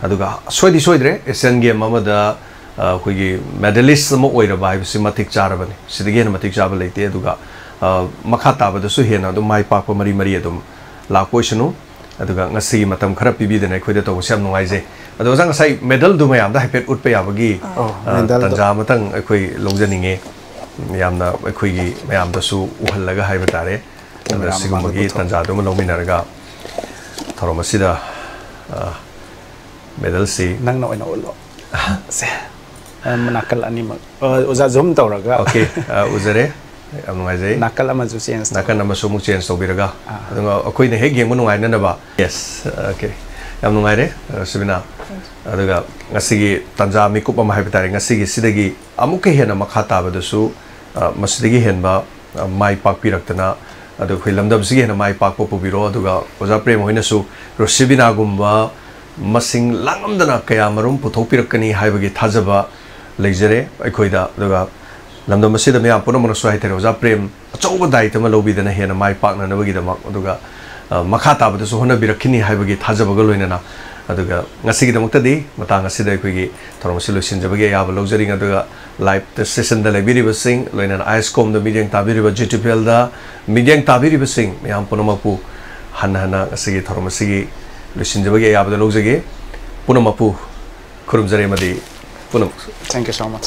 ꯑꯗꯨꯒ ꯁꯣꯏꯗꯤ ꯁꯣꯏꯗ꯭ꯔꯦ, ꯑꯦꯁꯤꯌꯥꯟ ꯒꯦꯝ ꯑꯃꯗ, ꯑ, ꯑꯩꯈꯣꯏꯒꯤ ꯃꯦꯗꯥꯂꯤꯁ ꯑꯃ ꯑꯣꯏꯔꯕ ꯍꯥꯏꯕꯁꯤ ꯃꯇꯤꯛ ꯆꯥꯔꯕꯅꯤ꯫ ꯁꯤꯗꯒꯤ ꯍꯦꯟꯅ ꯃꯇꯤꯛ ꯆꯥꯕ ꯂꯩꯇꯦ꯫ ꯑꯗꯨꯒ, ꯑ, ꯃꯈꯥ ꯇꯥꯕꯗꯁꯨ ꯍꯦꯟꯅ ꯑꯗꯨꯝ ꯃꯥꯏ ꯄꯥꯛꯄ ꯃꯔꯤ ꯃꯔꯤ ꯑꯗꯨꯝ ꯂꯥꯛꯄ ꯑꯣꯏꯁꯅꯨ꯫ ꯑꯗꯨꯒ ꯉꯁꯤꯒꯤ ꯃꯇꯝ ꯈꯔ ꯄꯤꯕꯤꯗꯅ ꯑꯩꯈꯣꯏꯗ ꯇꯧꯕꯁꯦ ꯌꯥꯝ ꯅꯨꯡꯉꯥꯏꯖꯩ꯫ ꯑꯗꯣ ꯑꯣꯖꯥ, ꯉꯁꯥꯏ ꯃꯦꯗꯜꯗꯨ ꯃꯌꯥꯝꯗ ꯍꯥꯏꯐꯦꯠ ꯎꯠꯄ ꯌꯥꯕꯒꯤ, ꯑꯣ, ꯑ, ꯃꯦꯗꯜꯗꯣ꯫ ꯇꯥꯟꯖꯥ ꯑꯃꯇꯪ ꯑꯩꯈꯣꯏ ꯂꯧꯖꯅꯤꯡꯉꯦ꯫ ꯌꯥꯝꯅ ꯑꯩꯈꯣꯏꯒꯤ ꯃꯌꯥꯝꯗꯁꯨ ꯎꯍꯜꯂꯒ ꯍꯥꯏꯕ ꯇꯥꯔꯦ꯫ ꯑꯗ ꯃꯌꯥꯝ ꯁꯤꯒꯨꯝꯕꯒꯤ ꯃꯃꯥꯡꯗ ꯄꯨꯊꯣꯛ- ꯇꯥꯟꯖꯥꯗꯨꯃ ꯂꯧꯃꯤꯟꯅꯔꯒ ꯊꯧꯔꯝ ꯑꯁꯤꯗ, ꯑ, ꯃꯦꯗꯜꯁꯤ ꯅꯪꯅ ꯑꯣꯏꯅ ꯎꯠꯂꯣ꯫ ꯁꯦ꯫ ꯑ, ꯅꯥꯀꯜ ꯑꯅꯤꯃꯛ꯫ ꯑ, ꯑꯣꯖꯥ, zoom ꯇꯧꯔꯒ꯫ ꯑꯣꯀꯦ, ꯑ, ꯎꯖꯔꯦ꯫ ꯌꯥꯝ ꯅꯨꯡꯉꯥꯏꯖꯩ꯫ ꯅꯥꯀꯜ ꯑꯃꯁꯨ change ꯇꯧ꯫ ꯅꯥꯀꯜ ꯑꯃꯁꯨ ꯑꯃꯨꯛ change ꯇꯧꯕꯤꯔꯒ, ꯑꯥ꯫ ꯑꯗꯨꯒ ꯑꯩꯈꯣꯏꯅ ꯍꯦꯛ ꯌꯦꯡꯕ ꯅꯨꯡꯉꯥꯏꯅꯅꯕ꯫ Yes, okay꯫ ꯌꯥꯝ ꯅꯨꯡꯉꯥꯏꯔꯦ, ꯑ, ꯁꯨꯕꯤꯅꯥ꯫ ꯑꯗꯨꯒ ꯉꯁꯤꯒꯤ ꯇꯥꯟꯖꯥ ꯃꯤꯀꯨꯞ ꯑꯃ ꯍꯥꯏꯕ ꯇꯥꯔꯦ, ꯉꯁꯤꯒꯤ ꯁꯤꯗꯒꯤ ꯑꯃꯨꯛꯀ ꯍꯦꯟꯅ ꯃꯈꯥ ꯇꯥꯕꯗꯁꯨ, ꯑ, ꯃꯁꯤꯗꯒꯤ ꯍꯦꯟꯕ, ꯑ, ꯃꯥꯏ ꯄꯥꯛꯄꯤꯔꯛꯇꯅ, ꯑꯗꯨ ꯑꯩꯈꯣꯏ ꯂꯝꯗꯝꯁꯤꯒꯤ ꯍꯦꯟꯅ ꯃꯥꯏ ꯄꯥꯛꯄ ꯄꯨꯕꯤꯔꯣ꯫ ꯑꯗꯨꯒ ꯑꯣꯖꯥ ꯄ꯭ꯔꯦꯝ ꯍꯣꯏꯅꯁꯨ ꯔꯣꯁꯤꯕꯤꯅꯥꯒꯨꯝꯕ ꯃꯁꯤꯡ ꯂꯥꯡꯉꯝꯗꯅ ꯀꯌꯥ ꯃꯔꯨꯝ ꯄꯨꯊꯣꯛꯄꯤꯔꯛꯀꯅꯤ ꯍꯥꯏꯕꯒꯤ ꯊꯥꯖꯕ ꯂꯩꯖꯔꯦ ꯑꯩꯈꯣꯏꯗ꯫ ꯑꯗꯨꯒ ꯂꯝꯗꯝ ꯑꯁꯤꯗ ꯃꯤꯌꯥꯝ ꯄꯨꯝꯅꯃꯛꯅꯁꯨ ꯍꯥꯏꯇꯥꯔꯦ, ꯑꯣꯖꯥ ꯄ꯭ꯔꯦꯝ ꯑꯆꯧꯕ ꯗꯥꯏꯇ ꯑꯃ ꯂꯧꯕꯤꯗꯅ ꯍꯦꯟꯅ ꯃꯥꯏ ꯄꯥꯛꯅꯅꯕꯒꯤꯗꯃꯛ, ꯑꯗꯨꯒ, ꯑ, ꯃꯈꯥ ꯇꯥꯕꯗꯁꯨ ꯍꯣꯠꯅꯕꯤꯔꯛꯈꯤꯅꯤ ꯍꯥꯏꯕꯒꯤ ꯊꯥꯖꯕꯒ ꯂꯣꯏꯅꯅ꯫ ꯑꯗꯨꯒ ꯉꯁꯤꯒꯤꯗꯃꯛꯇꯗꯤ ꯃꯇꯥꯡ ꯑꯁꯤꯗ ꯑꯩꯈꯣꯏꯒꯤ ꯊꯧꯔꯝ ꯑꯁꯤ ꯂꯣꯏꯁꯤꯟꯖꯕꯒꯤ ꯑꯌꯥꯕ ꯂꯧꯖꯔꯤ꯫ ꯑꯗꯨꯒ live ꯇ session ꯗ ꯂꯩꯕꯤꯔꯤꯕꯁꯤꯡ, ꯂꯣꯏꯅꯅ ꯑꯥꯏ ꯑꯦꯁ ꯀꯣꯝꯗ ꯃꯤꯠꯌꯦꯡ ꯇꯥꯕꯤꯔꯤꯕ, ꯖꯤ ꯇꯤ ꯚꯤ ꯑꯦꯜ ꯗ ꯃꯤꯠꯌꯦꯡ ꯇꯥꯕꯤꯔꯤꯕꯁꯤꯡ ꯃꯌꯥꯝ ꯄꯨꯝꯅꯃꯛꯄꯨ ꯍꯟꯅ ꯍꯟꯅ ꯉꯁꯤꯒꯤ ꯊꯧꯔꯝ ꯑꯁꯤꯒꯤ ꯂꯣꯏꯁꯤꯟꯖꯕꯒꯤ ꯑꯌꯥꯕꯗ ꯂꯧꯖꯒꯦ꯫ ꯄꯨꯝꯅꯃꯛꯄꯨ ꯈꯨꯔꯨꯝꯖꯔꯤ ꯑꯃꯗꯤ ꯄꯨꯝꯅꯃꯛ Thank you so much꯫